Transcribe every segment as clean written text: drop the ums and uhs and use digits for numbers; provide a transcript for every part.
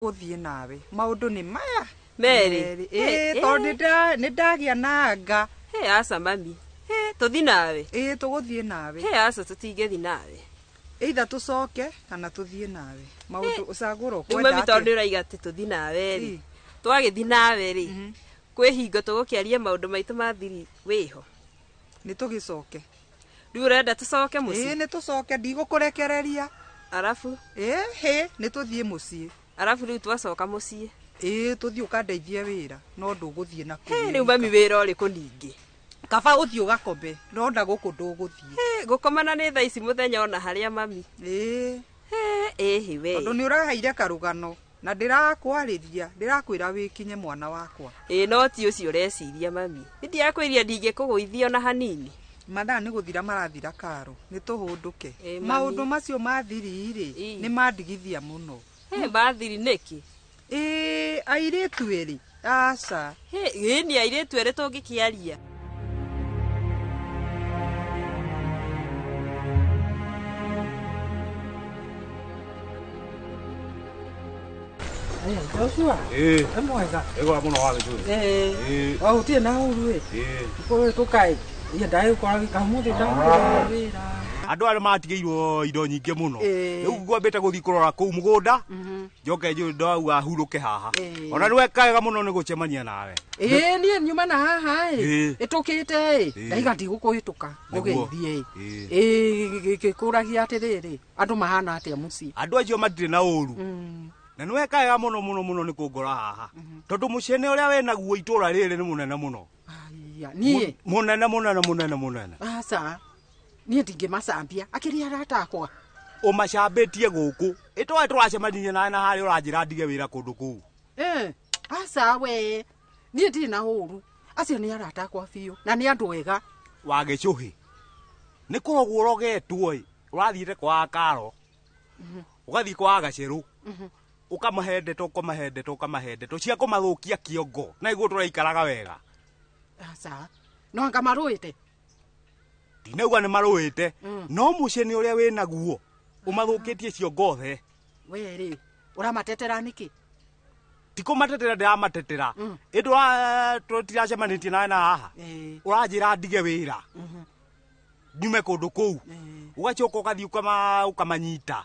Gũthiĩ nawe maũndũ nĩ maya Merĩ. Ĩĩ, tondũ nĩ ndagĩa na anga. He aca mami. He tũthi nawe. Ĩĩ, tũgũthiĩ nawe. He aca tũtingĩthi nawe. Either tũcoke kana tũthiĩ nawe. Maũndũ ũcagũra Rĩu ũkwenda mami tondũ atĩa. ũraiga atĩ tũthi nawe rĩ. Ĩ. Twagĩthi nawe rĩ. Kwĩ hingo tũgũkĩaria maũndũ maitũ ma thiri wĩho. Nĩ tũgĩcoke. Rĩu ũrenda tũcoke Ĩĩ, mũciĩ? nĩ tũcoke, ndigũkũrekereria. Arabu? Ĩĩ, hĩ, nĩ tũthiĩ mũciĩ. Arabu rĩu twacoka mũciĩ. Ĩĩ, tũthiĩ ũkandeithie wĩra, no ndũgũthiĩ na kũu Hĩ, wĩ rĩu mami wika. wĩra ũrĩkũ ningĩ? Kaba ũthiĩ ũgakome, no na gũkũ ndũgũthiĩ. Hĩ, gũkomana nĩ thaa ici mũthenya ona harĩa mami. Ĩĩ. Hĩ, ĩhĩ we. Tondũ nĩ ũraheire karũgano na ndĩrakwarĩria, ndĩrakwĩra wĩkinye mwana wakwa. Ĩĩ, no ti ũcio ũreciria mami. Nĩ ndirakwĩria ndingĩkũgũithia ona hanini. Mathaa nĩ gũthira marathira karo, nĩ tũhũndũke. Ĩĩ, mami. Maũndũ macio ma thiri rĩ, Ĩ. nĩ mandigithia mũno. Hĩ, ma thiri nĩkĩ? Ĩĩ, airĩtu erĩ, aca. Hĩ, ĩĩ nĩ airĩtu erĩ tũngĩkĩaria. Joshua, Ĩĩ. nĩ mwega. Ĩgwa mũno wa gĩcũrĩ. Ĩĩ. Ĩĩ. O gũtirĩ na ũru ĩ. Ĩĩ. Kũrĩ tũkaĩ. Iye ndagĩkora gĩkamũthĩ ndagĩkora wĩra. Andũ arĩa matigĩirwo indo nyingĩ mũno. Ĩĩ. Rĩu ngwambĩte gũthiĩ kũrora kũu mũgũnda. Njoke njũĩ ndauga hurũke haha. Ĩĩ. Ona nĩ weka wega mũno nĩ gũcemania nawe. Ĩĩ niĩ nyuma na haha ĩ. Ĩĩ. Ĩtũkĩte ĩ. Ĩĩ. Ndaiga ndigũkũhĩtũka. Nĩguo. Ngũgeithie ĩ. Ĩĩ. Ĩĩ ngĩkũragia atĩrĩrĩ, andũ mahana atĩa mũciĩ? Andũ acio matirĩ na ũru. Na nĩ weka wega mũno mũno mũno nĩ kũngora haha. Tondũ mũcene ũrĩa wĩnaguo itũra rĩrĩ nĩ mũnene mũno. Aya, niĩ. Mũnene mũnene mũnene mũnene. Aca. Niĩ ndingĩmacambia. Akĩrĩ arata akwa. Ũmacambĩtie gũkũ. Ĩtoĩ tũracemanirie nawe na harĩa ũranjĩra ndige wĩra kũndũ kũu. Aca we. Niĩ ndirĩ na ũru. Acio nĩ arata akwa biũ. Na nĩ andũ ega. Wa gĩcũhĩ. Nĩ kũrogwo ũrogetwo ĩ. Ũrathiĩte kwa Karo. Ũgathiĩ kwa Gacerũ. Ũkamahe ndeto, ũkamahe ndeto, ũkamahe ndeto cia kũmathũkia kĩongo. Na nĩguo tũraikaraga wega. Aca. No anga marũĩte? Ndinauga nĩ marũĩte. No mũcene ũrĩa wĩnaguo ũmathũkĩtie ciongo othe. We rĩ, ũramatetera nĩkĩ? Ti kũmatetera ndĩramatetera. Ĩndĩ tũtiracemanĩtie nawe na haha. Ĩĩ. Ũranjĩra ndige wĩra. Nyume kũndũ kũu. Ũgacoka ũgathiĩ ũkamanyita.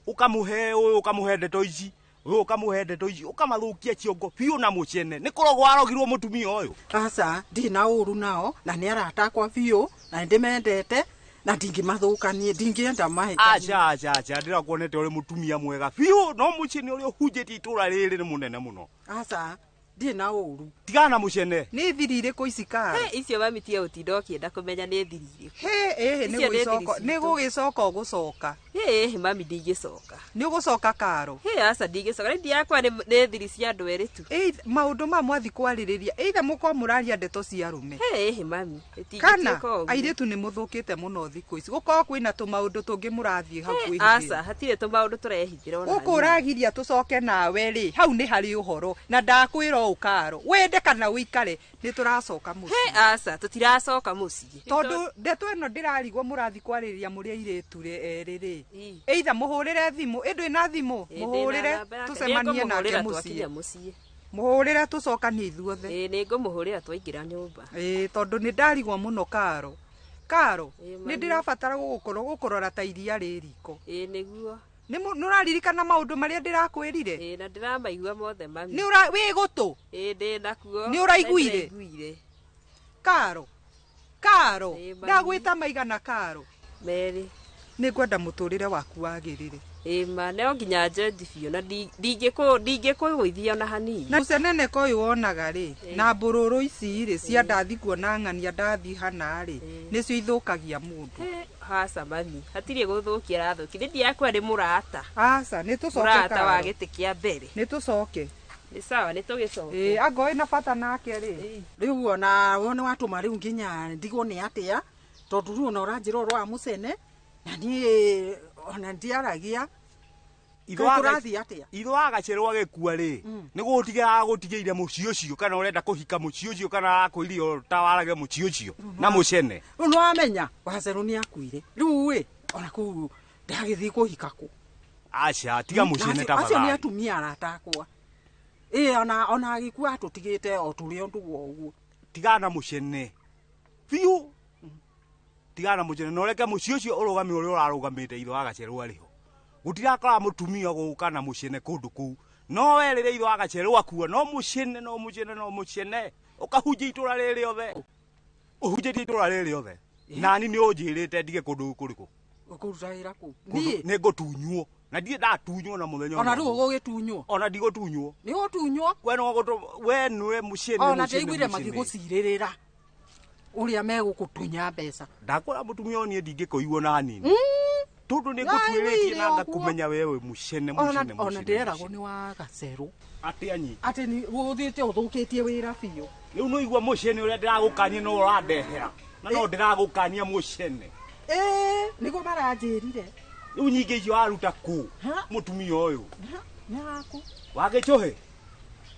Ũkamũhe ũyũ, ũkamũhe ndeto ici. Ũyũ ũkamũhe ndeto ici, ũkamathũkia ciongo biũ na mũcene. Nĩ kũrogwo arogirwo mũtumia ũyũ. Aca, ndirĩ na ũru nao, na nĩ arata akwa biũ, na nĩ ndĩmendete, na ndingĩmathũkanie, ndingĩenda mahĩtanie. Aca, aca, aca, ndĩrakuonete ũrĩ mũtumia mwega biũ, no mũcene ũrĩa ũhunjĩtie itũra rĩrĩ nĩ mũnene mũno. Aca, ndirĩ na ũru. Tigana na mũcene. Nĩ thiri irĩkũ ici karo? Hĩ, icio mami tiga gũtinda ũkĩenda kũmenya nĩ thiri irĩkũ. Hĩ, ĩhĩ, Icio nĩ thiri nĩ citũ. gũgĩcoka ũgũcoka. Hĩ, hĩ, mami ndingĩcoka. Nĩ ũgũcoka karo? Hĩ, aca ndingĩcoka. Rĩu ndiakwa nĩ thiri cia andũ erĩ tu. Ĩ, maũndũ ma mwathi kwarĩrĩria, either mũkorwo mũraria ndeto cia arũme. Hĩ, hĩ, mami, ĩtingĩtuĩka Kana ũguo. airĩtu nĩ mũthũkĩte mũno thikũ ici. Gũkorwo kwĩna tũmaũndũ tũngĩ mũrathiĩ hau Hĩ, kwĩhithĩra. aca, hatirĩ tũmaũndũ tũrehithĩra ona Gũkũ hanini. ũragiria tũcoke nawe rĩ, hau nĩ harĩ ũhoro na ndakwĩra ũũ karo, wende kana ũikare, nĩ tũracoka mũciĩ. Hĩ, aca, tũtiracoka mũciĩ. Tondũ ndeto ĩno ndĩrarigwo mũrathiĩ kwarĩrĩria mũrĩ airĩtu erĩ rĩ. Ĩ. Either mũhũrĩre thimũ, ĩ ndwĩ na thimũ, Ĩ, ndĩ na mũhũrĩre namba yake. tũcemanie nake Nĩngũmũhũrĩra mũciĩ. twakinya mũciĩ. Mũhũrĩre tũcokanie ithuothe. Ĩ, nĩngũmũhũrĩra twaingĩra nyũmba. Ĩ, tondũ nĩ ndarigwo mũno karo. Karo, Ĩ, nĩ mami. ndĩrabatara gũkũrora ta iria rĩ riko. Ĩ, nĩguo. Nĩ ũraririkana maũndũ marĩa ndĩrakwĩrire? Ĩ, na ndĩramaigua mothe mami. Nĩ wĩ gũtũ? Ĩ, ndĩ nakuo. Nĩ ũraiguire? Nĩndĩraiguire. Karo, karo, Ĩ, mami. ndagwĩta maigana karo. Merĩ. Nĩ ngwenda mũtũrĩre waku wagĩrĩre. Ĩ, ma, no nginya njenji biũ na ndingĩkũgũithia ona hanini. Na mũceneneko ũyũ wonaga rĩ, na mbũrũrũ ici rĩ, cia ndathi kuona ng'ania ndathi hana rĩ, nĩcio ithũkagia mũndũ. Hĩ, aca mami, hatirĩ gũthũkia arathũkia. Nĩ ndiakwa nĩ mũrata. Aca, nĩ tũcoke Mũrata wa karo. gĩtĩ kĩa mbere. Nĩ tũcoke. Nĩ sawa, nĩ tũgĩcoke. Ĩ, anga wĩna bata nake rĩ. Rĩu ona we nĩ watũma rĩu nginya ndigwo nĩ atĩa, tondũ rĩu ona ũranjĩra ũhoro wa mũcene, na niĩ ona ndiaragia. Kũrathiĩ atĩa? Ithe wa Gacerũ agĩkua rĩ, nĩ gũtigĩra agũtigĩire mũciĩ ũcio, kana ũrenda kũhika mũciĩ ũcio, kana arakwĩrire ũtawarage mũciĩ ũcio na mũcene. Rĩu nĩ wamenya, Gacerũ nĩ akuire. Rĩu ĩ, ona kũu ndagĩthiĩ kũhika kũ? Aca tiga mucene Acio nĩ tafadhali. atumia arata akwa. Ĩ ona agĩkua atũtigĩte o tũrĩ o ndũgũ o ũguo. Tigana mucene biũ, tigana mucene na ũreke mũciĩ ũcio ũrũgame ũrĩa ũrarũgamĩte ithe wa gacerũ arĩ ho. Gũtirakora mũtumia gũka na mũcene kũndũ kũu, no we rĩrĩa ithe wa gacerũ akua no mũcene no mũcene no mũcene, ũkahunjia itũra rĩrĩ rĩothe, ũhunjĩtie itũra rĩrĩ rĩothe. Nani nĩ ũnjĩrĩte ndige kũndũ kũrĩkũ? Ũkũruta wĩra kũ? Kũndũ Niĩ nĩ ngũtunywo na ndirĩ ndatunywo na mũthenya ona rĩu ũmwe. ũgũgĩtunywo. Ona ndigũtunywo. Nĩ ũgũtunywo. We nĩwe we nĩwe mũcene. Ona Mũcene, ndĩiguire mũcene. magĩgũcirĩrĩra ũrĩa megũkũtunya mbeca. Ndakwĩra mũtumia ũyũ niĩ ndingĩkũigua na hanini tondũ nĩ ngũtuĩrĩtie na Ũguo. ngakũmenya wewe mũcene Ona mũcene ona mũcene. ndĩreragwo Mũcene. nĩ wa gacerũ Atĩa nyingĩ atĩ nĩ ũthiĩte ũthũkĩtie wĩra biũ. rĩu nĩ igua mũcene ũrĩa ndĩragũkania no ũrandehera na no ndĩragũkania mũcene. Ĩĩ nĩguo maranjĩrire. Rĩu nyingĩ icio waruta kũ? Ha? Mũtumia ũyũ. Ha, nĩ waku. Wagĩcũhĩ,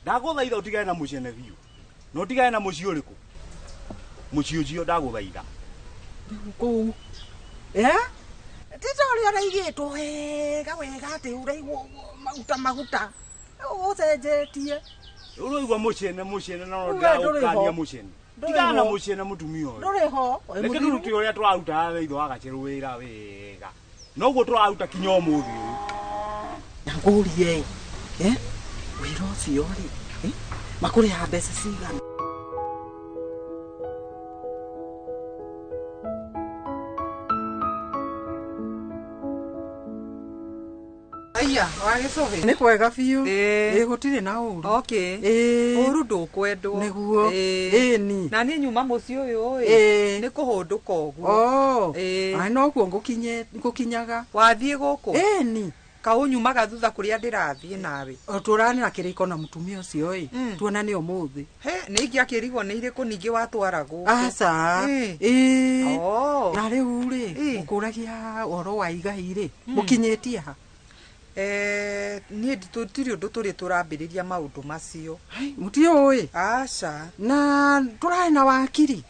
ndagũthaitha ũtigane na mũcene biũ na ũtigane na mũciĩ ũrĩkũ, mũciĩ ũcio ndagũthaitha. Rĩu kũu Eh? Ti ta ũrĩa ũraigĩtwo wega wega atĩ ũraigwo maguta maguta ũcenjetie. Rĩu nĩ igua mũcene mũcene na no Rĩu we ndũrĩ ndĩragũkania ho. mũcene. Ndũrĩ Tigana na ho. mũcene mũtumia ũyũ. Ndũrĩ ho wĩ Reke mũthiru. tũrute ũrĩa tũrarutaga ithe wa gacerũ wĩra wega noguo tũraruta kinya ũmũthĩ ũyũ. Na ngũrie ĩ, wĩra ũcio rĩ, makũrĩhaga mbeca cigana? Aya, wagĩcũhĩ. Nĩ kwega biũ. Ĩĩ. Ĩ gũtirĩ na ũru. Okay. Ĩĩ. Ũru ndũkwendwo. Nĩguo. Ĩĩ. Ĩni. Na niĩ nyuma mũciĩ ũyũ ĩ. Ĩĩ. Nĩ kũhũndũka ũguo. Oh. Ĩĩ. Ai noguo ngũkinyaga. Wathiĩ gũkũ? Ĩni. Kaũnyumaga thutha kũrĩa ndĩrathiĩ nawe. Tũranĩra kĩrĩko na mũtumia ũcio ĩ. Mm. Tuonane ũmũthĩ. He, nĩ ingĩakĩrigwo nĩ irĩkũ ningĩ watwara gũkũ. Aca. Ĩĩ. Ĩĩ. Oh. Na rĩu rĩ, Ĩĩ. ngũkũragia ũhoro wa igai rĩ, mũkinyĩtie ha? Niĩ tũtirĩ ũndũ tũrĩ tũrambĩrĩria maũndũ macio. Ai, mũtiũĩ. Aca. Na tũrarĩ na wakiri.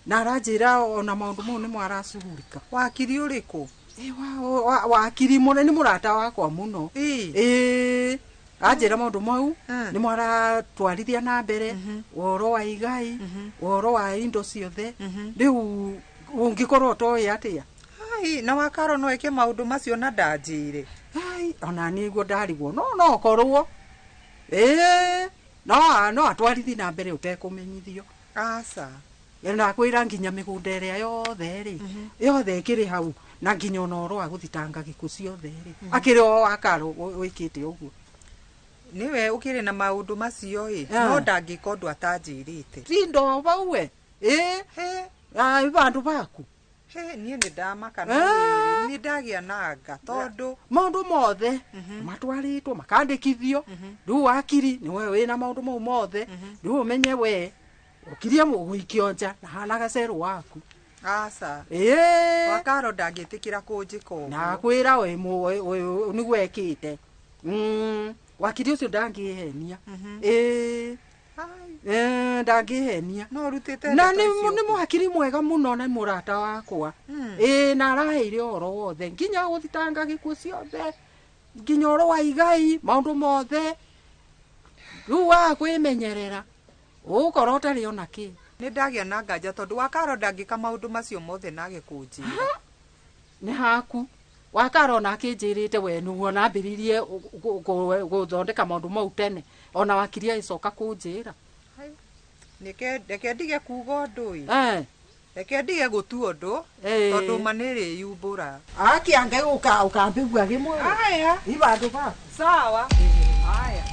Na aranjĩra ona maũndũ mau nĩmo aracugurika. Wakiri ũrĩkũ? Ĩ, wakiri mũno nĩ mũrata wakwa mũno. Ĩĩ. Ĩĩ. Anjĩra maũndũ mau Mm. nĩmo aratwarithia na mbere ũhoro wa igai, ũhoro wa indo ciothe. Rĩu ũngĩkorwo ũtoĩ atĩa? Ai, na wakaro no eke maũndũ macio na ndanjĩre. Ai, ona niĩ guo ndarigwo no no korwo. Ĩĩ, no atwarithi na mbere ũtekũmenyithio. Aca. Na kwĩra nginya mĩgũnda ĩrĩa yothe rĩ, yothe ĩkĩrĩ hau na nginya ona ũhoro wa gũthitanga gĩkuũ ciothe rĩ, akĩrĩ o wakaro wĩkĩte ũguo. Nĩwe ũkĩrĩ na maũndũ macio ĩ, Ah. no ndangĩka ũndũ atanjĩrĩte. Ti ndo vau we. Ĩĩ, He, ai bandũ baku. he, niĩ nĩ ndamaka no Ah. rĩrĩ, nĩ ndagĩa na anga tondũ Maũndũ mothe matwarĩtwo makandĩkithio. Rĩu wakiri nĩwe wĩna maũndũ mau mothe. Rĩu ũmenye we ũkirie gũikio nja na hana gacerũ waku. aca. Ĩĩ. Wakaro ndangĩtĩkĩra kũnjĩka ũguo. Na kwĩra we nĩguo ekĩte. Wakiri ũcio ndangĩhenia. Ĩĩ. Ai, Ndangĩhenia. no ũrutĩte Na ndeto nĩ icio nĩ kũ? mwakiri mwega mũno na mũrata wakwa. Ĩĩ na araheire ũhoro wothe nginya gũthitanga gĩkuũ ciothe nginya ũhoro wa igai maũndũ mothe. Rĩu waga kwĩmenyerera ũgũkorwo ũtarĩ ona kĩ. Nĩ ndagĩa na nganja tondũ wakaro ndangĩka maũndũ macio mothe nage kũnjĩra. Nĩ haku wakaro ona akĩnjĩrĩte we nĩguo nambĩrĩirie gũthondeka maũndũ mau tene ona wakiri agĩcoka kũnjĩra. Ai, Reke ndige kuga ũndũ ĩ. Eh. Reke ndige gũtua ũndũ Ĩĩ. tondũ ma nĩ rĩyumbũra. Akĩange ũkambĩgua gĩmwe. Aya, I bandũ baku. sawa. Aya.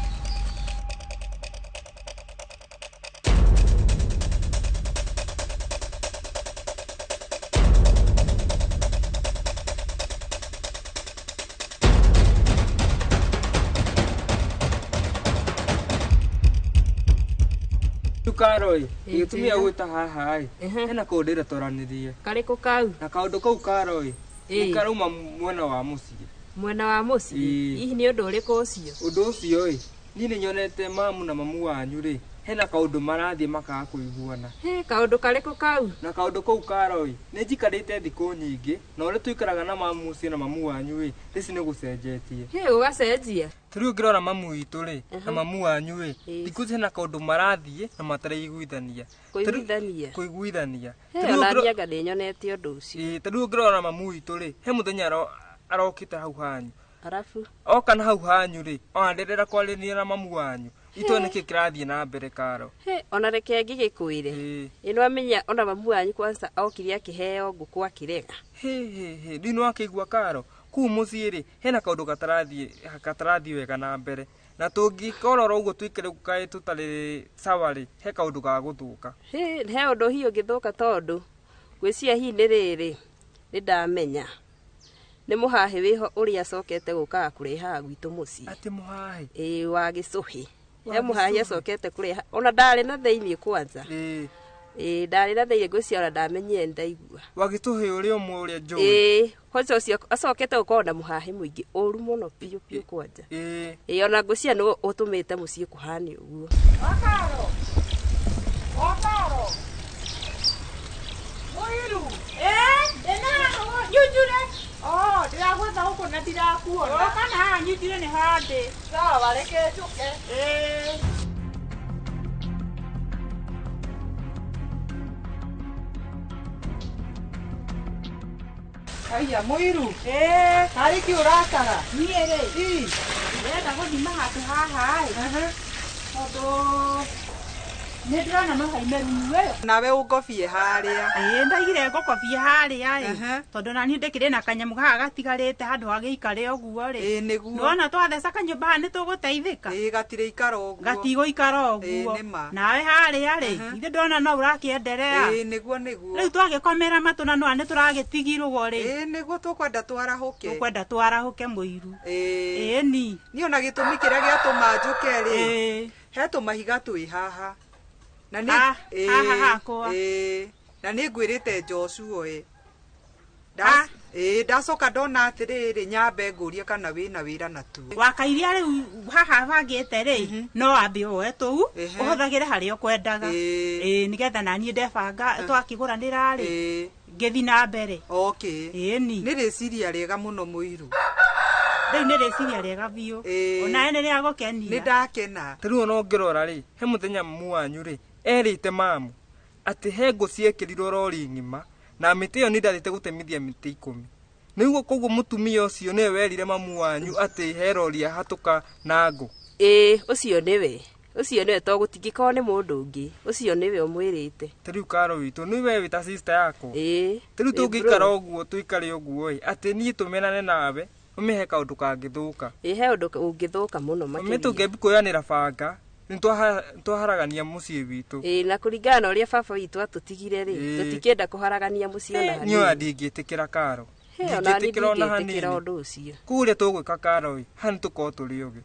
Rĩu Karo ĩ, Ĩ, gĩtumia njĩra. gwĩta haha ĩ, hena kaũndũ ndĩrenda twaranĩrie. Karĩkũ kau? Na kaũndũ kau Karo ĩ, Ĩ. nĩ karauma mwena wa mũciĩ. Mwena wa mũciĩ? Ĩ. Hihi nĩ ũndũ ũrĩkũ ũcio? Ũndũ ũcio ĩ, niĩ nĩ nyonete mamu na mamu wanyu rĩ, Hena kaũndũ marathiĩ makaga kũiguana. Hĩ, kaũndũ karĩkũ kau? Na kaũndũ kau Karo ĩ, nĩ njikarĩte thikũ nyingĩ na ũrĩa tũikaraga na mamu mũciĩ na mamu wanyu ĩ, thaici nĩ gũcenjetie. Hĩ, gũgacenjia. Ta rĩu ũngĩrora mamu witũ rĩ, na mamu wanyu ĩ, thikũ ici hena kaũndũ marathiĩ na mataraiguithania. Kũiguithania. Kũiguithania. Hĩ, ona niĩ anga nĩnyonete ũndũ ũcio. Ĩĩ, ta rĩu ũngĩrora mamu witũ rĩ, he mũthenya arokĩte hau hanyu. Arabu? Oka na hau hanyu rĩ, ona ndĩrenda kwarĩria na mamu wanyu. Itwe nĩkĩ kĩrathiĩ na mbere Karo? Hĩ, ona reke ngĩgĩkwĩre. Ĩ nĩwamenya ona mamu wanyu kwanza okire akĩheo ngũkũ akĩrega. Hĩ hĩ hĩ, rĩu nĩwakĩigua Karo? Kũu mũciĩ rĩ, hena kaũndũ gatarathiĩ wega na mbere. Na tũngĩkorora ũguo tũikare kaĩ tũtarĩ sawa rĩ, he kaũndũ ga gũthũka. Hĩ, he ũndũ hihi ũngĩthũka tondũ ngwĩciria hihi nĩ rĩrĩ, nĩndamenya. Nĩ mũhahĩ wĩho ũrĩa acokete gũkaga kũrehaga gwitũ mũciĩ. Atĩ mũhahĩ? Ĩĩ, wa gĩcũhĩ. He mũhahĩ acokete kũreha, ona ndarĩ na thĩiniĩ kwanza. Ĩĩ. Ĩĩ, ndarĩ na thĩiniĩ ngwĩciria ona ndamenyire nĩndaigua. Wa gĩcũhĩ ũrĩa ũmwe ũrĩa njũĩ? Ĩĩ, kwanza ũcio acokete gũkorwo na mũhahĩ mũingĩ ũru mũno biũ biũ kwanja. Ĩĩ. Ĩĩ, ona ngwĩciria nĩwe ũtũmĩte mũciĩ kũhane ũguo. Okaro. Okaro. Mũiru. Ĩĩ, ndĩna nyunjure. Oh, ndĩragwetha gũkũ na ndirakuona. Ũka na haha nyunjure nĩ handĩ. Sawa, reke njũke. Ĩĩ. Aya, mũiru. Ĩĩ. Tarĩ kĩ ũrakara? Niĩ rĩ, Ĩ. ndĩrenda gũthima handũ haha ĩ. Tondũ nĩ ndĩrona no haime rungu ĩyo. Nawe ũngobie harĩa. Ĩĩ, ndaigire ngũkobie harĩa ĩ. Tondũ naniĩ ndĩkĩrĩ na kanyamũ haha gatigarĩte handũ hagĩikare ũguo rĩ. Ĩĩ, nĩguo. Nĩwona twatheca kanyũmba haha nĩtũgũteithĩka. Ĩĩ, gatirĩikara ũguo. Gatigũikara ũguo. Ĩĩ, nĩma. Nawe harĩa rĩ, ithuĩ ndona no ũrakĩenderea. Ĩĩ, nĩguo nĩguo. Rĩu twagĩkomera matũ na nĩwa nĩtũragĩtigirwo rĩ. Ĩĩ, nĩguo tũkwenda twarahũke. Tũkwenda twarahũke mũiru. Ĩĩ. Ĩĩ ni. Niĩ ona gĩtũmi kĩrĩa gĩatũma njũke rĩ. Ĩĩ. He tũmahiga twĩ haha. Na nĩ Haha hakwa. Ĩĩ, na nĩ ngwĩrĩte Joshua ĩ. Ĩĩ, ndacoka ndona atĩrĩrĩ nyambe ngũrie kana wĩna wĩra natuo. Wakairia rĩu haha bangĩte rĩ, no wambe woe tũu, ũhũthagĩre harĩa ũkwendaga. Ĩĩ, nĩgetha naniĩ ndebanga twakĩgũranĩra rĩ, ngĩthiĩ na mbere. Okay. Ĩĩ ni. Nĩ rĩciria rĩega mũno mũiru. Rĩu nĩ rĩciria rĩega biũ. Onawe nĩ rĩagũkenia. Nĩ ndakena. Ta rĩu ona ũngĩrora rĩ, he mũthenya mamu wanyu rĩ, erĩte mamu atĩ he ngũ ciekĩrirwo rori ng'ima na mĩtĩ ĩyo nĩ ndathiĩte gũtemithia mĩtĩ 10. Nĩguo koguo mũtumia ũcio nĩwe werire mamu wanyu atĩ he rori yahatũka na ngũ. Ĩĩ, ũcio nĩwe. Ũcio nĩwe to gũtingĩkorwo nĩ mũndũ ũngĩ. Ũcio nĩwe ũmwĩrĩte. Ta rĩu Karo witũ, nĩ we wĩ ta sister yakwa. Ĩĩ. Ta rĩu tũngĩikara ũguo tũikare ũguo ĩ, atĩ niĩ tũmenane nawe, ũmĩhe kaũndũ kangĩthũka. Ĩĩ, he ũndũ ũngĩthũka mũno Ũmĩ makĩria. tũngĩambi kuoyanĩra banga, nĩtwaharagania mũciĩ witũ. Ĩĩ, na kũringana na ũrĩa baba witũ atũtigire rĩ, tũtikĩenda kũharagania mũciĩ ona hanini. Niĩ ona ndingĩtĩkĩra Karo. Hĩ, ona niĩ Ndingĩtĩkĩra ona ndingĩtĩkĩra hanini. ũndũ ũcio. Kũu ũrĩa tũgwĩka Karo ĩ, haha nĩtũkorwo tũrĩ ũgĩ.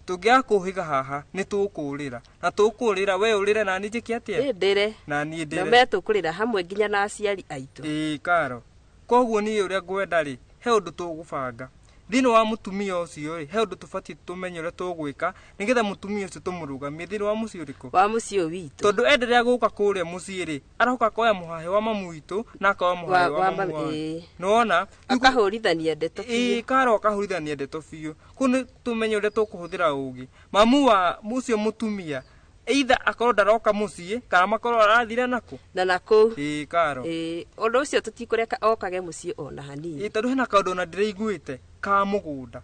Tũngĩaga kũhĩga haha, nĩtũkũrĩra. Na tũkũrĩra, we ũrĩre na niĩ njĩke atĩa? Ĩĩ, ndĩre. Na niĩ ndĩre. Na me tũkũrĩra hamwe nginya na aciari aitũ. Ĩĩ, Karo. Koguo niĩ ũrĩa ngwenda rĩ, he ũndũ tũgũbanga. Thĩinĩ wa mũtumia ũcio rĩ, he ũndũ tũbatiĩ tũmenye ũrĩa tũgwĩka nĩgetha mũtumia ũcio tũmũrũgamie thĩinĩ wa mũciĩ ũrĩkũ? Wa mũciĩ ũyũ witũ. Tondũ enderea gũka kũrĩa mũciĩ rĩ, aroka akoya mũhahĩ wa mamu witũ na akoya mũhahĩ wa mamu wanyu. Nĩwona? Akahũrithania ndeto biũ. Ĩĩ, Karo akahũrithania ndeto biũ. Kũu nĩ tũmenye ũrĩa tũkũhũthĩra ũgĩ. Mamu wa ũcio mũtumia either akorwo ndaroka mũciĩ kana makorwo arathire nakũ. Na nakũu. Ĩĩ, Karo. Ĩĩ, ũndũ ũcio tũtikũreka okage mũciĩ ona hanini. Ĩĩ, tondũ hena kaũndũ ona ndĩraiguĩte ka mũgũnda.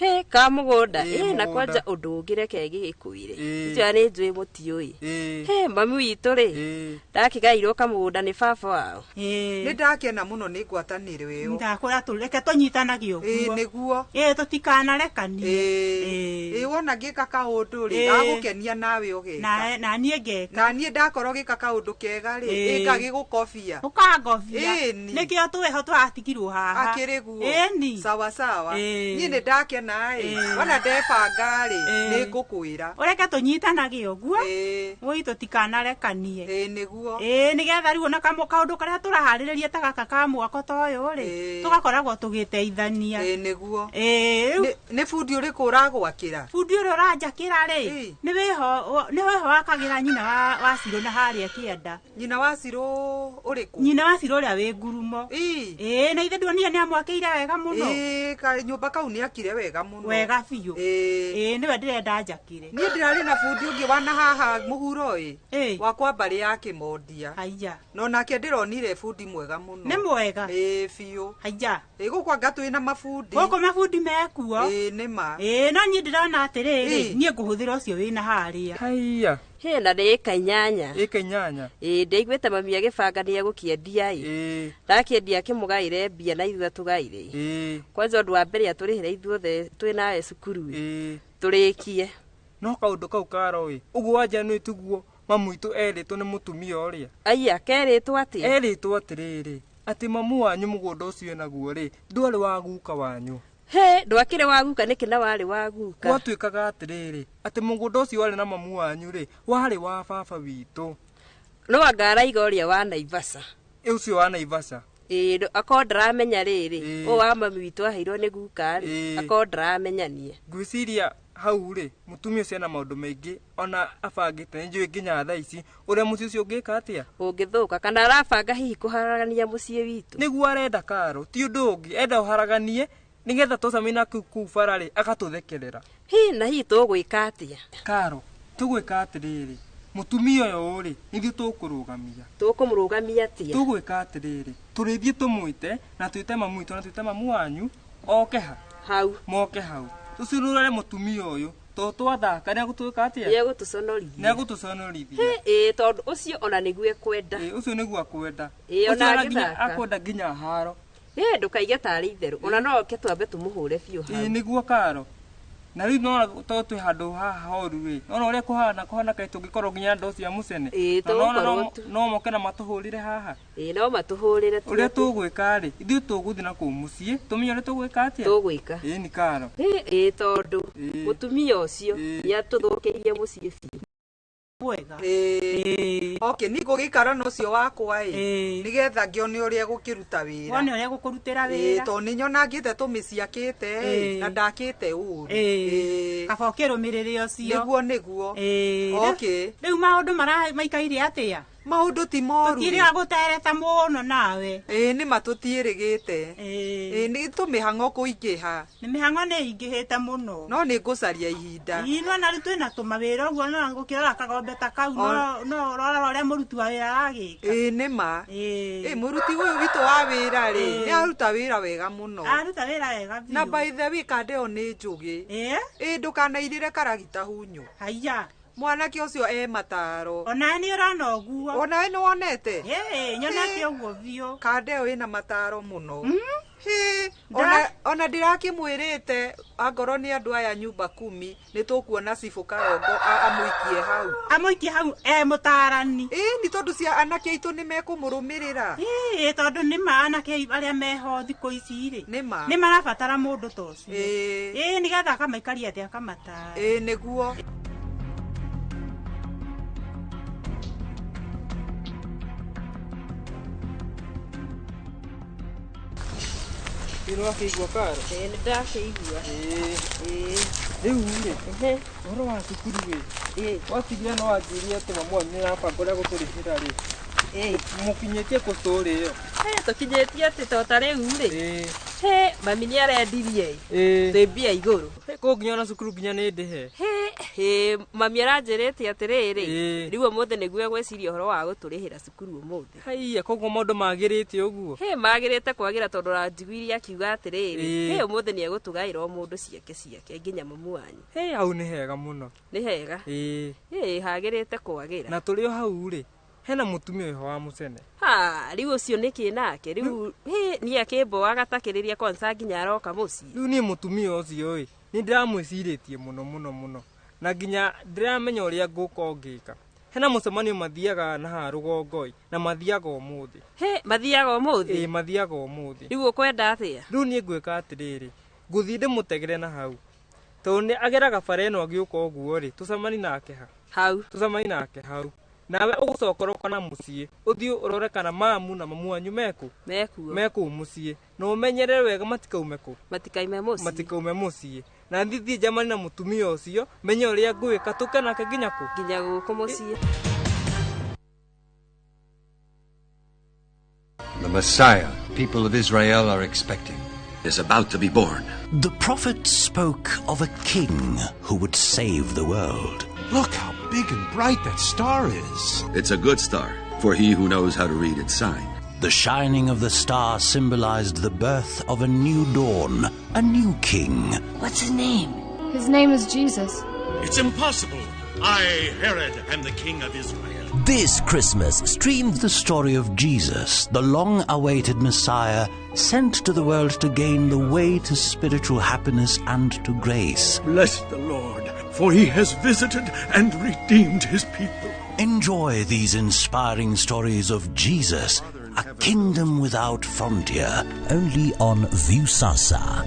Hĩ, ka mũgũnda. Ĩĩ, Ĩĩ, na mũgũnda. kwanja ũndũ ũngĩ reke ngĩgĩkwĩre. Ĩĩ. Ũcio nĩ njũĩ mũtiũĩ. Ĩĩ. Hĩ, mami witũ rĩ, Ĩĩ. ndakĩgairwo kamũgũnda nĩ baba wao. Ĩĩ. Nĩ ndakena mũno nĩ ngwatanĩro ĩyo. Ndakwĩra tũreke tũnyitanage ũguo. Ĩĩ, nĩguo. Ĩĩ, tũtikanarekanie. Ĩĩ. Ĩĩ, wona ngĩka kaũndũ rĩ, Ĩĩ. gagũkenia nawe ũgeka. Na niĩ ngeka. Na niĩ ndakorwo ngĩka kaũndũ kega rĩ, Ĩĩ. ĩngagĩgũkobia. Ũkangobia. Ĩĩ, ni. Nĩkĩo twĩho tũratigirwo haha. Akĩrĩ guo. Ĩĩ, ni. Sawa sawa. Ĩĩ. Niĩ nĩ ndakena Wona ĩ, wona ndebanga rĩ, nĩ ngũkwĩra. Ũreke tũnyitanage ũguo. Ĩĩ. Woi tũtikanarekanie. Ĩĩ nĩguo. Ĩĩ nĩgetha rĩu ona kaũndũ karĩa tũraharĩrĩria ta gaka ka mwako ta ũyũ rĩ, tũgakoragwo tũgĩteithania. Ĩĩ nĩguo. Ĩĩ rĩu Nĩ bundi ũrĩkũ ũragwakĩra? Bundi ũrĩa ũranjakĩra rĩ, nĩ wĩho wakagĩra nyina wa Cirũ na harĩa kĩanda. Nyina wa Cirũ ũrĩkũ? Nyina wa Cirũ ũrĩa wĩ ngurumo. Ĩĩ na ithe nduonire nĩ amwakĩire wega mũno. Ĩĩ nyũmba kau nĩ akire wega mũno. Wega biũ. Ĩĩ nĩwe ndĩrenda njakĩre. Niĩ ndĩrarĩ na bundi ũngĩ wana haha mũhuro ĩ. Wakwa mbarĩ ya Kĩmondia. Haiya. No nake ndĩronire bundi mwega mũno. Nĩ mwega. Ĩĩ biũ. Haiya. Ĩĩ gũkũ anga twĩna mabundi. Gũkũ mabundi mekuo. Ĩĩ nĩ ma. Ĩĩ no niĩ ndĩrona atĩrĩrĩ, niĩ ngũhũthĩra ũcio wĩna harĩa. Haiya. Hĩ na nĩ ĩka inyanya. Ĩka inyanya. Ĩĩ ndaiguĩte mami agĩbanga nĩ egũkĩendia ĩ. Ndakĩendia akĩmũgaĩre mbia na ithuĩ atũgaĩre. Ĩĩ. Kwanza ũndũ wa mbere atũrĩhĩre ithuothe twĩ nawe cukuru ĩ. Ĩĩ. Tũrĩkie. No kaũndũ kau karo ĩ, ũguo wanja nĩ tiguo mamu witũ erĩtwo nĩ mũtumia ũrĩa. Aiya, kerĩtwo atĩa? Erĩtwo atĩrĩrĩ, atĩ mamu wanyu mũgũnda ũcio enaguo rĩ, ndwarĩ wa guka wanyu. He, ndwakĩrĩ wa guka nĩkĩ na warĩ wa guka? Gwatuĩkaga atĩrĩrĩ, atĩ mũgũnda ũcio warĩ na mamu wanyu rĩ, warĩ wa baba witũ. No anga araiga ũrĩa wa Naivasha. Ũcio wa Naivasha. Ĩĩ, akorwo ndaramenya rĩrĩ, ũyũ wa mami witũ aheirwo nĩ guka rĩ, akorwo ndaramenya niĩ. Ngwĩciria hau rĩ, mũtumia ũcio ena maũndũ maingĩ ona abangĩte, nĩ njũĩ nginya thaa ici ũrĩa mũciĩ ũcio ũngĩka atĩa? Ũngĩthũka, kana arabanga hihi kũharagania mũciĩ witũ. Nĩguo arenda Karo, ti ũndũ ũngĩ, enda ũharaganie nĩgetha twacemania nake kũu bara rĩ, agatũthekerera. Hi na hihi tũgwĩka atĩa? Karo, tũgwĩka atĩrĩrĩ, mũtumia ũyũ rĩ, nithuĩ tũkũrũgamia. Tũkũmũrũgamia atĩa? Tũgwĩka atĩrĩrĩ, tũrĩthiĩ tũmwĩte na twĩte mamu witũ na twĩte mamu wanyu oke ha. Hau. Moke hau. Tũcurũre mũtumia ũyũ, tondũ twathaka nĩ egũtwĩka atĩa? Nĩ egũtũconorithia. Nĩ egũtũconorithia. Ĩĩ tondũ ũcio ona nĩguo ekwenda. Ĩĩ ũcio nĩguo akwenda. Ĩĩ ona agĩthaka. Akwenda nginya haro. Ĩĩ ndũkaige tarĩ itherũ, ona no oke twambe tũmũhũre biũ hau. Ĩĩ nĩguo Karo. Na rĩu no tondũ twĩ handũ haha horu rĩ, nona ũrĩa kũhana kũhana kaĩ tũngĩkorwo nginya andũ acio a mũcene. Ĩĩ tũgũkorwo tu. No moke na matũhũrĩre haha. Ĩĩ no matũhũrĩre. Ũrĩa tũgwĩka rĩ, ithuĩ tũgũthiĩ na kũu mũciĩ, tũmenye ũrĩa tũgwĩka atĩa? Tũgwĩka. Ĩĩ nĩ Karo. Ĩĩ tondũ mũtumia ũcio nĩ atũthũkĩirie mũciĩ biũ. Wega. Ĩĩ. Okay, niĩ ngũgĩikara na ũcio wakwa ĩ, nĩgetha ngĩone ũrĩa egũkĩruta wĩra. Wone ũrĩa egũkũrutĩra wĩra. Ĩĩ tondũ nĩ nyonangĩte tũmĩciĩ akĩte ĩ, na ndakĩte ũru. Ĩĩ. Kaba ũkĩrũmĩrĩre ũcio. Nĩguo nĩguo. Ĩĩ. Okay. Rĩu maũndũ maikaire atĩa? Maũndũ ti moru. Tũtirĩga gũtereta mũno nawe. Ĩĩ nĩ ma tũtiĩrĩgĩte. Ĩĩ nĩ tũmĩhang'o kũingĩha. Nĩ mĩhang'o nĩ ĩingĩhĩte mũno. No nĩ ngũcaria ihinda. Ĩĩ no na rĩu twĩna tũmawĩra ũguo no gũkĩrora kagombe ta kau no ũrora ũrĩa mũruti wa wĩra aragĩka. Ĩĩ nĩ ma. Ĩĩ mũruti ũyũ witũ wa wĩra rĩ, nĩ aruta wĩra wega mũno. Aruta wĩra wega biũ. Na by the way kande ĩyo nĩ njũgĩ. Ĩĩ. Ĩĩ ndũkanairĩre karagita hunyũ. Haiya. Mwanake ũcio e mataro. Onawe nĩ ũrona ũguo. Onawe nĩ wonete? Ĩĩ nyonete ũguo biũ. Kande ĩyo ĩna mataro mũno. Hĩ, ona ndĩrakĩmwĩrĩte angorwo nĩ andũ aya nyumba kumi nĩ tũkuona cibũ Karongo amũikie hau. Amũikie hau e mũtarani. Ĩĩ nĩ tondũ cia anake aitũ nĩ mekũmũrũmĩrĩra. Ĩĩ tondũ nĩ ma anake arĩa meho thikũ ici rĩ. Nĩ ma. Nĩ marabatara mũndũ ta ũcio. Ĩĩ. Ĩĩ nĩgetha akamaikaria thĩ akamatara. Ĩĩ nĩguo. Ĩĩ wakĩigua Karo? Ĩĩ nĩ ndakĩigua. Ĩĩ. Rĩu rĩ, ũhoro wa cukuru rĩ, watigire no wanjĩrire atĩ mamu wanyu nĩ arabanga ũrĩa gũtũrĩhĩra rĩ. Mũkinyĩtie kũ story ĩyo? Tũkinyĩtie atĩ to ta rĩu rĩ. Hĩ, mami nĩ arendirie ĩ. Twĩ mbia igũrũ. Kũu nginya ona cukuru nginya nĩ ndĩhe. Hĩ, mami aranjĩrĩte atĩrĩrĩ, rĩu ũmũthĩ nĩguo egwĩciria ũhoro wa gũtũrĩhĩra cukuru ũmũthĩ. Haiya, koguo maũndũ magĩrĩte ũguo. Hĩ, magĩrĩte kwagĩra tondũ aranjiguirie akiuga atĩrĩrĩ, hĩ, ũmũthĩ nĩ egũtũgaĩra o mũndũ ciake ciake nginya mamu wanyu. Hĩ, hau nĩ hega mũno. Nĩ hega. Ĩĩ. Hĩ, hagĩrĩte kwagĩra. Na tũrĩ o hau rĩ, hena mũtumia ũyũ wa mũcene. Ha, rĩu ũcio nĩkĩ nake? Rĩu hĩ, niĩ akĩmboaga takĩrĩria kwanza nginya aroka mũciĩ. Rĩu niĩ mũtumia ũcio ĩ, nĩ ndĩramwĩcirĩtie mũno mũno mũno. Na nginya ndĩramenya ũrĩa ngũka ngĩka. Hena mũcemanio mathiaga na haha rũgongo ĩ, na mathiaga ũmũthĩ. Hĩ, mathiaga ũmũthĩ? Ĩĩ, mathiaga ũmũthĩ. Rĩu ũkwenda atĩa? Rĩu niĩ ngwĩka atĩrĩrĩ, Ngũthiĩ ndĩmũtegere na hau. Tondũ nĩ ageraga bara ĩno agĩũka ũguo rĩ, tũcemanie nake ha? Hau. Tũcemanie nake hau. Nawe ũgũcoka na mũciĩ, ũthiĩ ũrore kana mamu na mamu wanyu mekũ? Mekuo. Mekũu mũciĩ. Na ũmenyerere wega matikaume kũ? Matikaime mũciĩ. Matikaume mũciĩ. Na thiĩ njemanie na mũtumia ũcio, menye ũrĩa ngwĩka, tũke nake nginya kũ? Nginya gũkũ mũciĩ. The Messiah people of Israel are expecting is about to be born. The prophet spoke of a king who would save the world. Look how big and bright that star is. It's a good star for he who knows how to read its sign. The shining of the star symbolized the birth of a new dawn, a new king. What's his name? His name is Jesus. It's impossible. I, Herod, am the king of Israel. This Christmas, stream the story of Jesus, the long-awaited Messiah, sent to the world to gain the way to spiritual happiness and to grace. Bless the Lord, for he has visited and redeemed his people. Enjoy these inspiring stories of Jesus, a kingdom without frontier, only on Viusasa.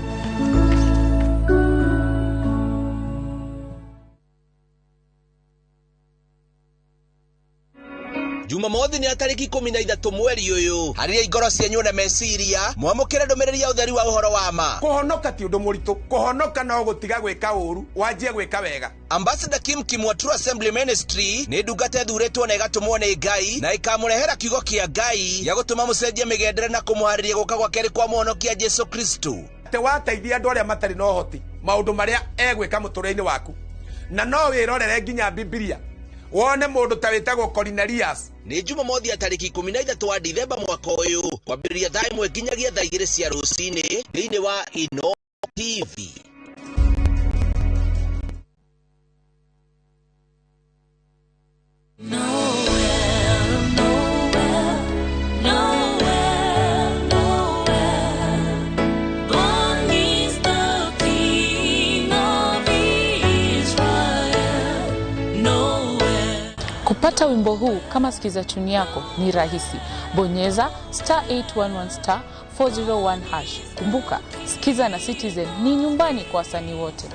Jumamothi nĩ tarĩki 13 mweri ũyũ harĩria ngoro cianyu na meciria mwamũkĩre ndũmĩrĩri ya ũtheri wa ũhoro wa ma. Kũhonoka ti ũndũ mũritũ, kũhonoka no gũtiga gwĩka ũru wanjie gwĩka wega. Ambassador Kim Kim wa True Assembly Ministry nĩ ndungata ĩthurĩtwo na ĩgatũmwo nĩ Ngai na ĩkamũrehera kiugo kĩa Ngai gĩa gũtũma mũcenjie mĩgendere na kũmũharĩria gũka gwa kerĩ kwa mũhonokia Jesu Kristo. Atĩ wateithia andũ arĩa matarĩ na ũhoti maũndũ marĩa egwĩka mũtũrĩre-inĩ waku, na no wĩrorere nginya Bibilia wone mũndũ ta wĩtagwo Cornelius. Nĩ Jumamothi ya tarĩki 13 wa Dithemba mwaka ũyũ kwambĩrĩria thaa 1 nginyagia thaa 2 cia rũcinĩ thĩinĩ wa Ino TV. Kupata wimbo huu kama sikiza tune yako ni rahisi. Bonyeza star 811 star 401 hash. Kumbuka, Sikiza na Citizen ni nyumbani kwa wasanii wote.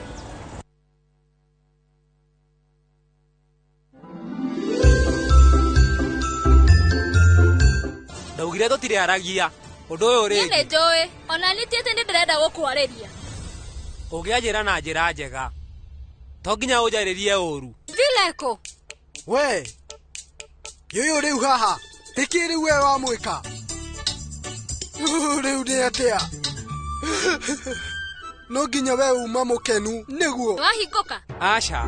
Ndaugire tũtirĩaragia ũndũ ũyũ rĩngĩ. Niĩ nĩnjũĩ, ona nĩ ti atĩ nĩndĩrenda gũkwarĩria. Ũngĩanjĩra na njĩra njega, to nginya ũnjarĩrie ũru. Vileko. We yũyũ rĩu haha nĩkĩ rĩu we wamwĩka rĩu nĩ atĩa? No nginya we uma mũkenu nĩguo wahingũka. Aca.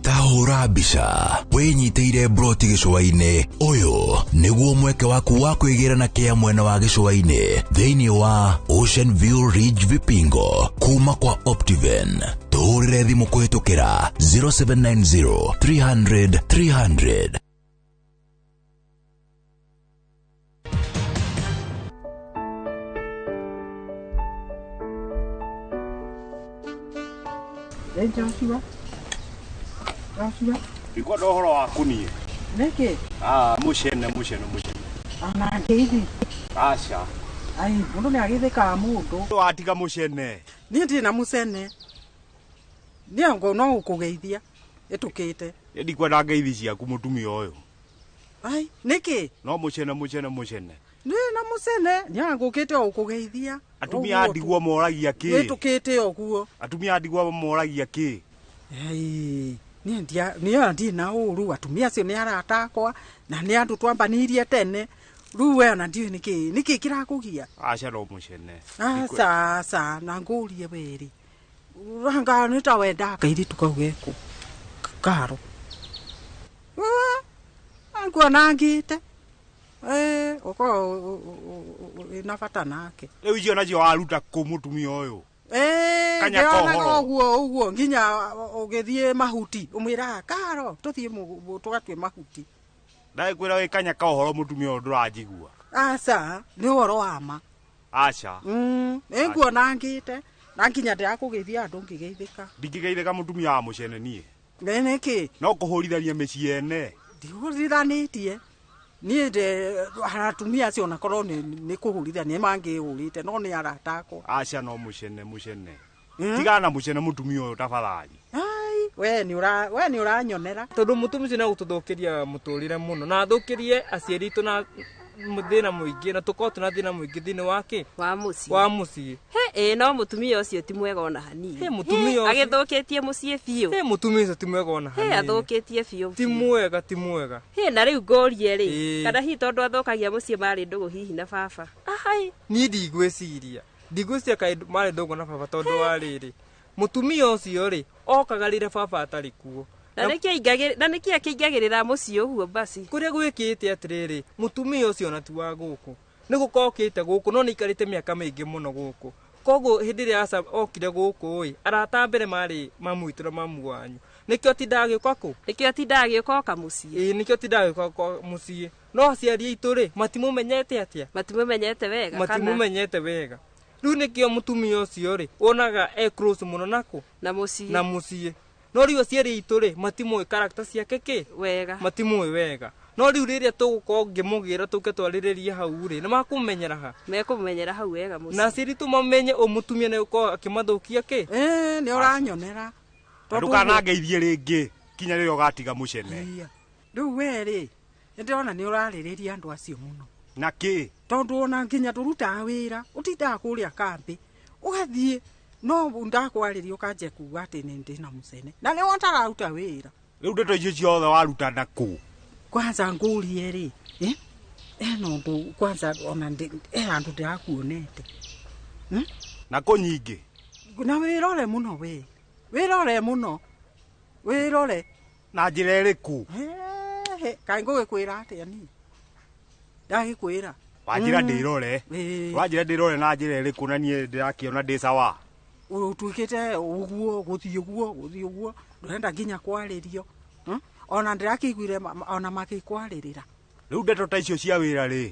Tahũra mbica wĩnyitĩire broti gĩcũa-inĩ. Ũyũ nĩguo mweke waku wa kwĩgĩra na kĩa mwena wa gĩcũa-inĩ thĩinĩ wa Ocean View Ridge Vipingo kuma kwa Optiven. Tũhũrĩre thimũ kũhĩtũkĩra 0790 300 300. Joshua. Joshua. Ndikwenda ũhoro waku niĩ. Nĩkĩ? Ah, mũcene mũcene mũcene. Ona ngeithi. Aca. Ai, mũndũ nĩ agĩthĩkaga mũndũ. Watiga mũcene. Niĩ ndirĩ na mũcene. Niĩ ngo no gũkũgeithia ĩtũkĩte. Niĩ ndikwenda ngeithi ciaku mũtumia ũyũ. Ai, nĩkĩ? No mũcene mũcene mũcene. Niĩ na mũcene, niĩ ngũkĩte o gũkũgeithia. Atumia a ndigwa moragia kĩ? Ĩtũkĩte ũguo. Atumia a ndigwa moragia kĩ? Ei, niĩ ndia niĩ ndirĩ na ũru, atumia acio nĩ arata akwa na nĩ andũ twambanirie tene. Rĩu we ona ndiũĩ nĩkĩ nĩkĩ kĩrakũgia. Aca no mũcene. Aca aca na ngũrie werĩ. Ranga nĩ ta wenda kairĩtu kau geku. Karo. Nguona ngĩte. Ũkorwo wĩna bata nake. Rĩu icio nacio waruta kũ mũtumia ũyũ? Ndĩronaga ũguo ũguo nginya ũgĩthiĩ mahuti ũmwĩraga Karo tũthiĩ tũgatue mahuti. Ndagĩkwĩra wĩ kanya ka ũhoro mũtumia ũyũ ndũranjigua. Aca nĩ ũhoro wa ma. Aca. Nĩ nguona ngĩte na nginya ndĩrakũgeithia andũ ngĩgeithĩka. Ndingĩgeithĩka mũtumia wa mũcene niĩ. Nĩkĩ? No kũhũrithania mĩciĩ ene. Ndihũrithanĩtie. Niĩ nde atumia acio onakorwo nĩ kũhũrithania nĩ mangĩhũrĩte no nĩ arata akwa. Aca no mũcene mũcene. Tigana na mũcene mũtumia ũyũ tafadhali. Ai, we nĩ ũra we nĩ ũranyonera. Tondũ mũtumia ũcio nĩegũtũthũkĩria mũtũrĩre mũno na athũkĩrie aciari aitũ na thĩna mũingĩ na tũkorwo twĩna thĩna mũingĩ thĩinĩ wa kĩ wa mũciĩ wa mũciĩ. He ĩ no mũtumia ũcio ti mwega ona hanini. He mũtumia ũcio agĩthũkĩtie mũciĩ biũ. He mũtumia ũcio ti mwega ona He hanini. athũkĩtie biũ. Ti mwega ti mwega. He na rĩu ngũrie rĩ Ĩĩ. kana hihi tondũ athũkagia mũciĩ marĩ ndũgũ hihi na baba. Ahai. Niĩ ndigwĩciria ndigwĩciria kaĩ marĩ ndũgũ na baba tondũ wa rĩrĩ mũtumia ũcio rĩ okaga rĩrĩa baba atarĩ kuo. Na nĩkĩ akĩingagĩrĩra mũciĩ ũguo basi? Kũrĩa gwĩkĩte atĩrĩrĩ mũtumia ũcio ona ti wa gũkũ nĩ gũka okĩte gũkũ no nĩ aikarĩte mĩaka mĩingĩ mũno gũkũ koguo hĩndĩ ĩrĩa aca okire gũkũ ĩ arata a mbere marĩ mamu witũ na mamu wanyu nĩkĩo atindaga agĩũka kũ nĩkĩo atindaga agĩũka oka mũciĩ ĩĩ nĩkĩo atindaga agĩũka kwa mũciĩ no aciari aitũ rĩ matimũmenyete atĩa matimũmenyete wega kana matimũmenyete wega rĩu nĩkĩo mũtumia ũcio rĩ wonaga e close mũno nakũ na mũciĩ na mũciĩ no rĩu aciari aitũ rĩ matimũĩ character ciake kĩ wega matimũĩ wega no rĩu rĩrĩa tũgũkorwo ngĩmũgĩra tũke twarĩrĩrie hau rĩ nĩ makũmenyera ha mekũmenyera hau wega mũciĩ na aciari aitũ mamenye ũ mũtumia nĩ gũkorwo akĩmathũkia kĩ nĩ ũranyonera Na ndũkanangeithie rĩngĩ kinya rĩrĩa ũgatiga mũcene. Rĩu we rĩ nĩ ndĩrona nĩ ũrarĩrĩria andũ acio mũno Na kĩ? tondũ ona nginya ndũrutaga wĩra ũtindaga kũrĩa kambĩ ũgathiĩ no ndakwarĩria ũkanjia kuga atĩ nĩ ndĩ na mũcene na nĩ wotararuta wĩra. Rĩu ndeto icio ciothe waruta na kũ? Kwanza ngũrie rĩ ena ũndũ kwanza ona he handũ ndĩrakuonete Na kũ nyingĩ? Na wĩrore mũno we wĩrore mũno wĩrore. Na njĩra ĩrĩkũ? Kaĩ ngũgĩkwĩra atĩa niĩ ndagĩkwĩra Wanjĩra ndĩrore wanjĩra ndĩrore na njĩra ĩrĩkũ na niĩ ndĩrakĩona ndĩ sawa. Ũtuĩkĩte ũguo gũthiĩ ũguo gũthiĩ ũguo ndũrenda nginya kwarĩrio ona ndĩrakĩiguire ona makĩkwarĩrĩra. Rĩu ndeto ta icio cia wĩra rĩ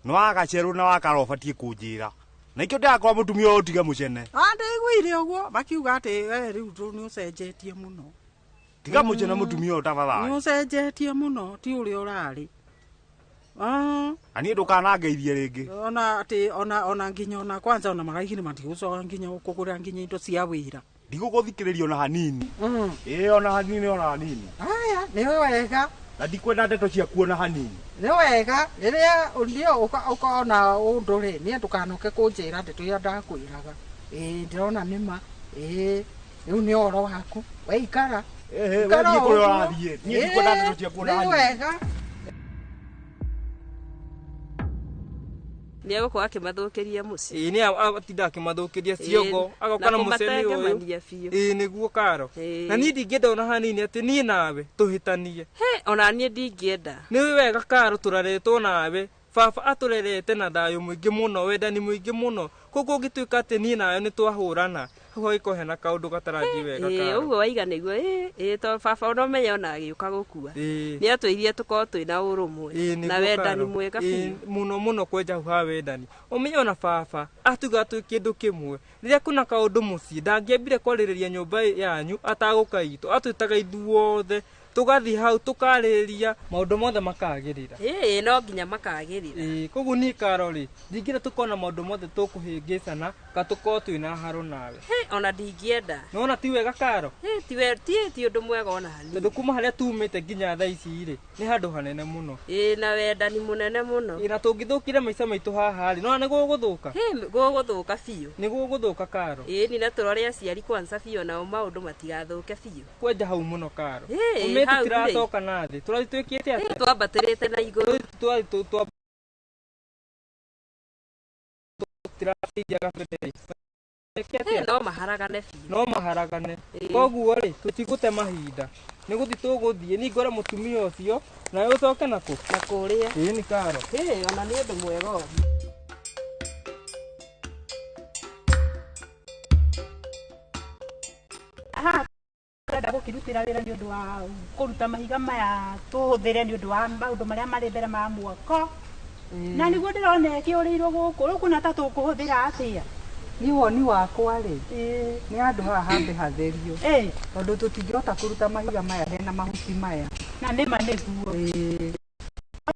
nĩ wagacerũ na wakara ũbatiĩ kũnjĩra na ikĩo ndĩrakora mũtumia ũyũ ũtige mũcene. Ndĩiguire ũguo makiuga atĩ we rĩu nĩ ũcenjetie mũno. Tiga mũcene mũtumia ũyũ tafadhali. Nĩ ũcenjetie mũno ti ũrĩa ũrarĩ. Na niĩ ndũkanangeithie rĩngĩ. Ona atĩ ona nginya ona kwanza ona maraigire matigũcoka nginya kũgũra nginya indo cia wĩra. Ndigũgũthikĩrĩria ona hanini. Ĩĩ ona hanini ona hanini. Aya nĩ wega. Na ndikwenda ndeto ciaku ona hanini. Nĩ wega rĩrĩa ndio ũkona ũndũ rĩ niĩ ndũkanoke kũnjĩra ndeto iria ndakwĩraga. Ĩĩ ndĩrona nĩ ma. Ĩĩ rĩu nĩ ũhoro waku. We ikara. We thiĩ kũrĩa ũrathiĩ. Niĩ ndikwenda ndeto ciaku ona hanini. Nĩ wega. Nĩ egũkorwo akĩmathũkĩria mũciĩ. Ĩĩ nĩ atinda akĩmathũkĩria ciongo agoka na mũcene ũyũ. Ĩĩ nĩguo Karo. Na niĩ ndingĩenda ona hanini atĩ niĩ nawe tũhĩtanie. He ona niĩ ndingĩenda. Nĩ ũĩ wega Karo tũraretwo nawe baba atũrerete na thayũ mũingĩ mũno wendani mũingĩ mũno koguo ũngĩtuĩka atĩ niĩ nawe nĩ twahũrana hau hagĩkorwo hena kaũndũ gatarathiĩ wega Karo. Ũguo waiga nĩguo ĩĩ tondũ baba ona ũmenye ona agĩũka gũkua nĩ atwĩrire tũkorwo twĩna ũrũmwe na wendani mwega biũ mũno mũno kwenja hau ha wendani ũmenye ona baba atuga twĩ kĩndũ kĩmwe rĩrĩa kwĩna kaũndũ mũciĩ ndangĩambire kwarĩrĩria nyũmba yanyu atagũka itũ atwĩtaga ithuothe tũgathiĩ hau tũkarĩrĩria maũndũ mothe makagĩrĩra. Ĩĩ no nginya makagĩrĩra. Ĩĩ koguo niĩ Karo rĩ ndingĩenda tũkorwo na maũndũ mothe tũkũhĩngĩcana ka tũkorwo twĩna haro nawe. He ona ndingĩenda. Nĩwona ti wega Karo? He ti ũndũ mwega ona hanini. Tondũ kuma harĩa tumĩte nginya thaa ici rĩ nĩ handũ hanene mũno. Ĩĩ na wendani mũnene mũno. Ĩĩ na tũngĩthũkire maica maitũ haha rĩ nĩwona nĩ gũgũthũka? He gũgũthũka biũ. Nĩ gũgũthũka Karo. Ĩĩ ni na tũrore aciari kwanza biũ nao maũndũ matigathũke biũ. Kwenja hau mũno Karo. Ĩĩ hau tũtiracoka na thĩ tũrathiĩ twĩkĩte atĩa? Twambatĩrĩte na igũrũ. No maharagane biũ. No maharagane. Koguo rĩ tũtigũte mahinda nĩ gũthiĩ tũgũthiĩ niĩ ngore mũtumia ũcio nawe ũcoke nakũ? Na kũrĩa. Ĩĩ nĩ Karo. Ĩĩ ona nĩ ũndũ mwega ũguo. Haha ndĩrenda gũkĩrutĩra wĩra nĩ ũndũ wa kũruta mahiga maya tũhũthĩre nĩ ũndũ wa maũndũ marĩa marĩ mbere ma mwako. Na nĩguo ndĩrona ĩkĩũrĩirwo gũkũ rĩu kuona ta tũkũhũthĩra atĩa? Niĩ woni wakwa rĩ nĩ handũ haha hambe hatherio tondũ tũtingĩhota kũruta mahiga maya hena mahuti maya. Na nĩma nĩguo.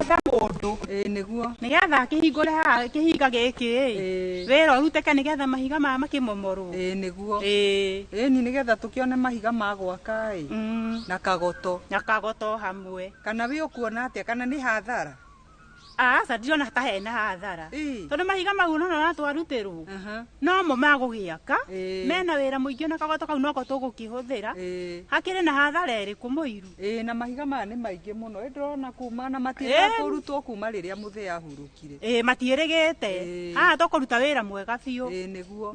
Etha mũndũ Mũirũ. Ĩĩ nĩguo. Nĩgetha akĩhingũre haha kĩhinga gĩkĩ ĩ. Wĩra ũrutĩke nĩgetha mahiga maya makĩmomorwo. Ĩĩ nĩguo. Ĩĩ. Ĩni nĩgetha tũkĩone mahiga ma gwaka ĩ. Na kagoto. Na kagoto hamwe. Kana wĩ ũkuona atĩa kana nĩ hathara? Aca ndirona ta hena hathara. Tondũ mahiga mau nona twarutĩrwo. No mo magũgĩaka. Mena wĩra mũingĩ na kagoto kau noko tũgũkĩhũthĩra. Hakĩrĩ na hathara ĩrĩkũ mũiru? Ĩĩ na mahiga maya nĩ maingĩ mũno. Ĩ ndĩrona kuma na matiĩrĩga kũrutwo kuma rĩrĩa mũthee ahurũkire. Ĩĩ matiĩrĩgĩte. Haha tũkũruta wĩra mwega biũ. Ĩĩ nĩguo.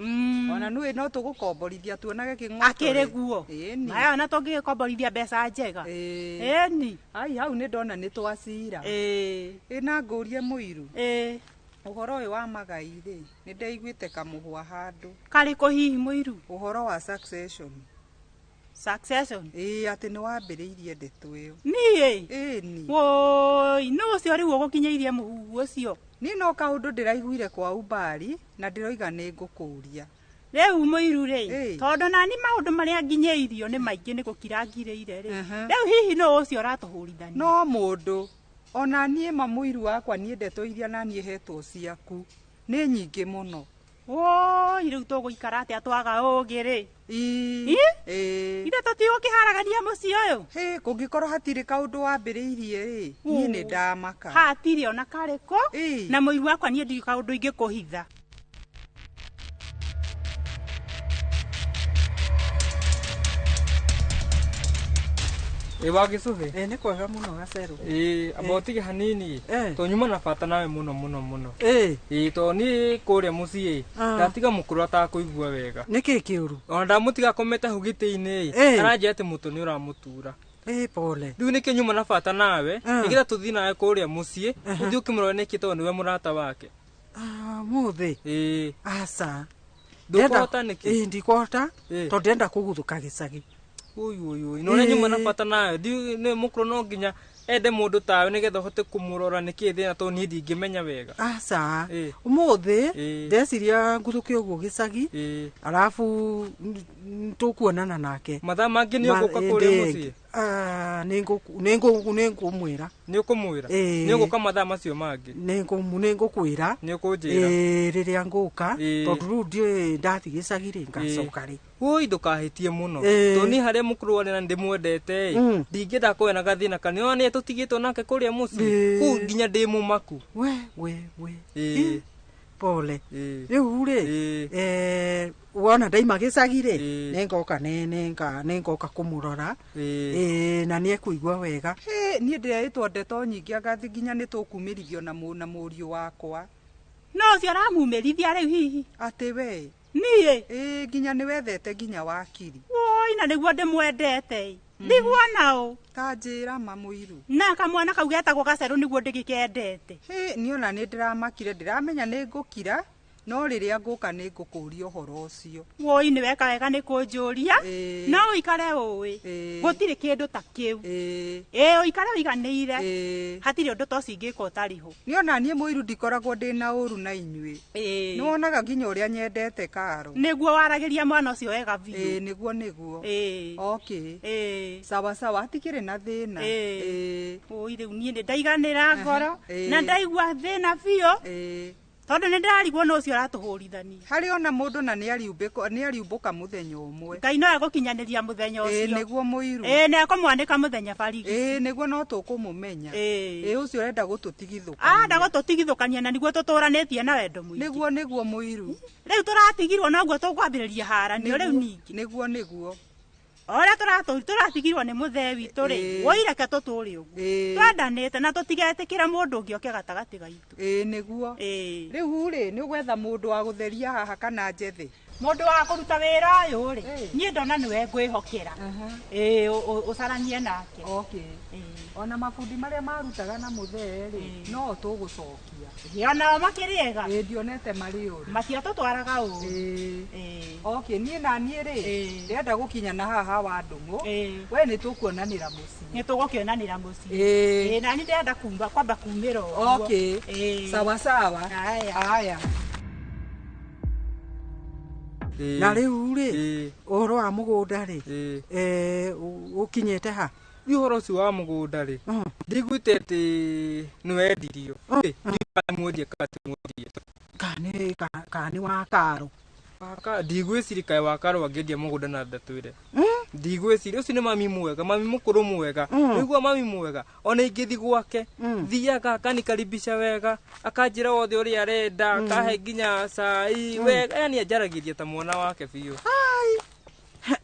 Ona nũĩ no tũgũkomborithia tuonage kĩng'otore. Akĩrĩ guo. Ĩni. Maya ona tũngĩgĩkomborithia mbeca njega. Ĩni. Ai hau nĩ ndona nĩ twacira. Ĩĩ. Ĩ na ngũrie mũiru. Ĩĩ. Ũhoro ũyũ wa magai rĩ, nĩ ndaiguĩte kamũhwa handũ. Karĩkũ hihi mũiru? Ũhoro wa succession. Succession? Ĩĩ atĩ nĩ wambĩrĩirie ndeto ĩyo. Niĩ? Ĩni. Woi, nũ ũcio rĩu ũgũkinyĩirie mũhuhu ũcio? Niĩ no kaũndũ ndĩraiguire kwa umbari na ndĩroiga nĩ ngũkũria. Rĩu mũiru rĩ, tondũ nani maũndũ marĩa nginyĩirio nĩ maingĩ nĩ gũkira ngirĩire rĩ. Rĩu hihi nũ ũcio ũratũhũrithania? No mũndũ. Ona niĩ ma mũiru wakwa niĩ ndeto iria naniĩ hetwo ciaku nĩ nyingĩ mũno. Woi, rĩu tũgũikara atĩa twaga ũgĩ rĩ? Ĩĩ. Ithe tũtigũkĩharagania mũciĩ ũyũ? Hĩ, kũngĩkorwo hatirĩ kaũndũ wambĩrĩirie rĩ, niĩ nĩ ndamaka. Hatirĩ ona karĩkũ, na mũiru wakwa niĩ ndirĩ kaũndũ ingĩkũhitha. Ĩ wa gĩcũhĩ. Ĩ nĩ kwega mũno gacerũ. Ĩ amba ũtige hanini to nyuma na bata nawe mũno mũno mũno. Ĩ. Ĩ to niĩ kũrĩa mũciĩ Ah. ndatiga mũkũrũ atakũigua wega. Nĩkĩ kĩũru? Ona ndamũtiga akomete hau gĩtĩ-inĩ Ĩ. aranjĩra atĩ mũtwe nĩ ũramũtura. Ĩ pole. Rĩu nĩkĩo nyuma na bata nawe Ah. nĩgetha tũthiĩ nawe kũrĩa mũciĩ ũthiĩ ũkĩmũrore nĩkĩ tondũ nĩwe mũrata wake. Ah, mũthĩ. Ĩ. Aca. Ndũkũhota nĩkĩ? Ĩ ndikũhota Ĩ. tondũ ndĩrenda kũguthũka gĩcagi. Ũyũ ũyũ ũyũ. Na ũrĩa nyuma na bata nawe nĩ mũkũrũ no nginya ende mũndũ tawe nĩgetha ũhote kũmũrora nĩkĩ thĩna tondũ niĩ ndingĩmenya wega. Aca. Ĩ. Ũmũthĩ Ĩ. ndeciria nguthũke ũguo gĩcagi Ĩ. arabu tũkuonana nake. Mathaa mangĩ nĩ ũgũka kũrĩa mũciĩ? Nĩ ngũmwĩra. Nĩ ũkũmwĩra? Ĩ. Nĩ ũgũka mathaa macio mangĩ? Nĩ ngũkwĩra. Nĩ ũkũnjĩra? Ĩ rĩrĩa ngũka Ĩ. tondũ rĩu ndiũĩ ndathiĩ gĩcagi rĩ ngacoka rĩ. Woi ndũkahĩtie mũno Ĩ. tondũ niĩ harĩa mũkũrũ arĩ na ndĩmwendete ĩ ndingĩenda kũgĩa na gathĩna kana nĩwona nĩwe tũtigĩtwo nake kũrĩa mũciĩ Ĩ. kũu nginya ndĩ mũmaku. We we we. Ĩ. Pole. Ĩ. Rĩu rĩ wona ndaima gĩcagi rĩ nĩ ngoka nĩ ngoka kũmũrora ĩ na nĩ ekũigua wega. Hĩ, niĩ ndĩreĩtwo ndeto nyingĩ angathi nginya nĩ tũkumĩrithio na mũriũ wakwa. No ũcio ũramumĩrithia rĩu hihi? Atĩ we. Niĩ? Ĩ nginya nĩ wethete nginya wakiri. Woi, na nĩguo ndĩmwendete. Ndigua nao. Ta njĩra ma mũiru. Na kamwana kau getagwo gacerũ nĩguo ndĩgĩkendete. Hĩ, niĩ ona nĩ ndĩramakire ndĩramenya nĩ ngũkira no rĩrĩa ngũka nĩ ngũkũria ũhoro ũcio. Woi nĩ weka wega nĩ kũnjũria. No ũikare ũĩ. Gũtirĩ kĩndũ ta kĩu. Ĩ ũikare ũiganĩire. Hatirĩ ũndũ ta ũcio ingĩka ũtarĩ ho. Niĩ ona niĩ mũiru ndikoragwo ndĩna ũru na inyuĩ. Ĩ. Nĩ wonaga nginya ũrĩa nyendete Karo. Nĩguo waragĩria mwana ũcio wega biũ. Ĩ nĩguo nĩguo. Ĩ. Okay. Ĩ. Sawa sawa hatikĩrĩ na thĩna. Ĩ. Oi rĩu niĩ nĩ ndaiganĩra ngoro Ĩ. na ndaigua thĩna biũ. Ĩ. Tondũ nĩ ndĩrarigwo nũ ũcio ũratũhũrithania. Harĩ ona mũndũ na nĩ ariumbũka mũthenya ũmwe. Ngai no egũkinyanĩria mũthenya Ĩ ũcio. nĩguo mũiru. Ĩ nĩ ekũmwanĩka mũthenya barigi. Ĩ nĩguo no tũkũmũmenya. Ĩ. Ĩ ũcio ũrenda gũtũtigithũkania. Anda gũtũtigithũkania na nĩguo tũtũranĩtie na wendo mũingĩ. Nĩguo nĩguo mũiru. Rĩu tũratigirwo noguo tũkwambĩrĩria haranio rĩu ningĩ. Nĩguo nĩguo. Ũrĩa tũratigirwo nĩ mũthee witũ rĩ, woi reke tũtũre ũguo. Twendanĩte na tũtigetĩkĩra mũndũ ũngĩ oke gatagatĩ gaitũ. Ĩ nĩguo. Rĩu rĩ nĩ ũgwetha mũndũ wa gũtheria haha kana njethe? Mũndũ wa kũruta wĩra ũyũ rĩ, niĩ ndona nĩwe ngwĩhokera. Ĩ ũcaranie nake. Okay. Ona mabundi marĩa marutaga na mũthee rĩ, no tũgũcokia. Ĩ onao makĩrĩ ega. Ĩ ndionete marĩ ũru. Matiatũtwaraga ũru. Ĩ. Okay, niĩ na niĩ rĩ, ndĩrenda gũkinya na haha wa Ndũng'ũ. We nĩ tũkuonanĩra mũciĩ. Nĩ tũgũkĩonanĩra mũciĩ. Ĩ. Ĩ na niĩ ndĩrenda kwamba kumĩra ũguo. Okay. Ĩ. Sawa sawa. Haya. Haya. Na rĩu rĩ ũhoro wa mũgũnda rĩ ũkinyĩte ha? Rĩu ũhoro ũcio wa mũgũnda rĩ, ndiguĩte atĩ nĩ wendirio. Ndiũĩ kana ti mwendia. Kana nĩ wa karo. Ndigwĩciria kaĩ wa karo angĩendia mũgũnda na ndatwĩre. Ndigwĩciria ũcio nĩ mami mwega, mami mũkũrũ mwega. Nĩguo mami mwega, ona ingĩthiĩ gwake, thiaga akanikaribisha wega, akanjĩra wothe ũrĩa arenda, akahe nginya cai, wega, yani anjaragĩria ta mwana wake biũ.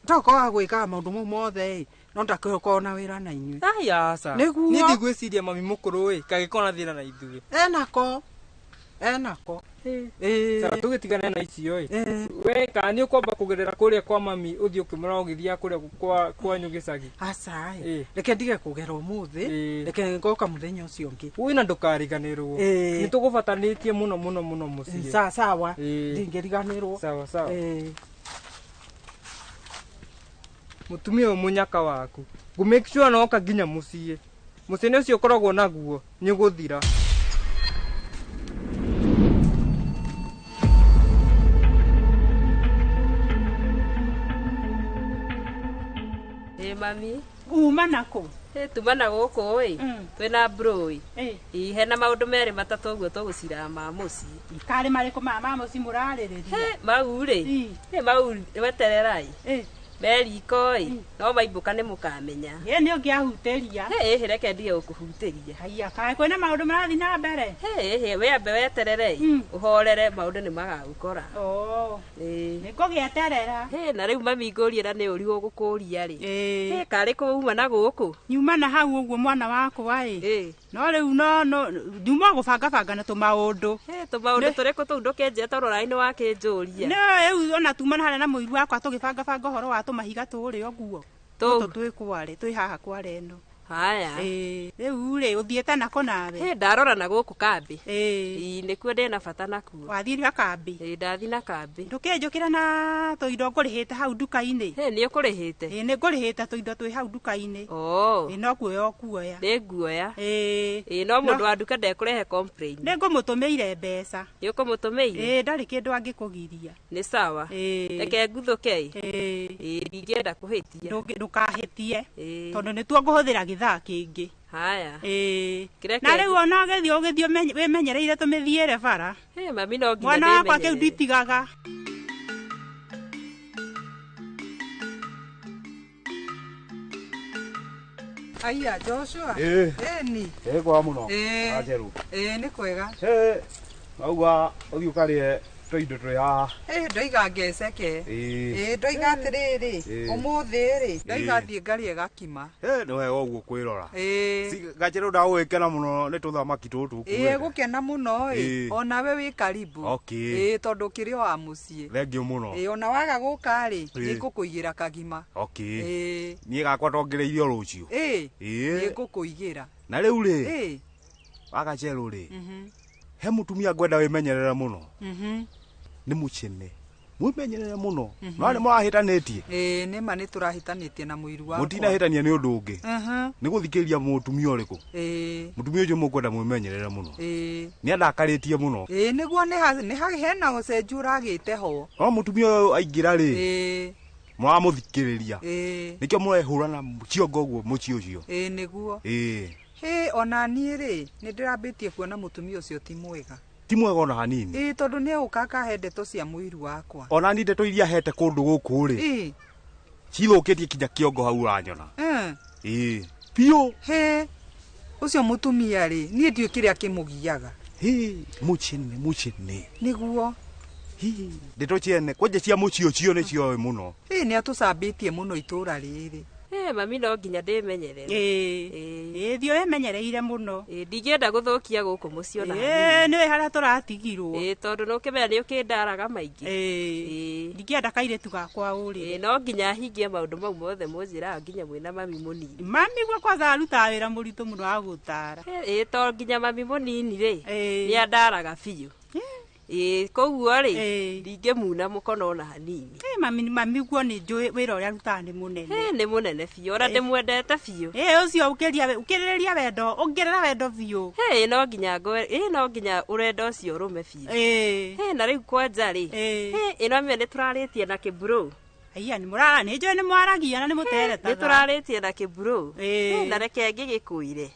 Tokorwo wa gwĩkaga maũndũ mau mothe ĩ, no ndakĩkorwo na wĩra na inyuĩ. Ai aca. Nĩguo. Niĩ ndigwĩciria mami mũkũrũ ĩ, kangĩkorwo na thĩna na ithuĩ. Enako. Enako. Sawa, tũgĩtigane na icio ĩ. We kana nĩ ũkwamba kũgerera kũrĩa kwa mami ũthiĩ ũkĩmũra ũgĩthiaga kũrĩa kwanyu gĩcagi. Aca ĩ. Reke ndige kũgera ũmũthĩ, reke ngoka mũthenya ũcio ũngĩ. Wĩ na ndũkariganĩrwo. Nĩ tũgũbatanĩtie mũno mũno mũno mũciĩ. Sawa sawa. Ndingĩriganĩrwo. Sawa sawa. Mũtumia ũyũ mũnyaka waku. Ngũ make sure noka nginya mũciĩ. Mũciĩ ũcio ũkoragwo naguo nĩ ũgũthira. Mami uma nako tuma na gũkũ ĩ twĩna bro ĩ hena maũndũ merĩ matatũ ũguo tũgũciraga ma mũciĩ. Karĩ marĩkũ ma mũciĩ mũrarĩrĩria? Mau rĩ, mau wetererai me riko ĩ, no maimbũka nĩ mũkamenya. Ĩ nĩ ũngĩahutĩria. Ĩ reke ndige gũkũhutĩria. Haiya, kaĩ kwĩna maũndũ marathiĩ na mbere? Ĩ we ambe weterere ũhorere maũndũ nĩ magagũkora. Nĩ ngũgĩeterera. Na rĩu mami ngũrie na nĩ ũri ũgũkũria rĩ. Karĩ kũ uma na gũkũ? Nyuma na hau ũguo mwana wakwa ĩ. No rĩu no nyuma gũbangabanga na tũmaũndũ. Tũmaũndũ tũrĩkũ tũu ndũkĩnjĩra tondũ ona nĩ wakĩnjũria. Nĩ rĩu ona tuma na harĩa na mũiru wakwa tũgĩbangabanga ũhoro wa tũmahiga tũrĩa ũguo. Tũtũ twĩ kware, twĩ haha kware ĩno. Haya. Rĩu rĩ ũthiĩte nako nawe? Ndarora na gũkũ kambĩ. Nĩkuo ndĩna bata nakuo. Wathiĩ na kambĩ? Ndathiĩ na kambĩ. Ndũkĩnjũkĩra na tũindo ngũrĩhĩte hau nduka-inĩ? Nĩ ũkũrĩhĩte? Nĩ ngũrĩhĩte tũindo twĩ hau nduka-inĩ. No kuoya ũkuoya. Nĩ nguoya. No mũndũ wa nduka ndekũrehe complain. Nĩ ngũmũtũmĩire mbeca. Nĩ ũkũmũtũmĩire? Ndarĩ kĩndũ angĩkũgiria. Nĩ sawa. Reke nguthũke ĩ. Ndingĩenda kũhĩtia. Ndũkahĩtie. Tondũ nĩtuo ngũhũthĩra gĩthaa kĩngĩ. Haya. Na rĩu ona ũgĩthiĩ ũgĩthiĩ wĩmenyereire tũmĩthiĩre bara. Mami no nginya mwana wakwa kĩu nditigaga. Aya Joshua. Ĩni. Kwa mũno. Acheru. Nĩ kwega. Auga ũthiĩ ũkarĩe tũindo twĩ haha. Ndoiga ngeceke. Ndoiga atĩrĩrĩ, ũmũthĩ rĩ, ndoiga thiĩ ngarĩe gakima. Nĩ wega ũguo kwĩrora. Gacherũ ndagũgĩkena mũno nĩ tũthamaki tũtũ ũkuĩte. Gũkena mũno ĩ, onawe wĩ karibu. Tondũ ũkĩrĩ o wa mũciĩ. Thengiũ mũno. Ona waga gũka rĩ, nĩ ngũkũigĩra kagima. Niĩ gakwa tongereirio rũciũ. Nĩ ngũkũigĩra. Na rĩu rĩ, wa Gacherũ rĩ, he mũtumia ngwenda wĩmenyerere mũno. Nĩ mũcene. Mwĩmenyerere mũno. No nĩ mũrahĩtanĩtie. Nĩ ma nĩ tũrahĩtanĩtie na mũiru wakwa. Mũtinahĩtania nĩ ũndũ ũngĩ. Nĩ gũthikĩrĩria mũtumia ũrĩkũ. Mũtumia ũcio mũkwenda mwĩmenyerere mũno. Nĩ andakarĩtie mũno. Nĩguo nĩ hena ũcenjio ũragĩte ho. No mũtumia ũyũ aingĩra rĩ, mũramũthikĩrĩria. Nĩkĩo mũrehũrana ciongo ũguo mũciĩ ũcio. Nĩguo. Ona niĩ rĩ, nĩ ndĩrambĩtie kuona mũtumia ũcio ti mwega. Ti mwega ona hanini. Tondũ nĩ egũka akahe ndeto cia mũiru wakwa. Ona ni ndeto iria hete kũndũ gũkũ rĩ, cithũkĩtie kinya kĩongo hau ũranyona. Biũ. Ũcio mũtumia rĩ, niĩ ndiũĩ kĩrĩa kĩmũgiaga. Mũcene mũcene. Nĩguo. Ndeto ciene kwanja cia mũciĩ ũcio nĩ cioĩ mũno. Nĩ atũcambĩtie mũno itũra rĩrĩ. Mami no nginya ndĩmenyerere. Thiĩ wĩmenyereire mũno. Ndingĩenda gũthũkia gũkũ mũciĩ ona hanini. Nĩũĩ harĩa tũratigirwo. Tondũ nĩũkĩmenya nĩũkĩndaraga maingĩ. Ndingĩenda kairĩtu gakwa ũrĩre. No nginya hingie maũndũ mau mothe mũnjĩraga nginya mwĩna mami mũnini. Mami guo kwanza arutaga wĩra mũritũ mũno wa gũtara. To nginya mami mũnini rĩ, nĩ andaraga biũ. Koguo rĩ, ndingĩmuna mũkono ona hanini. Mami guo nĩ njũĩ wĩra ũrĩa arutaga nĩ mũnene. Nĩ mũnene biũ, ona ndĩmwendete biũ. Ũcio ũkĩrĩrĩria wendo, ongerera wendo biũ. No nginya no nginya ũrendo ũcio ũrũme biũ. Na rĩu kwanja rĩ, ĩno mĩo nĩ tũrarĩtie na kĩbro. Aya nĩ mũrara nĩ njũĩ nĩ mwaragia na nĩ mũteretaga. Nĩ tũrarĩtie na kĩburu. Na reke ngĩgĩkũire.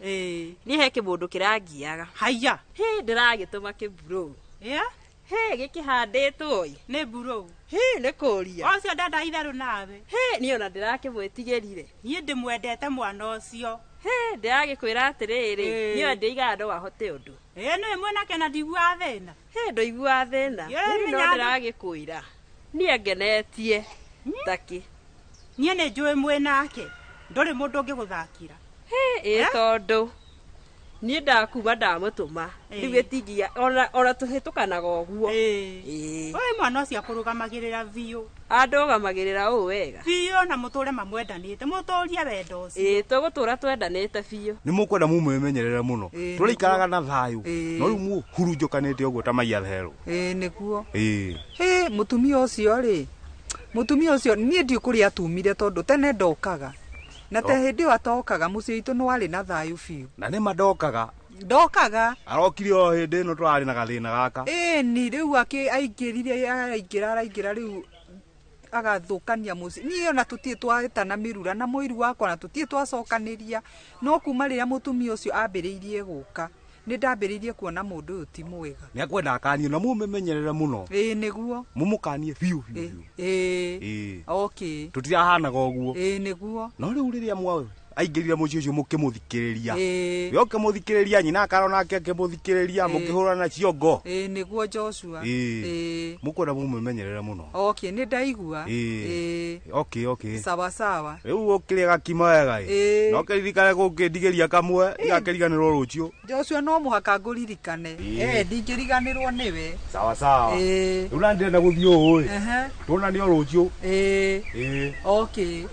Niĩ he kĩmũndũ kĩrangiaga. Haya. Hĩ ndĩragĩtũma kĩburu. Yeah. Hĩ gĩkĩhandĩtwo ĩ. Nĩ mburu. Hĩ nĩ kũria. Ũcio ndenda itherũ nawe. Hĩ niĩ ona ndĩrakĩmwĩtigĩrire. Niĩ ndĩmwendete mwana ũcio. Hĩ ndĩragĩkwĩra atĩrĩrĩ, niĩ ndĩigaga no ahote ũndũ. Ĩ nĩ mwanake na ndiguaga thĩna. Hĩ ndũiguaga thĩna. Niĩ no ndĩragĩkwĩra. Niĩ ngenetie takĩ. Niĩ nĩ njũĩ mwĩnake. Ndũrĩ mũndũ ũngĩgũthakĩra. Hĩ ĩ tondũ niĩ ndakuma ndamũtũma rĩu gĩtingia ona tũhĩtũkanaga ũguo. Ũyũ mwana ũcio akũrũgamagĩrĩra biũ. Andũgamagĩrĩra ũũ wega biũ na mũtũre mamwendanĩte mũtũrie wendo ũcio. Ĩĩ tũgũtũra twendanĩte biũ. Nĩ mũkwenda mumĩmenyerere mũno. Tũrĩikaraga na thayũ no rĩu mũhurunjũkanĩte ũguo ta mai atherũ. Ĩĩ nĩguo. Ĩĩ hĩ mũtumia ũcio rĩ, mũtumia ũcio niĩ ndiũ kũrĩa atumire tondũ tene ndokaga. Na te hĩndĩ ĩyo atokaga mũciĩ witũ nĩ warĩ na thayũ biũ. Na nĩ ma ndokaga. Ndokaga. Arokire o hĩndĩ ĩno tũrarĩ na gathĩna gaka. Ĩni rĩu aingĩrire araingĩra rĩu agathũkania mũciĩ. Niĩ ona tũtirĩ twahĩtana mĩrura na mũiru wakwa na tũtirĩ twacokanĩria. No kuma rĩrĩa mũtumia ũcio ambĩrĩirie gũka nĩ ndambĩrĩirie kuona mũndũ ũyũ ti mwega. Nĩ akwenda akanio na mũmĩmenyerere mũno. Ĩĩ nĩguo. Mũmũkanie biũ biũ. Ĩĩ. Okay. Tũtirahanaga ũguo. Ĩĩ nĩguo. No rĩu rĩrĩa mwa aingĩrire mũciĩ ũcio mũkĩmũthikĩrĩria. We ũkĩmũthikĩrĩria nyina akarona ake akĩmũthikĩrĩria mũkĩhũrana ciongo. Ĩĩ nĩguo Joshua. Ĩĩ. Mũkwenda mũmĩmenyerere mũno. Okay nĩ ndaigua. Ĩĩ. Okay okay. Sawa sawa. Rĩu ũkĩrĩa gakima wega ĩ. No kĩririkane gũkĩndigĩria kamwe igakĩriganĩrwo rũciũ. Joshua no mũhaka ngũririkane. Ndingĩriganĩrwo nĩwe. Sawa sawa. Rĩu na ndĩrenda gũthiĩ ũũ ĩ. Tuonane o rũciũ. Ĩĩ. Okay.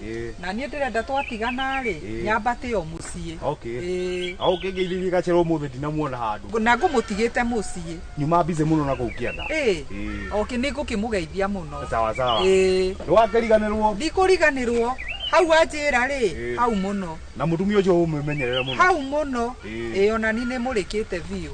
Na niĩ ndĩrenda twatigana rĩ nyambate o mũciĩ. Okay. Au kĩngĩithĩrie gacero ũmũthĩ ndinamuona handũ. Na ngũmũtigĩte mũciĩ. Nyuma busy mũno na kũu kĩanda. Ĩĩ. Okay nĩ ngũkĩmũgeithia mũno. Sawa sawa. Ĩĩ. Ndũgakĩriganĩrwo. Ndikũriganĩrwo. Hau wanjĩra rĩ, hau mũno. Na mũtumia ũcio ũmũmenyerere mũno. Hau mũno. Ĩĩ ona niĩ nĩ mũrĩkĩte biũ.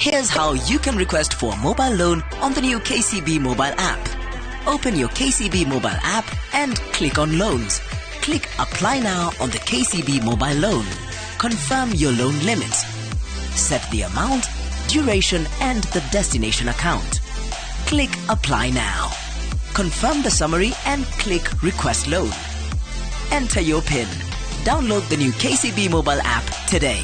Here's how you can request for a mobile loan on the new KCB mobile app. Open your KCB mobile app and click on Loans. Click Apply Now on the KCB mobile loan. Confirm your loan limit. Set the amount, duration and the destination account. Click Apply Now. Confirm the summary and click Request Loan. Enter your PIN. Download the new KCB mobile app today.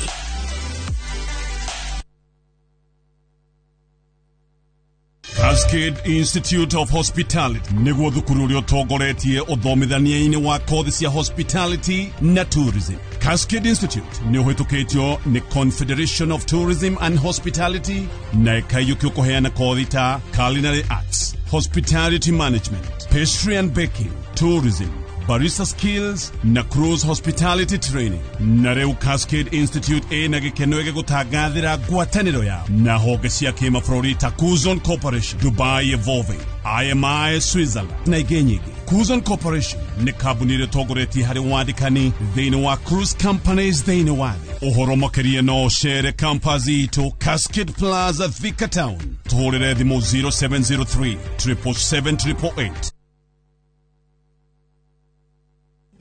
Cascade Institute of Hospitality nĩguo thukuru ũrĩa ũtongoretie ũthomithania-inĩ wa kothi cia hospitality na tourism. Cascade Institute nĩ ũhĩtũkĩtio nĩ Confederation of Tourism and Hospitality na ĩkaiyũkio kũheana kothi ta culinary arts, hospitality management, pastry and baking, tourism, barista skills na cruise hospitality training. Na rĩu Cascade Institute ĩna gĩkeno gĩgũtangathĩra ngwatanĩro yao na honge cia kĩmabũrũri ta Kuzon Corporation, Dubai Evolving, IMI Switzerland na ingĩ nyingĩ. Kuzon Corporation nĩ kambuni ĩrĩa ĩtongoretie harĩ wandĩkani thĩinĩ wa cruise companies thĩinĩ wa thĩ. Ũhoro makĩria no ũcere campus itũ Cascade Plaza, Thika Town. Tũhũrĩre thimũ 0703 777 888.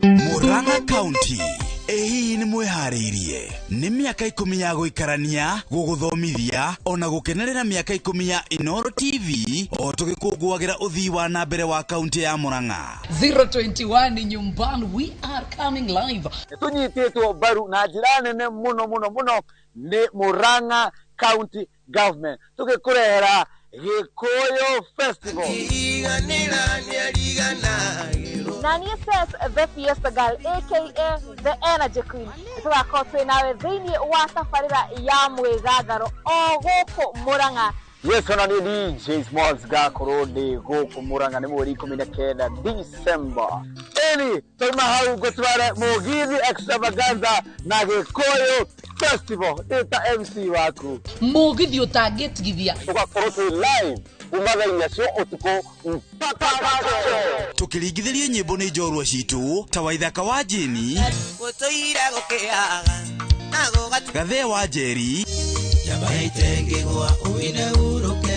Murang'a County ĩ hihi nĩ mwĩharĩirie nĩ mĩaka 10 ya gũikarania gũgũthomithia ona gũkenerera mĩaka 10 ya Inoro TV o tũgĩkũngũagĩra ũthii wa na mbere wa kaunti ya Murang'a. 021 nyumbani, we are coming live. Tũnyitĩtwo mbaru na njĩra nene mũno mũno mũno nĩ Murang'a County Government tũgĩkũrehera Gĩkũyũ Festival. Na niĩ says the Fiesta Girl aka the Energy Queen tũgakorwo twĩ nawe thĩinĩ wa tabarĩra ya mwĩgatharo o gũkũ Murang'a. Yes, ona niĩ DJ Smalls ngakorwo ndĩ gũkũ Murang'a nĩ mweri 19 December. Ĩni twauma hau ngũtware Mũgithi Extravaganza na Gĩkũyũ Festival ndĩ ta MC waku. Mũgithi ũtangĩtigithia. Tũgakorwo twĩ live kuma thaa 4 cia ũtukũ mpaka gakĩo. Tũkĩringithĩrio nyĩmbo nĩ njorua citũ ta Waithaka wa Jeni, Gũtũire gũkĩaga na gũgatu Gathee wa Njeri,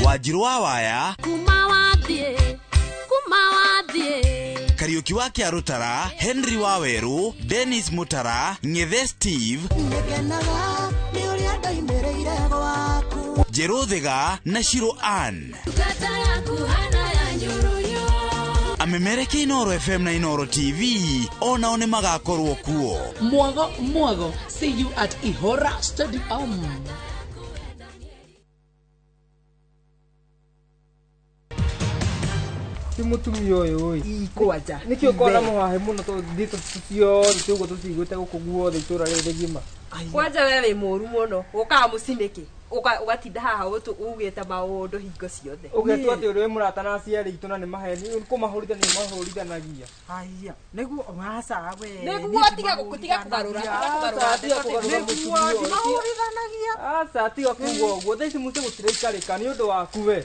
Wanjirũ wa Waya, Kuma wathiĩ, kuma wathiĩ. Kariũki wa Kĩarũtara, Henry wa Werũ, Dennis Mutara, Ng'ethe Steve, Nĩngenaga nĩ ũrĩa ndoimĩrĩire gwaku. Njerũ Thiga na Shiro Ann. Ndungata yaku hana ya nyũrũrio. Amemereke Inoro FM na Inoro TV onao nĩ magakorwo kuo. Mwago mwago, see you at Ihora Stadium. Ti mũtumia ũyũ ĩ Kwanja nĩkĩ ũkona mũhahe mũno tondũ ndeto ciothe tũguo tũciguĩte gũkũ guothe itũra rĩrĩ rĩgima. Kwanja we wĩ mũru mũno ũkaga mũciĩ nĩkĩ ũgatinda haha ugĩte maũndũ hingo ciothe. Ũgetua atĩ ũrĩ wĩ mũrata na aciari aitũ na nĩ maheni kũmahũrithania mahũrithanagia. Haiya nĩguo aca we. Nĩguo tiga tiga kũgarũra tiga kũgarũra Nĩguo ndimahũrithanagia. Aca tiga kuga ũguo thaa ici mũciĩ gũtiraikarĩka nĩ ũndũ waku we.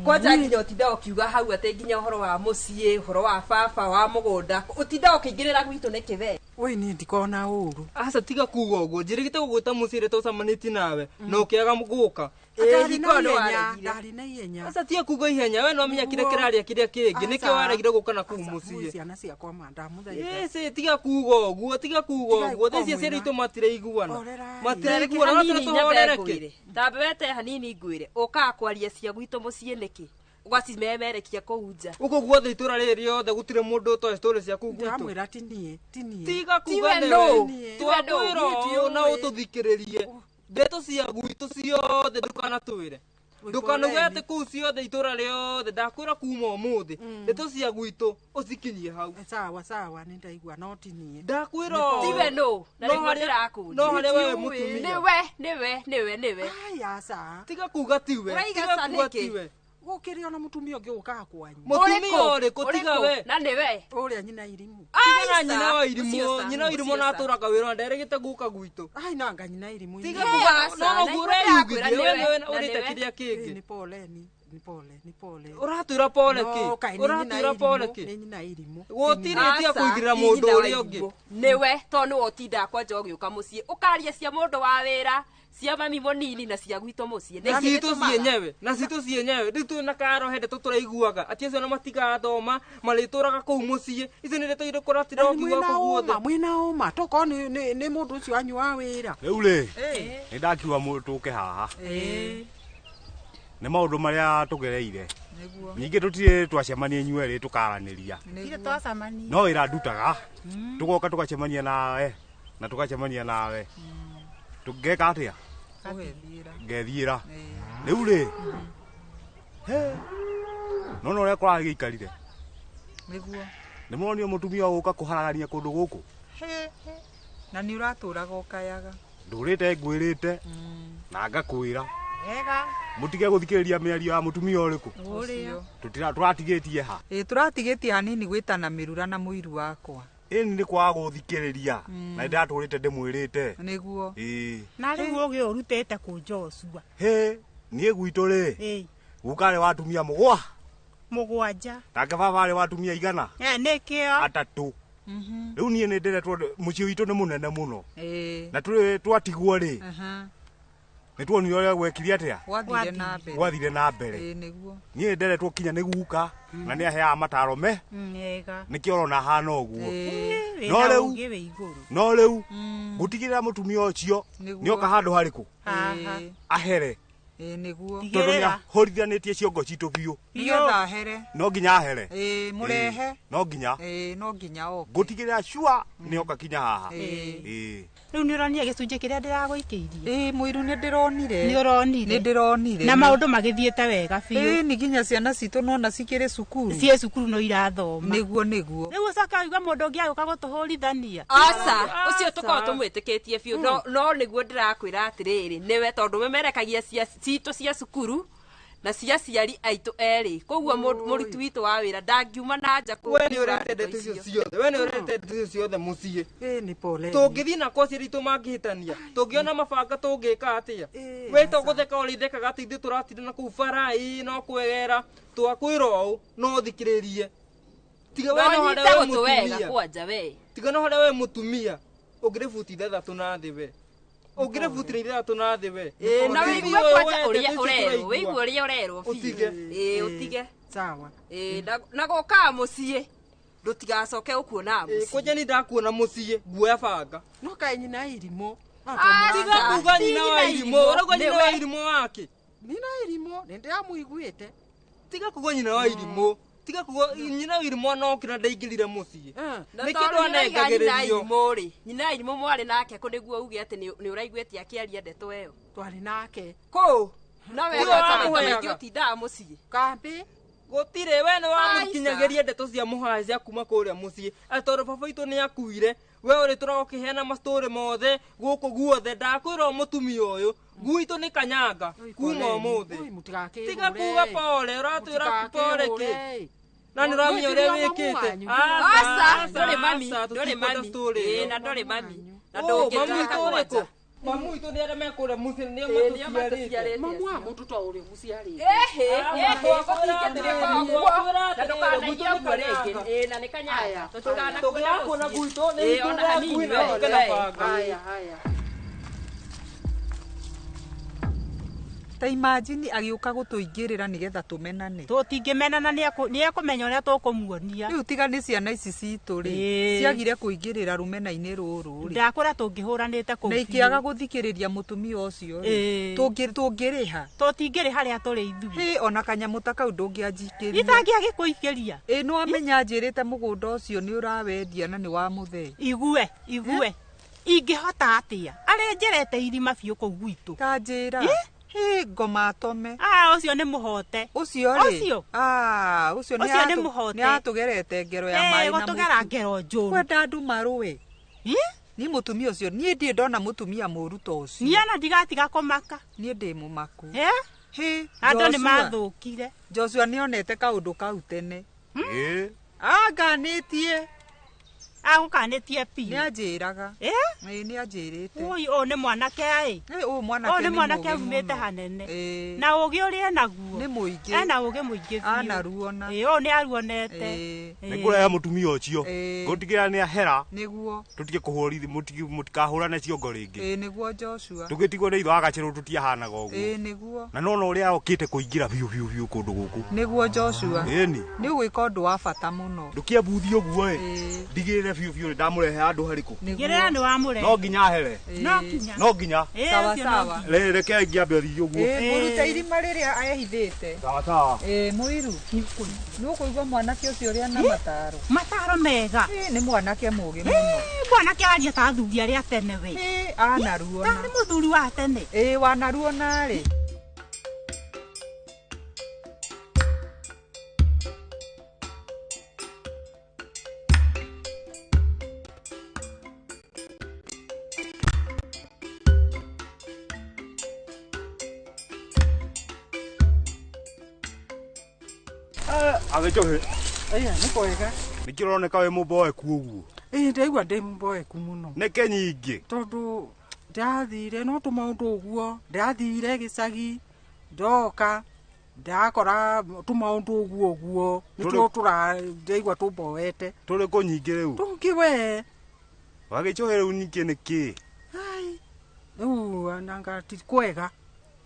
Kwanja nginya ũtinda ũkiuga hau atĩ nginya ũhoro wa mũciĩ ũhoro wa baba wa mũgũnda ũtinda ũkĩingĩrĩra gwitũ nĩkĩ we. Woi niĩ ndikona ũru. Aca tiga kuga ũguo njĩrĩgĩte gũgwĩta mũciĩ rĩrĩa tũcemanĩtie nawe na ũkĩaga gũka. Ndarĩ na ihenya, ndarĩ na ihenya. Aca tiga kuga ihenya we nĩwamenya kĩrĩa kĩrarĩa kĩrĩa kĩngĩ nĩkĩo waregire gũka na kũu mũciĩ. Ciana ciakwa ma ndamũthaitha. Ĩĩ tiga kuga ũguo tiga kuga ũguo thaa ici aciari aitũ matiraiguana. Matiraiguana no Hanini nyambe tũhorereke. ngwĩre ndambe wete hanini ngwĩre ũkaga kwaria cia gwitũ mũciĩ nĩkĩ ũgacimemerekia kũu nja. Gũkũ guothe itũra rĩrĩ rĩothe gũtirĩ mũndũ ũtoĩ story ciaku gwitũ. Ndĩramwĩra ti niĩ, ti niĩ. Tiga kuga Tiwe nĩwe. nũ? Twakwĩra ũũ na ũtũthikĩrĩrie. Ndeto cia gwitũ ciothe ndũkanatwĩre. Ndũkanauge atĩ kũu ciothe itũra rĩothe ndakwĩra kuma ũmũthĩ ndeto cia gwitũ ũcikinyie hau. Sawa sawa nĩ ndaigua no ti niĩ. Ndakwĩra ũũ. Tiwe nũ? Na No nĩguo harĩa- ndĩrakũria. no harĩa wewe mũtumia. Nĩwe nĩwe nĩwe nĩwe. Aya aca. Tiga kuga tiwe. Ũraiga Tiga ca kuga nĩkĩ? tiwe. Gũkĩrĩ ona mũtumia ũngĩ ũkaga kwanyu. Mũtumia ũrĩkũ tiga we. Na nĩwe. Ũrĩa nyina irimũ. Tiga na nyina wa irimũ. Nyina wa irimũ na atũraga wĩra na nderegete gũka gwitũ. Ai nanga nyina irimũ. Tiga kuga no no ũguo ũreyugithia we nĩwe ũrĩte kĩrĩa kĩngĩ. Nĩ poleni, nĩ pole, nĩ pole. Ũratwĩra pole kĩ? No, kaĩ nĩ nyina Ũratwĩra pole irimũ, kĩ? Nĩ nyina irimũ. Gũtirĩ tiga Aca, kũigĩrĩra ti mũndũ nyina wa ũrĩa ũngĩ. irimũ. Nĩwe tondũ nĩwe ũtindaga kwanja ũgĩũka mũciĩ ũkaria cia mũndũ wa wĩra cia mami mũnini na cia gwitũ mũciĩ. Na Nĩkĩ citũ gĩtũmaga? cienyewe na citũ cienyewe rĩu twĩ na karo hende tũtũraiguaga atĩ acio ona matigathoma marĩtũraga kũu mũciĩ icio nĩ ndeto irĩkũ ũratinda ũkiuga Mwĩna kũu guothe. ũma, mwĩna ũma. Tokorwo nĩ mũndũ ũcio wanyu wa wĩra. Rĩu rĩ nĩ ndakiuga tũke haha nĩ maũndũ marĩa tũgereire ningĩ tũtirĩ twacemania inyuerĩ tũkaranĩria Ndirĩ twacemania. no wĩra ndutaga tũgoka tũgacemania nawe na tũgacemania nawe tũngeka atĩa ngethiĩra rĩu rĩ nona ũrĩa kũragĩikarire Nĩguo. nĩ mũronio mũtumia ũgũka kũharagania kũndũ gũkũ Na nĩ ũratũraga ũkayaga. ndũrĩte ngwĩrĩte na ngakwĩra Wega. mũtige gũthikĩrĩria mĩario ya mũtumia ũrĩkũ Ũcio. Tũratigĩtie ha Ĩĩ tũratigĩtie hanini gwĩtana mĩrura na mũiru wakwa. ĩni nĩ kwaga gũthikĩrĩria na nĩndatũrĩte ndĩmwĩrĩte Nĩguo. ĩĩ Na rĩu ũgĩ ũrutĩte kũ Joshua. hĩ niĩ gwitũ rĩ Ĩĩ guka arĩ wa atumia mũgwa mũgwanja. nake baba arĩ wa atumia igana Nĩkĩo. atatũ rĩu niĩ nĩ ndĩretwo mũciĩ witũ nĩ mũnene mũno Ĩĩ. na twatigwo rĩ nĩ tuonire ũrĩa gwekire atĩa Gwathire na mbere. gwathire na mbere Ĩĩ nĩguo. niĩ nderetwo kinya nĩ guka na nĩ aheaga mataro me Mega. nĩkĩo ũrona hana ũguo Wĩna No rĩu- ũgĩ wĩ igũrũ. no rĩu ngũtigĩrĩra mũtumia ũcio Nĩguo. nĩoka handũ harĩkũ Haha. ahere Ĩĩ nĩguo. tondũ nĩahũrithanĩtie ciongo citũ biũ Nĩgetha ahere. no nginya ahere Ĩĩ mũrehe. Ĩĩ, no nginya Ĩĩ no nginya oke. ngũtigĩrĩra cua nĩoka kinya haha Ĩĩ. Ĩĩ. Rĩu nĩ ũronire gĩcunjĩ kĩrĩa ndĩragũikĩirie. Ĩĩ mũiru nĩ ndĩronire. Nĩ ũronire. Nĩ ndĩronire. Na maũndũ magĩthiĩte wega biũ. Ĩĩ nĩ nginya ciana citũ nona cikĩrĩ cukuru. Ciĩ cukuru no irathoma. Nĩguo nĩguo. Rĩu ũcoke ũigue mũndũ ũngĩ agĩũka gũtũhũrithania. Aca, ũcio tũkoragwo tũmwĩtĩkĩtie biũ no no nĩguo ndĩrakwĩra atĩrĩrĩ nĩwe tondũ memerekagia cia citũ cia cukuru Na cia aciari aitũ erĩ. Koguo mũruti witũ wa wĩra ndangiuma na nja We nĩ ũrete ndeto icio ciothe. We nĩ ũrete ndeto icio ciothe mũciĩ. Nĩ pole. Tũngĩthiĩ na kwa aciari aitũ mangĩhĩtania, tũngĩona mabanga tũngĩka atĩa? We to gũtheka ũrĩthekaga atĩ ithuĩ tũratinda na kũu bara ĩ no kwegera twakwĩra ũũ no thikĩrĩrie. Tiga we no harĩa we gũtũ wega mũtumia. kwanja we. Tiga no harĩa we mũtumia ũngĩrĩ buti ithathatũ na thĩ we. Ũngĩrĩ buti ithathatũ na thĩ we. Ĩ na Ũthiĩ wĩigue ũyũ kwanja wete ũrĩa ndeto icio ũrerwo, tũraigua. wĩigue ũrĩa ũrerwo biũ. Ũtige. Ĩ ũtige. Sawa. Ĩ na gokaga mũciĩ ndũtigacoke gũkuonaga Ĩ, mũciĩ. kwanja ni ndakuona mũciĩ nguoya banga. No kaĩ nyina irimũ. Tiga kuga nyina wa irimũ, ũrauga nyina wa irimũ wake. Nyina irimũ nĩ ndĩramũiguĩte. Tiga kuga nyina wa irimũ. Tiga kuga nyina wa irimũ anokĩra ndaingĩrire mũciĩ. Na Nĩkĩ tondũ nĩũraiga nyina ndwanengagĩrĩrio? irimũ rĩ, nyina irimũ mwarĩ nake kũ nĩguo uge atĩ nĩ ũraiguĩte akĩaria ndeto ĩyo. Twarĩ nake. Kũ? No we Tiga gwata maita wamũheaga. maingĩ ũtindaga mũciĩ. Kambĩ. Gũtirĩ we nĩ wamũkinyagĩria ndeto cia mũhae cia kuma kũrĩa mũciĩ atĩ tondũ baba witũ nĩ akuire we ũrĩtũraga ũkĩheana mastorĩ mothe gũkũ guothe ndakwĩra o mũtumia ũyũ gwitũ nĩ kanyanga kuma ũmũthĩ. Tiga kuga pole ũratwĩra pole kĩ na nĩ ũramenya ũrĩa wĩkĩte. Aca, ndũrĩ mami, ndũrĩ mami. Ĩ na ndũrĩ mami. Na Mami witũ ndũngĩtuĩka ũrĩkũ? kwanja. Mami witũ nĩ arĩa me kũrĩa mũciĩ nĩo Ĩ, nĩo matũciarĩte. matũciarĩte. Mamu wa mũndũ to ũrĩa mũciarĩte. Ĩhĩ, ĩhĩ, gũtingĩtuĩka ũguo. Na ndũkanaiye ũguo rĩngĩ. Ĩ na nĩ kanyanga. Tũtikanakuona Tũngĩgakuona mũciĩ. gwitũ nĩ Ĩ, ona hanini ngui na we, ũke na we. banga. Haya, haya. Ta imagine agĩũka gũtũingĩrĩra nĩgetha tũmenane. Tũtingĩmenana nĩ ekũmenya ũrĩa tũkũmuonia. Rĩu tiga nĩ ciana ici citũ rĩ, Ĩĩ. ciagire kũingĩrĩra rũmena-inĩ rũrũ rĩ. Ndakũra tũngĩhũranĩte kũu Na biũ. ikĩaga gũthikĩrĩria mũtumia ũcio rĩ, Ĩĩ. tũngĩrĩha. Tũtingĩrĩ harĩa tũrĩ ithuĩ. Hĩ, ona kanyamũ ta kau ndũngĩanjikĩria. Itangĩagĩkũikĩria. Ĩ nĩ wamenya njĩrĩte mũgũnda ũcio nĩ ũrawendia na nĩ wa mũthee. Igue, igue. Ingĩhota atĩa? Arenjerete irima biũ kũu gwitũ. Ta njĩra. Hĩ, ngoma atome. Ah, ũcio nĩ mũhote. Ũcio rĩ. Ũcio. Ah, ũcio nĩ Ũcio nĩ mũhote. Nĩ atũgerete ngero ya maĩ na gũtũgera mũtu. ngero njũru. Kwenda andũ marũe. Niĩ mũtumia ũcio, niĩ ndirĩ ndona mũtumia mũũru ta ũcio. Niĩ ona ndigatiga kũmaka. Niĩ ndĩ mũmaku. Hĩ, Andũ nĩ Joshua. mathũkire. Joshua nĩonete kaũndũ kau tene. Ĩ. Anganĩtie. Agũkanĩtie biũ. Nĩ anjĩraga. Ĩ? Ĩ, nĩ anjĩrĩte. Ũyũ ũyũ nĩ mwanake ĩ. Ĩ, ũyũ mwanake Ũyũ nĩ nĩ mwanake mũũgĩ umĩte mũno. hanene. Ĩ. Na ũgĩ ũrĩa enaguo. Nĩ mũingĩ. Ena ũgĩ mũingĩ biũ. Anaruona. Ĩ, ũyũ nĩ aruonete. Nĩ ngũrehe mũtumia ũcio. Ngũtigĩra nĩ ahera. Nĩguo. Tũtige kũhũrithia mũtikahũrane ciongo rĩngĩ. Ĩ, nĩguo Joshua. Tũgĩtigwo nĩ ithe wa gacĩrũ tũtiahanaga ũguo. Ĩ, nĩguo. Na nona ũrĩa okĩte kũingĩra biũ biũ biũ kũndũ gũkũ. Nĩguo Joshua. Ĩni. Nĩ ũgwĩka ũndũ wa bata mũno. Ndũkĩambuthie ũguo ĩ. Ndigĩrĩre biũ biũ ndamũrehe handũ harĩkũ. Ndigĩrĩra nĩ wamũrehe. No nginya ahere. No nginya. No nginya. Ĩ, Sawa, ũcio no sawa. nginya. Rĩ reke ngĩambe thiĩ ũguo. Ĩ, mũrute irima rĩrĩa ehithĩte. Sawa sawa. Ĩ, mũiru. Nĩ ũkũigua mwanake ũcio ũrĩa na mataro. Mataro mega. Ĩ, nĩ mwanake mũũgĩ mũno. Mwanake aria ta athuri arĩa tene we. Ĩ, anaruona. Tarĩ mũthuri wa tene. Ĩ, wanaruona rĩ. Agĩcũhĩ. Ĩya, nĩ kwega. Nĩkĩ ũroneka wĩ mũmboeku ũguo? Ĩ, ndaigua ndĩ mũmboeku mũno. Nĩkĩ nyingĩ? Tondũ ndathire no tũmaũndũ ũguo, ndathire gĩcagi, ndoka, ndakora tũmaũndũ ũguo ũguo, nĩtuo tũra ndaigua tũmboete. Tũrĩ kũ nyingĩ rĩu? Tũngĩ we. Wagĩcũhĩ rĩu nyingĩ nĩkĩ? Rĩu nanga ti kwega.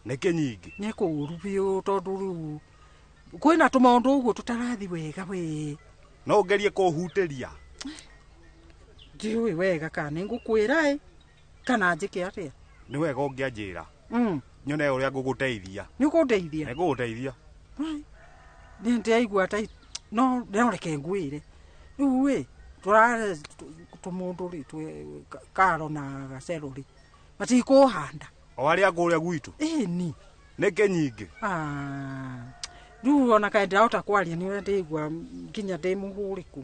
Nĩkĩ nyingĩ? Nĩ kũũru biũ tondũ rĩu kwĩna tũmaũndũ ũguo tũtarathi wega we. No ũgerie kũhutĩria. Ndiũĩ wega kana nĩ ngũkwĩra ĩ kana njĩke atĩa. Nĩ wega ũngĩanjĩra. Nyone ũrĩa ngũgũteithia. Nĩ ũkũndeithia? Nĩ ngũgũteithia. Nĩ ndĩraigua ta no no reke ngwĩre. Rĩu ĩ tũrare tũmũndũ rĩ karo na gacero rĩ matikũhanda. O arĩa kũrĩa gwitũ? Ĩni. Nĩkĩ nyingĩ? Rĩu ona kaĩ ndĩrahota kwaria nĩ ũrĩa ndĩigua nginya ndĩ mũhũrĩku.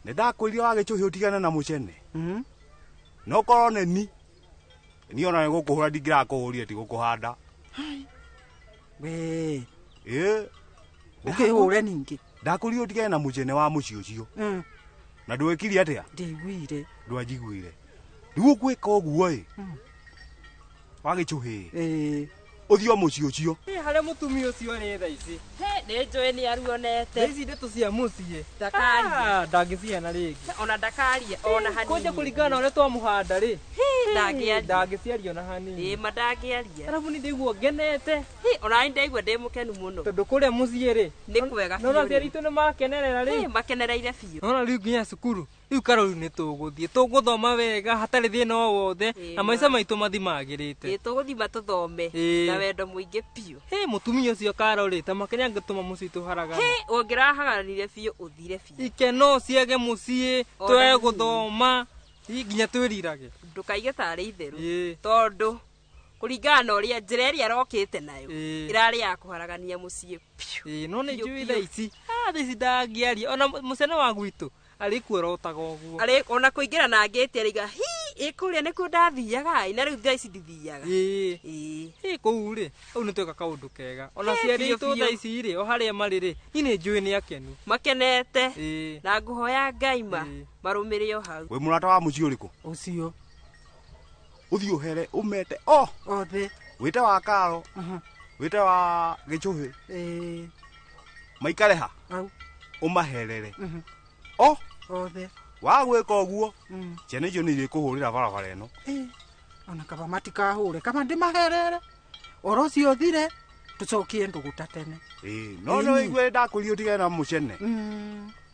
Nĩ ndakwĩrire wagĩcũhĩ ũtigane na mũcene. No korwo nĩ ni. Niĩ ona nĩ gũkũhũra ndingĩrakũhũrire ti gũkũhanda. We. Ĩ. Ũkĩhũre ningĩ. Ndakũria ũtigane na mũcene wa mũciĩ ũcio. Na ndwekire atĩa? Ndiguire. Ndwanjiguire. Rĩu ũgwĩka ũguo ĩ. Wagĩcũhĩ. Ĩ. Ũthiĩ o mũciĩ ũcio. Harĩa mũtumia ũcio arĩ thaa ici. Nĩ njũĩ nĩ aruonete. Thaa ici ndeto cia mũciĩ. Ndakaria. Ndangĩciana rĩngĩ. Ona ndakaria ona hanini. Kwanja kũringana na ũrĩa twamũhanda rĩ. Ndangĩaria. Ndangĩciaria ona hanini. Ĩ ma ndangĩaria. Arabu nĩ ndaigua ngenete. Ona niĩ ndaigua ndĩ mũkenu mũno. Tondũ kũrĩa mũciĩ rĩ. Nĩ kwega biũ. Nona aciari aitũ nĩ makenerera rĩ. Makenereire biũ. Nona rĩu nginya cukuru. Rĩu Karori nĩ tũgũthiĩ tũgũthoma wega hatarĩ thĩna o wothe na maica maitũ mathi magĩrĩte. Ĩ tũgũthiĩ tũthome na wendo mũingĩ biũ. Hĩ mũtumia ũcio Karori ta makenya angĩtũma mũciĩ tũharagane. Hĩ ũngĩrahaganire biũ ũthire biũ. Ikeno ciage mũciĩ twage gũthoma nginya twĩrirage. Ndũkaige tarĩ itherũ tondũ kũringana na ũrĩa njĩra ĩrĩa arokĩte nayo ĩrarĩ ya kũharagania mũciĩ biũ. No nĩ njũĩ thaa ici thaa ici ndangĩaria ona mũcene wa gwitũ arĩ kuorotaga ũguo. Arĩ ona kũingĩra na ngĩti arĩiga hi ĩ kũrĩa nĩkuo ndathiaga na rĩu thaa ici ndithiaga. Ĩ kũu rĩ hau nĩ tweka kaũndũ kega ona aciari aitũ thaa ici rĩ o harĩa marĩ rĩ niĩ nĩ njũĩ nĩ akenu. Makenete na ngũhoya Ngai ma marũmĩre o hau. Wĩ mũrata wa mũciĩ ũrĩkũ? Ũcio. Ũthiĩ ũhere ũmete o othe. Wĩte wa Karo. Wĩte wa Gĩchũhĩ. Maikare ha? Ũmaherere. O othe. Wagwĩka ũguo ciana icio nĩ irĩkũhũrĩra barabara ĩno. Ona kaba matikahũre kaba ndĩmaherere ũhoro ũcio ũthire tũcokie ndũgũ ta tene. No nĩ wĩigue ndakũria ũtigane na mũcene.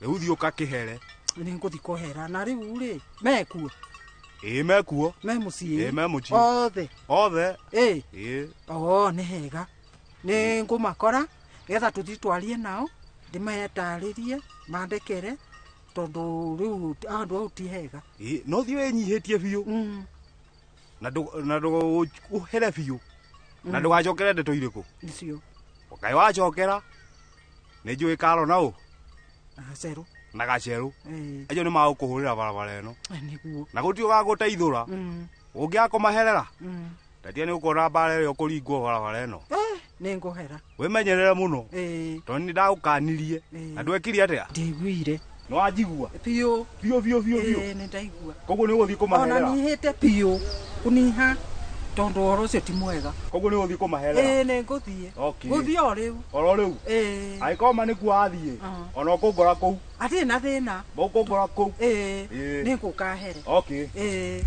Rĩu thiĩ ũgakĩhere. Nĩ ngũthiĩ kũhera na rĩu rĩ mekuo. Ĩ mekuo. Me mũciĩ. Ĩ me mũciĩ. Othe. Othe. Ĩ. Ĩ. Oo nĩ hega. Nĩ ngũmakora nĩgetha tũthiĩ twarie nao ndĩmetarĩrie mandekere tondũ rĩu handũ hau ti hega. Ĩ no thiĩ wĩnyihĩtie biũ. Na ũhere biũ. Na ndũgacokere ndeto irĩkũ? Icio. Kaĩ wacokera nĩ njũĩ Karo na ũ? Na Gacerũ. Na Gacerũ. Acio nĩ magũkũhũrĩra barabara ĩno. Nĩguo. Na gũtirĩ ũgagũteithũra. Ũngĩaga kũmaherera. Ndatia nĩ ũkuona mbara ĩrĩa ũkũringwo barabara ĩno. Nĩ ngũhera. Wĩmenyerere mũno. Tondũ nĩ ndagũkanirie. Na ndwekire atĩa? Ndiguire. Nĩ wanjigua? Biũ. Biũ biũ biũ biũ. Nĩ ndaigua. Koguo nĩ ũgũthiĩ kũmaherera? Ona nyihĩte biũ kũniha tondũ ũhoro ũcio ti mwega. Koguo nĩ ũgũthiĩ kũmaherera? Ĩ nĩ ngũthiĩ. Gũthiĩ o rĩu. Oro rĩu? Angĩkorwo ma nĩkuo wathiĩ ona ũkũngora kũu. Hatirĩ na thĩna. Ũkũngora kũu. Ĩ nĩ ngũka here. Okay. Ĩ.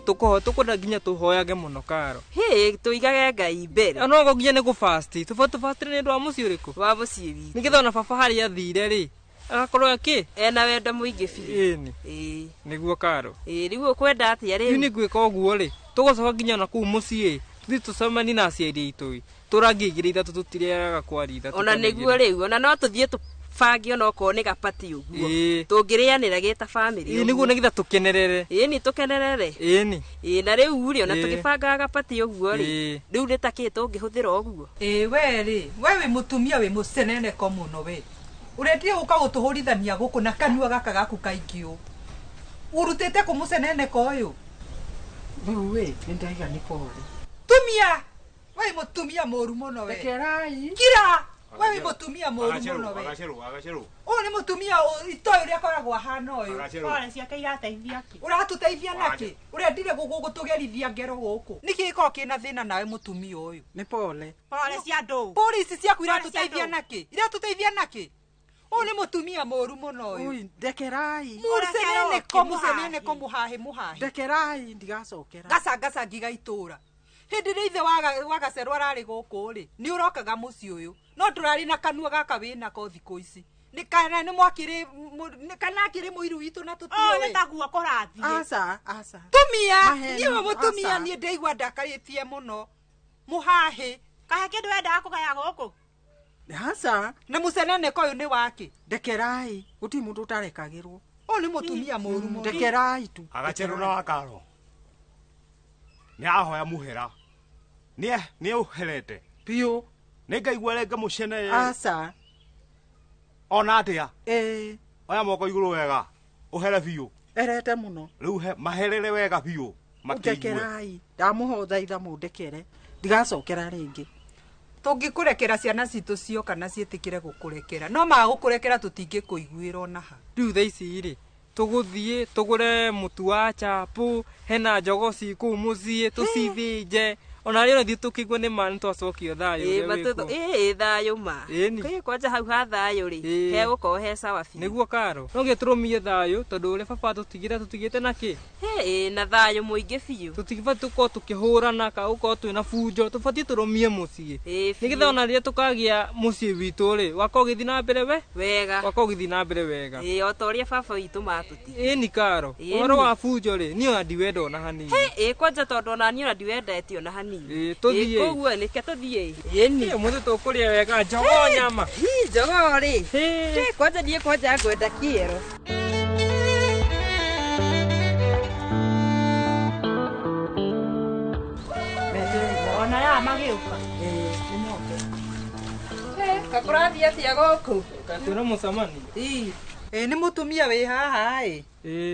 Tũkwenda nginya tũhoyage mũno Karo. Hĩ tũigage Ngai mbere. Ona okorwo nginya nĩ gũ-fast tũbatiĩ tũ-fast nĩ ũndũ wa mũciĩ ũrĩkũ? Wa mũciĩ witũ. Nĩgetha ona baba harĩa athire rĩ agakorwo akĩ? Ena wendo mũingĩ biũ. Ĩni. Ĩ. Nĩguo Karo. Ĩ rĩu ũkwenda atĩa rĩu? Rĩu nĩ ngwĩka ũguo rĩ tũgũcoka nginya ona kũu mũciĩ tũthiĩ tũcemanie na aciari aitũ tũrangie igĩrĩ ithatũ tũtirĩagaga kwaria ithatũ. Ona nĩguo rĩu ona no tũthiĩ tũbange ona okorwo nĩ gabati ũguo tũngĩrĩanĩra gĩ ta bamĩrĩ. Ĩ nĩguo nĩgetha tũkenerere. Ĩ nĩ tũkenerere. Ĩni. Ĩ na rĩu rĩ ona tũgĩbangaga gabati ũguo rĩ rĩu nĩ ta kĩ tũngĩhũthĩra ũguo. Ĩ we rĩ we wĩ mũtumia wĩ mũceneneko mũno we. Ũrendire gũka gũtũhũrithania gũkũ na kanua gaka gaku kaingĩ ũũ. Ũrutĩte kũ mũceneneko ũyũ? Rĩu ĩ nĩ ndaiga nĩ pole. Tumia! We mũtumia mũru mũno we. Rekerai. Kira! We wĩ mũtumia mũru mũno we. Gacerũ. Ũyũ nĩ mũtumia itoĩ ũrĩa akoragwo ahana ũyũ. Pole ciake irateithia kĩ? Ũratũteithia nakĩ? Ũrendire gũtũgerithia ngero gũkũ. Nĩkĩ gĩkoragwo kĩna thĩna nawe mũtumia ũyũ? Nĩ pole. Pole cia andũ. Pole ici ciaku iratũteithia nakĩ? Iratũteithia nakĩ? Ũyũ nĩ mũtumia mũru mũno ũyũ. Ui ndekerai. Mũceneneko mũceneneko mũhahe mũhahe. Ndekerai ndigacokera. Gacangaca ngiga itũra. Hĩndĩ ĩrĩa ithe wa Gacerũ ararĩ gũkũ rĩ nĩ ũrokaga mũciĩ ũyũ no ndũrarĩ na kanua gaka wĩnako thikũ ici. Nĩ kana nĩ mwakĩrĩ kana akĩrĩ mũiru witũ na tũtiũĩ. Ũũ nĩ taguo kũrathiĩ. Aca aca. Tumia niĩ we mũtumia niĩ ndaigua ndakarĩtie mũno. Mũhahe. Kahe kĩndũ wendaga kũgaya gũkũ? Aca. Na mũceneneko ũyũ nĩ wake? Ndekerai gũtirĩ mũndũ ũtarekagĩrwo. Ũyũ nĩ mũtumia mũru mũno. Ndekerai tu. Agacerũ na wa Karo. Nĩ ahoya mũhera. Nĩ ũherete. Biũ. Nĩ ngaigua rĩngĩ mũcene. Aca. Ona atĩa? Ĩ. Oya moko igũrũ wega. Ũhere biũ. Erete mũno. Rĩu maherere wega biũ makĩigue. Ndekerai, ndamũhothaitha mũndekere, ndigacokera rĩngĩ. Tũngĩkũrekera ciana citũ cioka na ciĩtĩkĩre gũkũrekera, no maga gũkũrekera tũtingĩkũiguĩra ona ha. Rĩu thaa ici rĩ, tũgũthiĩ tũgũre mũtu wa chapo, hena jogoo ci kũu mũciĩ tũcithĩnje, ona rĩo ithuĩ tũkĩigue nĩ ma nĩ twacokio thayũ Ĩĩ ũrĩa matutho wĩkuo. ĩĩ thayũ ma. Ĩni. Kĩ kwanja hau ha thayũ rĩ, Ĩĩ. hegũkorwo he sawa biũ. Nĩguo karo no nginya tũrũmie thayũ tondũ ũrĩa baba atũtigĩte tũtigĩte na kĩ? Ĩĩ na thayũ mũingĩ biũ. Tũtigibatiĩ tũkorwo tũkĩhũrana kana gũkorwo twĩna bunjo, tũbatiĩ tũrũmie mũciĩ. Ĩĩ biũ. Nĩgetha ona rĩrĩa tũkagĩa mũciĩ witũ rĩ, wakorwo ũgĩthiĩ na mbere we? Wega. Wakorwo ũgĩthiĩ na mbere wega. Ĩĩ o ta ũrĩa baba witũ matũtigire. Ĩni karo, Ĩni. ũhoro wa bunjo rĩ, niĩ ona ndiwenda ona hanini. Ĩĩ kwanja tondũ ona niĩ ona ndiwendete ona hanini. Ĩĩ tũthiĩ. Ĩĩ koguo nĩke tũthiĩ. Ĩni. Ũmũthĩ tũkũrĩa wega jogoo nyama. Hi jogoo rĩ. Ĩ kwanja niĩ kwanja ngwenda kĩero. Ona ya magĩũka. Kakũrathiĩ atĩa gũkũ? Twĩna mũcemanio. Ĩĩ nĩ mũtumia wĩ haha ĩ.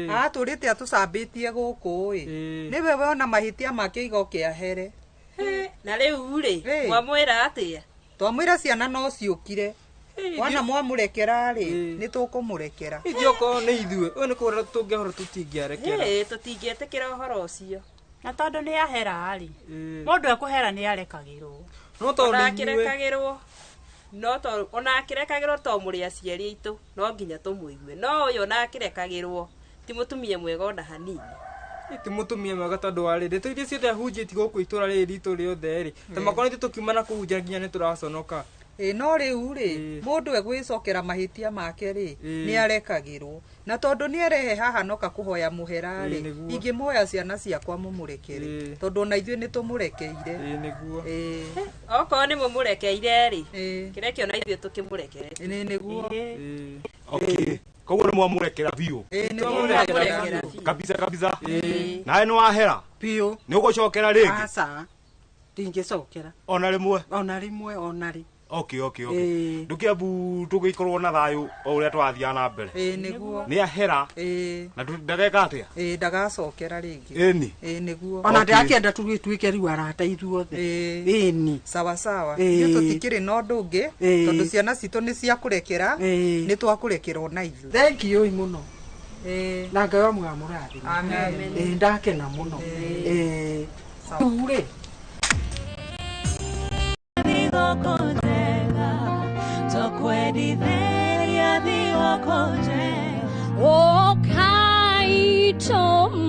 Atũrĩte atũcambĩtie gũkũ ĩ. Nĩwe wona mahĩtia make igoke ahere. Na rĩu rĩ, mwamwĩra atĩa? Twamwĩra ciana no ciũkire. Wona mwamũrekera rĩ, nĩ tũkũmũrekera. Ithuĩ okorwo nĩ ithuĩ, ũyũ nĩ kũhũra tũngĩahũra tũtingĩarekera. Ĩĩ tũtingĩetĩkĩra ũhoro ũcio. Na tondũ nĩ ahera rĩ, mũndũ ekũhera nĩ arekagĩrwo. No tondũ Ona nĩ ithuĩ. akĩrekagĩrwo no to ona akĩrekagĩrwo to mũrĩ aciari aitũ no nginya tũmũigue. No ũyũ ona akĩrekagĩrwo ti mũtumia mwega ona hanini. Ti mũtumia mwega tondũ wa rĩrĩ, ndeto iria ciothe ahunjĩtie gũkũ itũra rĩrĩ ritũ rĩothe rĩ, ta makorwo ithuĩ tũkiuma na kũhunjia nginya nĩ tũraconoka. Ĩ no rĩu rĩ, mũndũ egwĩcokera mahĩtia make rĩ, nĩ arekagĩrwo. Na tondũ nĩ arehe haha noka kũhoya mũhera rĩ, Ĩĩ, nĩguo. ingĩmũhoya ciana ciakwa mũmũrekere. Tondũ ona ithuĩ nĩ tũmũrekeire. Ĩĩ nĩguo. Ĩĩ. Okorwo nĩ mũmũrekeire rĩ, kĩreke ona ithuĩ tũkĩmũrekere. Ĩĩ nĩguo. Okay. Koguo nĩ mwamũrekera biũ. Ĩĩ Twamũrekera biũ. Kabisa kabisa. Nawe nĩ wahera? Biũ. Nĩ ũgũcokera rĩngĩ? Aca, ndingĩcokera. Ona rĩmwe? Ona rĩmwe, ona rĩ. Okay, okay, okay. Ndũkĩambu tũgĩkorwo na thayũ o ũrĩa tũrathiaga na mbere. Ĩĩ nĩguo. Nĩ ahera Ĩĩ. na ndageka atĩa? Ĩĩ ndagacokera rĩngĩ. Ĩni. Ĩĩ nĩguo. Ona ndĩrakĩenda tũgĩtuĩke rĩu arata ithuothe. Ĩni. Sawa sawa. Ĩĩ. Ithuĩ tũtikĩrĩ na ũndũ ũngĩ Ĩĩ. tondũ ciana citũ nĩ ciakũrekera, nĩ twakũrekera ona ithuĩ. Thank you mũno. Ĩĩ. Na Ngai wa mũramũrathime. Amen. Ĩĩ ndakena mũno. Ĩĩ. Rĩu rĩ,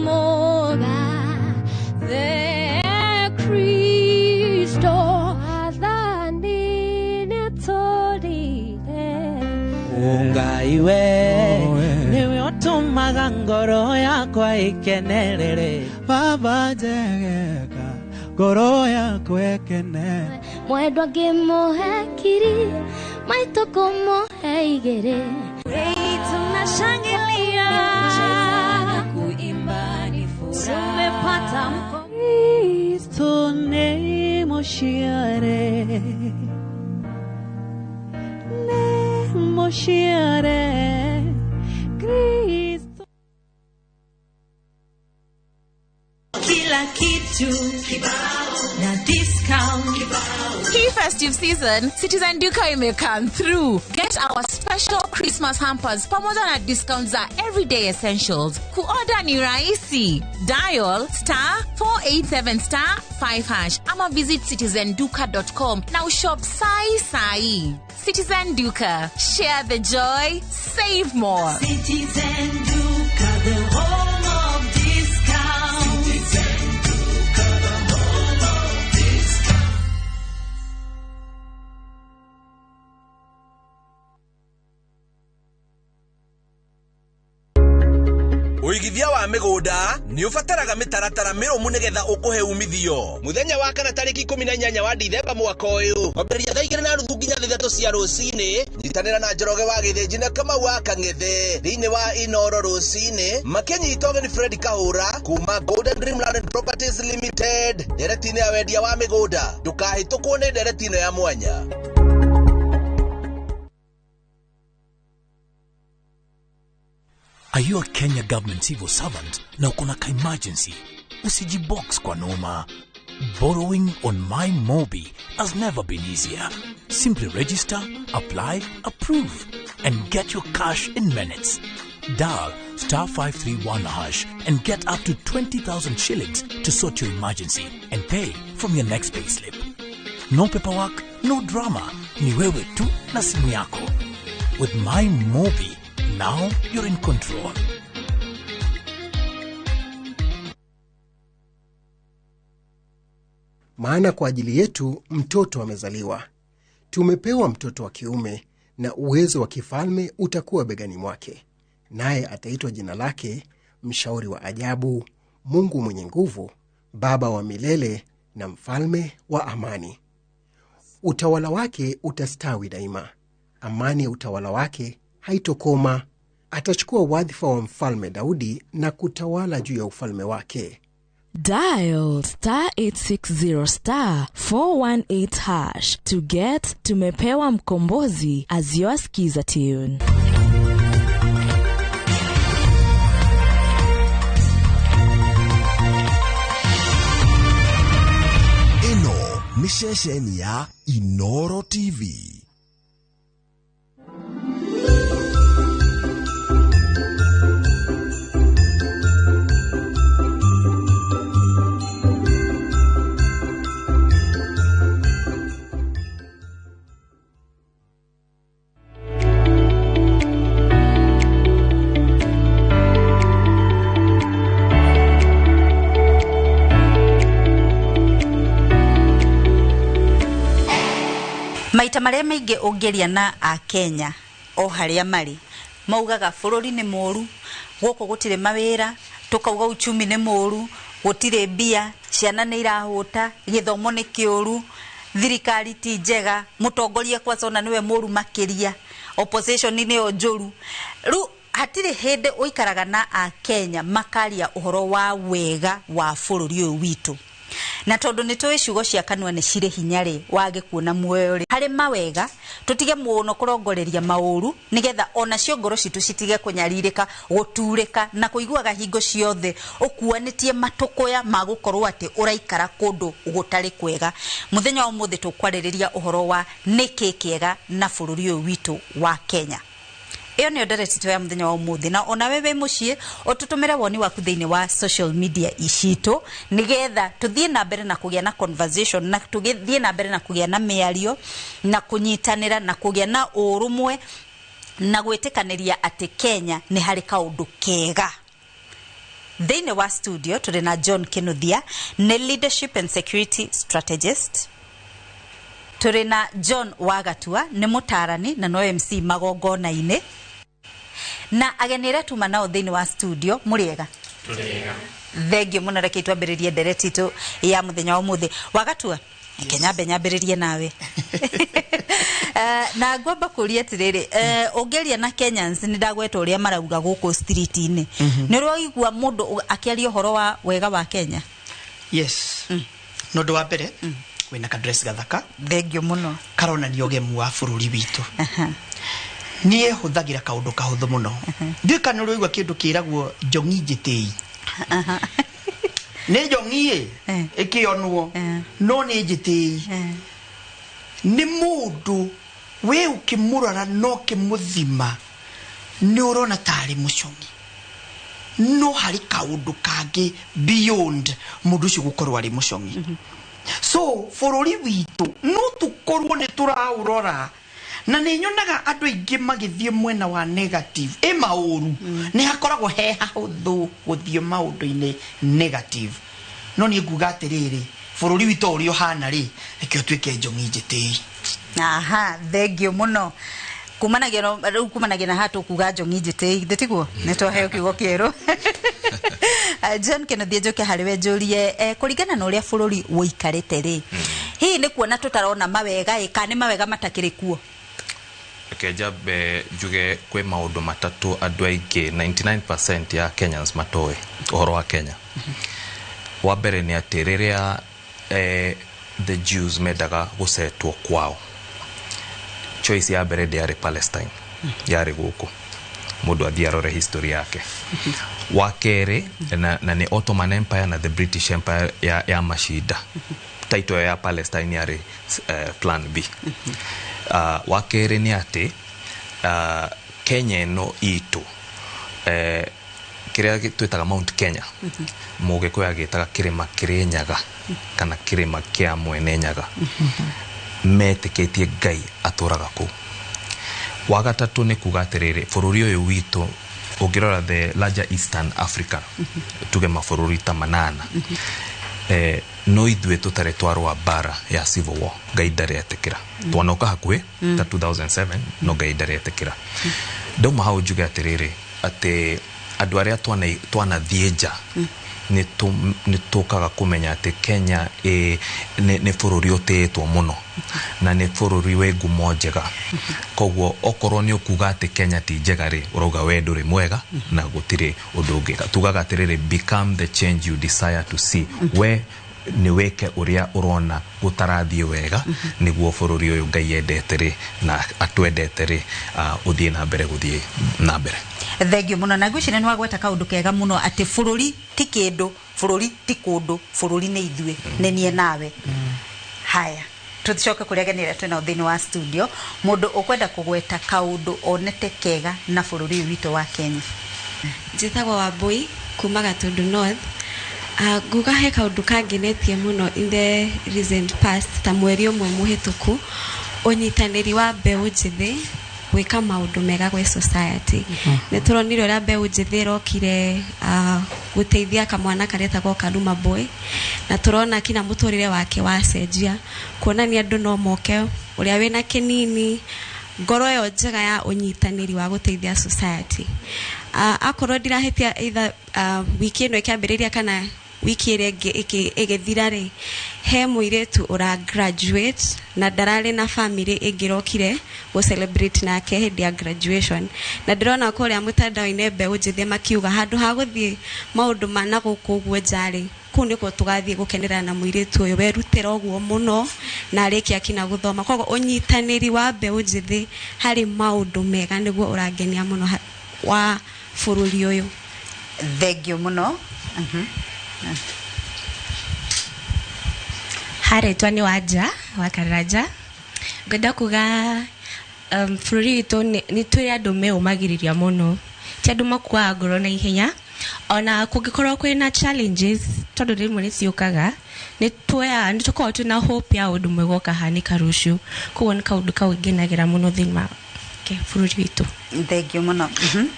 Okaitomoga the Kristo athani nĩtũrire. Ngai we nĩwe ũtũmaga ngoro yakwa ĩkenerere Baba njegeka ngoro yakwa ĩkene Mwendwa ngĩmũhe kiri maitũ kũmũhe igĩrĩ. Tunashangilia na kuimba ni furaha, tumepata mko Kristo nĩ mũciare nĩ mũciare Kristo kila kitu kibao na discount kibao. Hii festive season, Citizen Duka ime come through. Get our special Christmas hampers pamoja na discounts za everyday essentials. Kuorder ni rahisi. Dial star 487 star 5 hash ama visit citizenduka.com na ushop sai sai. Citizen Duka. Share the joy, save more. Citizen Duka, the home of discount. Citizen Duka, the home of discount. Ũigithia wa mĩgũnda nĩ ũbataraga mĩtaratara mĩrũmu nĩgetha ũkũhe umithio. Mũthenya wa kana tarĩki 18 wa Dithemba mwaka ũyũ, kwambĩrĩria thaa 2:30 nginya 3 cia rũcinĩ, nyitanĩra na Njoroge wa Gĩthĩnji na Kamau wa Kang'ethe thĩinĩ wa Inoro rũcinĩ, makĩnyita ũgeni Fred Kahũra kuma Golden Dreamland and Properties Limited ndereti-inĩ ya wendia wa mĩgũnda. Ndũkahĩtũkwo nĩ ndereti ĩno ya mwanya. Are you a Kenya government civil servant na uko na ka-emergency? Usijibox kwa noma. Borrowing on My Mobi has never been easier. Simply register, apply, approve, and get your cash in minutes. Dial star 531 hash and get up to 20,000 shillings to sort your emergency and pay from your next payslip. No paperwork, no drama. Ni wewe tu na simu yako. With My Mobi, now you're in control. Maana kwa ajili yetu mtoto amezaliwa, tumepewa mtoto wa kiume, na uwezo wa kifalme utakuwa begani mwake, naye ataitwa jina lake Mshauri wa Ajabu, Mungu Mwenye Nguvu, Baba wa Milele na Mfalme wa Amani. Utawala wake utastawi daima, amani ya utawala wake haitokoma. Atachukua wadhifa wa mfalme Daudi na kutawala juu ya ufalme wake. Dial star 860 star 418 hash to get Tumepewa Mkombozi as your skiza tune. Ĩno nĩ ceceni ya Inoro TV. Maita marĩa maingĩ ũngĩaria na akenya o harĩa marĩ maugaga bũrũri nĩ mũru, gũkũ gũtirĩ mawĩra, tũkauga uchumi nĩ mũru, gũtirĩ mbia, ciana nĩ irahũta, gĩthomo nĩ kĩũru, thirikari ti njega, mũtongoria kwanza ona nĩwe mũru makĩria, opposition nĩyo njũru. Rĩu hatirĩ hĩndĩ ũikaraga na akenya makaria ũhoro wa wega wa bũrũri ũyũ witũ. Na tondu nĩ tũĩ ciugo cia kanua nĩ cirĩ hinya rĩ wa gĩkuũ na muoyo rĩ, harĩ mawega tũtige mũno kũrongoreria maũru nĩgetha onacio ngoro citũ citige kũnyarirĩka, gũturĩka na kũiguaga hingo ciothe ũkuanĩtie matũkũya ma gũkorwo atĩ ũraikara kũndũ gũtarĩ kwega. Mũthenya wa ũmũthĩ tũkwarĩrĩria ũhoro wa nĩkĩ kĩega na bũrũri ũyũ witũ wa Kenya. Ĩyo nĩyo ndereti ya mũthenya wa ũmũthĩ, na onawe wĩ mũciĩ ũtũtũmĩre woni waku thĩinĩ wa social media icitũ nĩgetha tũthiĩ na mbere na kũgĩa na conversation, na tũgĩthiĩ na mbere na kũgĩa na mĩario na kũnyitanĩra na kũgĩa na ũrũmwe na gwĩtĩkanĩria atĩ Kenya nĩ harĩ kaũndũ kega. Thĩinĩ wa studio tũrĩ na John Kinuthia, nĩ leadership and security strategist. Tũrĩ na John Wagatua, nĩ mũtaarani na no MC magongona-inĩ. Na ageni arĩa tuma nao thĩinĩ wa studio, mũrĩega? Tũrĩega. Thengio mũno, reke twambĩrĩrie ndereti itũ ya mũthenya wa ũmũthĩ. Wagatua, reke nyambe nyambĩrĩrie nawe. Na ngwamba kũria atĩrĩrĩ, ũngĩaria na Kenyans nĩ ndagweta ũrĩa marauga gũkũ street-inĩ, nĩ ũraigua mũndũ akĩaria ũhoro wa wega wa Kenya? Yes. No ũndũ wa mbere wĩna ka dress gathaka. Thengio mũno. Karonania ũgemu wa bũrũri witũ. Niĩ hũthagĩra kaũndũ kahũthũ mũno. Ndiũĩ kana nĩ ũraigua kĩndũ kĩragwo njong'i njĩtĩi. Nĩ njong'i ĩ ĩkĩonwo no nĩ njĩtĩi. Nĩ mũndũ we ũkĩmũrora no ũkĩmũthima nĩ ũrona tarĩ mũcong'i, no harĩ kaũndũ kangĩ beyond mũndũ ũcio gũkorwo arĩ mũcong'i. So bũrũri witũ no tũkorwo nĩ tũraũrora na nĩ nyonaga andũ aingĩ magĩthiĩ mwena wa negative ĩ maũru, nĩ hakoragwo he hahũthũ gũthiĩ maũndũ-inĩ negative. No niĩ nguga atĩrĩrĩ, bũrũri witũ ũrĩa ũhana rĩ, reke ũtuĩke njong'i njĩtĩi. Aha, thengio mũno. Kumanagia na rĩu, kumanagia na haha tũkuga njong'i njĩtĩi, githĩ tiguo? Nĩ twaheo kiugo kĩerũ. John Kennedy, njoke harĩ we njũrie, kũringana na ũrĩa bũrũri ũikarĩte rĩ, hihi nĩ kuona tũtarona mawega ĩ, kana nĩ mawega matakĩrĩ kuo? Reke njambe njuge kwĩ maũndũ matatũ andũ aingĩ 99% ya Kenyans matoĩ ũhoro wa Kenya. Wa mbere nĩ atĩ rĩrĩa the Jews mendaga gũcetwo kwao, choice ya mbere ndĩarĩ Palestine, yarĩ gũkũ. Mũndũ athiĩ arore history yake. Wa kerĩ na nĩ Ottoman Empire na the British Empire ya macinda. Title ĩyo ya Palestine yarĩ plan B. Wa kerĩ nĩ atĩ Kenya ĩno itũ, kĩrĩa twĩtaga Mount Kenya, Mũgĩkũyũ agĩtaga kĩrĩma Kĩrĩnyaga kana kĩrĩma kĩa Mwene Nyaga, metĩkĩtie Ngai atũraga kũu. Wa gatatũ nĩ kuga atĩrĩrĩ, bũrũri ũyũ witũ ũngĩrora the larger Eastern Africa, tuge mabũrũri ta manana, no ithuĩ tũtarĩ twarũa mbara ya civil war. Ngai ndarĩ etĩkĩra. Twanoka hakuhĩ ta 2007, no Ngai ndarĩ etĩkĩra. Ndauma hau njuge atĩrĩrĩ, atĩ andũ arĩa twanathiĩ nja nĩ tũkaga kũmenya atĩ Kenya nĩ bũrũri ũtĩĩtwo mũno na nĩ bũrũri wĩ ngumo njega. Koguo okorwo nĩ ũkuga atĩ Kenya ti njega rĩ, ũrauga we ndũrĩ mwega na gũtirĩ ũndũ ũngĩ. Tugaga atĩrĩrĩ, become the change you desire to see. We nĩ wĩke ũrĩa ũrona gũtarathiĩ wega nĩguo bũrũri ũyũ Ngai endete rĩ na atwendete rĩ, ũthiĩ na mbere gũthiĩ na mbere. Thengio mũno, na ngwĩciria nĩ wagweta kaũndũ kega mũno atĩ bũrũri ti kĩndũ, bũrũri ti kũndũ, bũrũri nĩ ithuĩ, nĩ niĩ nawe. Haya, tũcoke kũrĩ ageni arĩa twĩnao thĩinĩ wa studio. Mũndũ ũkwenda kũgweta kaũndũ onete kega na bũrũri ũyũ witũ wa Kenya. Njĩtagwo Wambui kuma Gatundu North. Nguga he kaũndũ kangenetie mũno in the recent past, ta mweri ũmwe mũhĩtũku, ũnyitanĩri wa mbeũ njĩthĩ gwĩka maũndũ mega gwĩ society. Nĩ tũronire ũrĩa mbeũ njĩthĩ ĩrokire gũteithia kamwana karetagwo Kaluma Boy, na tũrona kinya mũtũrĩre wake wacenjia, kuonania andũ no moke ũrĩa wĩna kĩnini, ngoro ĩyo njega ya ũnyitanĩri wa gũteithia society. Akorwo ndirahĩtia, either wiki ĩno ĩkĩambĩrĩria kana wiki ĩrĩa ĩngĩ ĩgĩthira rĩ, he mũirĩtu ũra graduate na ndararĩ na family ĩngĩrokire gũ celebrate nake hĩndĩ ya graduation, na ndĩrona kũrĩa mũtandao-inĩ mbeũ njĩthĩ makiuga handũ ha gũthiĩ maũndũ ma na gũkũ ũguo nja rĩ, kũu nĩkuo tũgathiĩ gũkenera na mũirĩtu ũyũ werutĩra ũguo mũno na arĩkia kinya gũthoma. Koguo ũnyitanĩri wa mbeũ njĩthĩ harĩ maũndũ mega nĩguo ũrangenia mũno wa bũrũri ũyũ. Thengio mũno. Haretwa nĩ Wanja wa Karanja. Ngwenda kuga bũrũri witũ nĩ twĩ andũ meũmagĩrĩria mũno, ti andũ makuaga ngoro na ihenya, ona kũngĩkorwo kwĩna challenges, tondũ rĩmwe nĩ ciũkaga, nĩ tuoyaga, nĩ tũkoragwo twĩna hope ya ũndũ mwega ũkahanĩka rũciũ. Koguo nĩ kaũndũ kau ngenagĩra mũno thĩinĩ wa bũrũri witũ. Thengio mũno.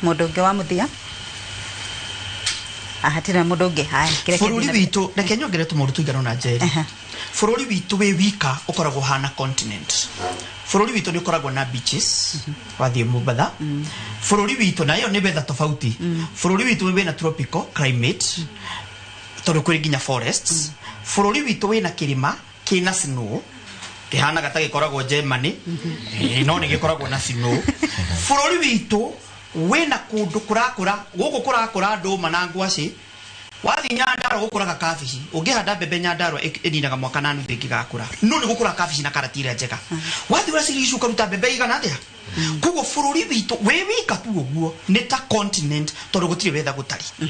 Mũndũ ũngĩ wa mũthia? Hatirĩ mũndũ ũngĩ. Haya, kĩreke bũrũri thiĩ na mbere. Witũ, reke nyongerere tũmaũndũ tũigana ũna, Njeri. Bũrũri witũ wĩ wika ũkoragwo ũhana continent. Bũrũri witũ nĩ ũkoragwo na beaches, wathiĩ Mombatha. Bũrũri witũ na ĩyo nĩ weather tofauti. Bũrũri witũ wĩna tropical climate tondũ kwĩ nginya forests. Bũrũri witũ wĩna kĩrĩma kĩna snow, kĩhanaga ta gĩkoragwo Germany, no nĩ gĩkoragwo na snow. Bũrũri witũ wĩna kũndũ kũrakũra, gũkũ kũrakũra ndũma na ngwacĩ. Wathiĩ Nyandarua gũkũraga kabici, ũngĩhanda mbembe Nyandarua ĩninaga mwaka na nuthu ĩngĩgakũra, no nĩ gũkũra kabici na karati ĩrĩa njega. Wathiĩ Uasin Gishu ũkaruta mbembe igana atĩa. Koguo bũrũri witũ wĩ wika tu ũguo nĩ ta continent tondũ gũtirĩ wetha gũtarĩ.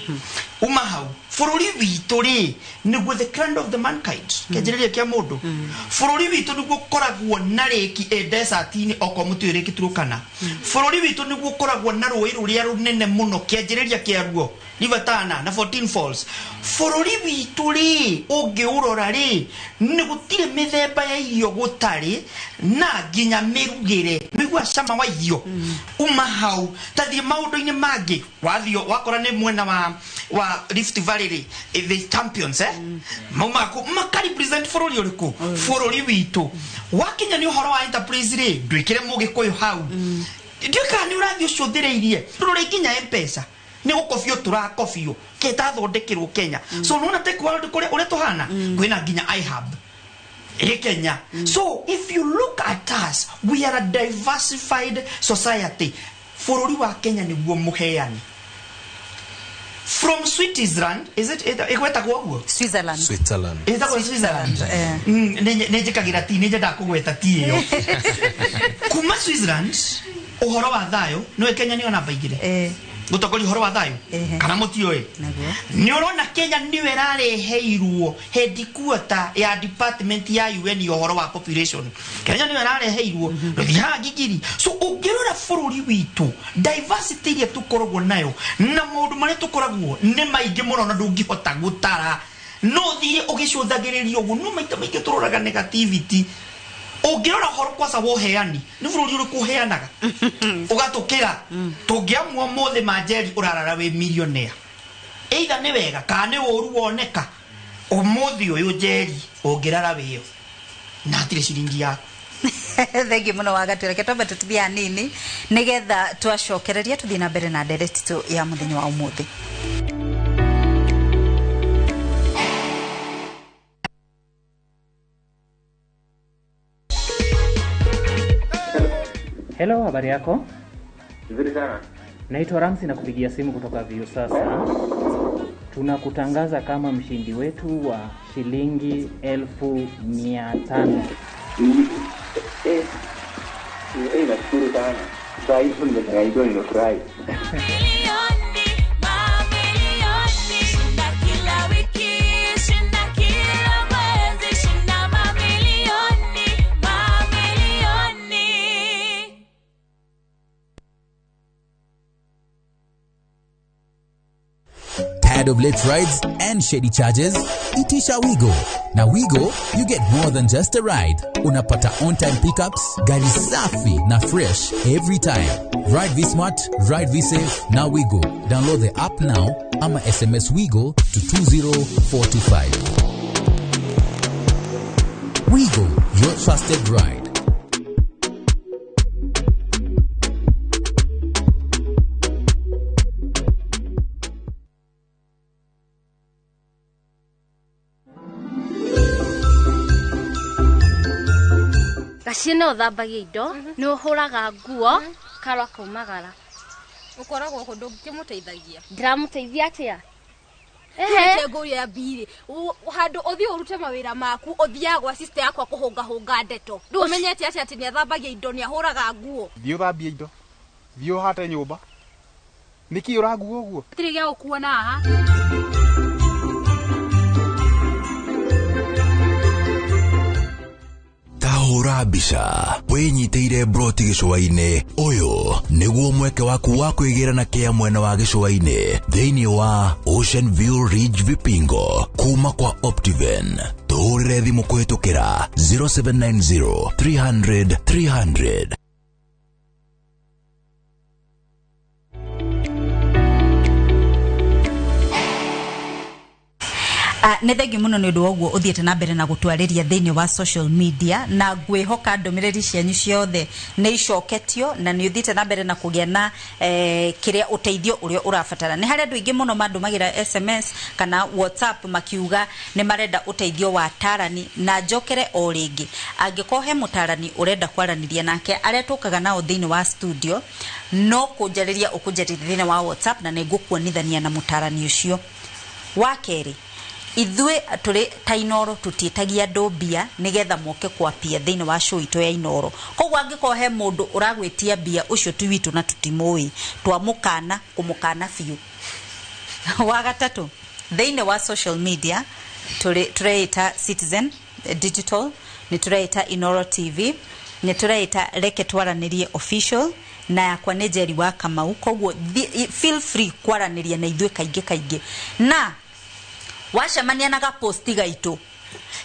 Uma hau, bũrũri witũ rĩ nĩguo the crown of the mankind, kĩanjĩrĩria kĩa mũndũ. Bũrũri witũ nĩguo ũkoragwo na rĩki ĩ desert-inĩ, okorwo mũtiũĩ rĩki Turkana. Bũrũri witũ nĩguo ũkoragwo na rũĩ rũrĩa rũnene mũno, kĩanjĩrĩria kĩaruo River Tana na 14 Falls. Bũrũri witũ rĩ ũngĩũrora rĩ, nĩ gũtirĩ mĩthemba ya irio gũtarĩ, na nginya mĩrugĩre nĩguo cama wa irio. Uma hau tathiĩ maũndũ-inĩ mangĩ, wathiĩ wakora nĩ mwena wa Rift Valley rĩ, the champions, maumaga kũ maka represent bũrũri ũrĩkũ? Bũrũri witũ. Wakinya nĩ ũhoro wa enterprise rĩ, ndwĩkĩre mũgĩkũyũ hau, ndiũĩ kana nĩ ũrathiĩ ũcũthĩrĩirie rũrĩ nginya M-Pesa nĩ gũkobio tũrakobio kĩtathondekerwo Kenya. So nĩwona tech world kũrĩa ũrĩa tũhana, kwĩna nginya iHub ĩ Kenya. So if you look at us, we are a diversified society. Bũrũri wa Kenya nĩguo mũheani from Switzerland, is it ĩgwetagwo ũguo? Switzerland. Switzerland. Ĩtagwo Switzerland. Nĩ njĩkagĩra ti, nĩ nyendaga kũgweta ti ĩyo. Kuma Switzerland Ũhoro wa thayũ nĩwe Kenya nĩyo namba 2 gũtongoria ũhoro wa thayũ kana mũtiũĩ. Nĩ ũrona Kenya nĩwe ĩrareheirwo headquarter ya department ya UN ya ũhoro wa population. Kenya nĩwe ĩrareheirwo rũthiaga ngigiri. So ũngĩrora bũrũri witũ, diversity ĩrĩa tũkoragwo nayo na maũndũ marĩa tũkoragwo nĩ maingĩ mũno na ndũngĩhota gũtara, no ũthire ũgĩcũthagĩrĩria ũguo, no maita maingĩ tũroraga negativity. Ũngĩrora ũhoro kwaca wa ũheani, nĩ bũrũri ũrĩkũ ũheanaga ũgatũkĩra? Tũngĩamua ũmũthĩ Manjeri ũrarara wĩ millionaire, either nĩ wega kana nĩ ũru woneka. Ũmũthĩ ũyũ Njeri ũngĩrara wĩyo na hatirĩ ciringi yaku. Thengiũ mũno Wagatũ. Reke twambe tũtithie hanini nĩgetha twacokereria tũthiĩ na mbere na ndereti tũ ya mũthenya wa ũmũthĩ. Hello, habari yako? Nzuri sana. Naitwa Ramsi na kupigia simu kutoka Viusasa. Tunakutangaza kama mshindi wetu wa shilingi 500,000. Nashukuru sana. Saa hizi nimechanganyikiwa, nimefurahi. Shinda kila wiki, shinda kila mwezi, shinda mamilioni, mamilioni. Tired of late rides and shady charges? Itisha Wigo. Na Wigo, you get more than just a ride. Unapata on-time pickups, gari safi na fresh every time. Ride V-Smart, ride V-Safe, na Wigo. Download the app now ama SMS Wigo to 20425. Wigo, your trusted ride. Gaciĩ nĩ ũthambagia indo, nĩ ũhũraga nguo, karwa kaumagara. Ũkoragwo kũ ndũngĩmũteithagia? Ndĩramũteithia atĩa? Reke ngũrie ya mbirĩ. Handũ ũthiĩ ũrute mawĩra maku, ũthiaga gwa sister yakwa kũhũngahũnga ndeto. Rĩu ũmenyete atĩa atĩ nĩ athambagia indo, nĩ ahũraga nguo? Thiĩ ũthambie indo, thiĩ ũhate nyũmba. Nĩkĩ ũrangua ũguo? Gũtirĩ gĩa gũkuona haha. Tahũra mbica wĩnyitĩire broti gĩcũa-inĩ. Ũyũ nĩguo mweke waku wa kwĩgĩra na kĩa mwena wa gĩcũa-inĩ thĩinĩ wa Ocean View Ridge Vipingo kuma kwa Optiven. Tũhũrĩre thimũ kũhĩtũkĩra 0790 300 300. Nĩ thengiũ mũno nĩ ũndũ wa ũguo ũthiĩte na mbere na gũtwarĩria thĩinĩ wa social media, na ngwĩhoka ndũmĩrĩri cianyu ciothe nĩ icoketio na nĩ ũthiĩte na mbere na kũgĩa na kĩrĩa ũteithio ũrĩa ũrabatara. Nĩ harĩ andũ aingĩ mũno mandũmagĩra SMS kana WhatsApp makiuga nĩ marenda ũteithio wa atarani, na njokere o rĩngĩ angĩkorwo he mũtarani ũrenda kwaranĩria nake, arĩa tũkaga nao thĩinĩ wa studio no kũnjarĩria ũkũnjarĩria thĩinĩ wa WhatsApp na nĩ ngũkuonithania na mũtarani ũcio. Wa kerĩ, ithuĩ tũrĩ ta Inoro tũtiĩtagia andũ mbia nĩgetha moke kwapia thĩinĩ wa show itũ ya Inoro. Koguo angĩkorwo he mũndũ ũragwĩtia mbia, ũcio ti witũ na tũtimũĩ, twamũkana kũmũkana biũ. Wa gatatũ, thĩinĩ wa social media tũreĩta Citizen Digital, nĩ tũreĩta Inoro TV, nĩ tũreĩta Reke Twaranĩrie Official, na yakwa nĩ Njeri wa Kamau. Koguo feel free kwaranĩria na ithuĩ kaingĩ kaingĩ. Na wacemania na gaposti gaitũ,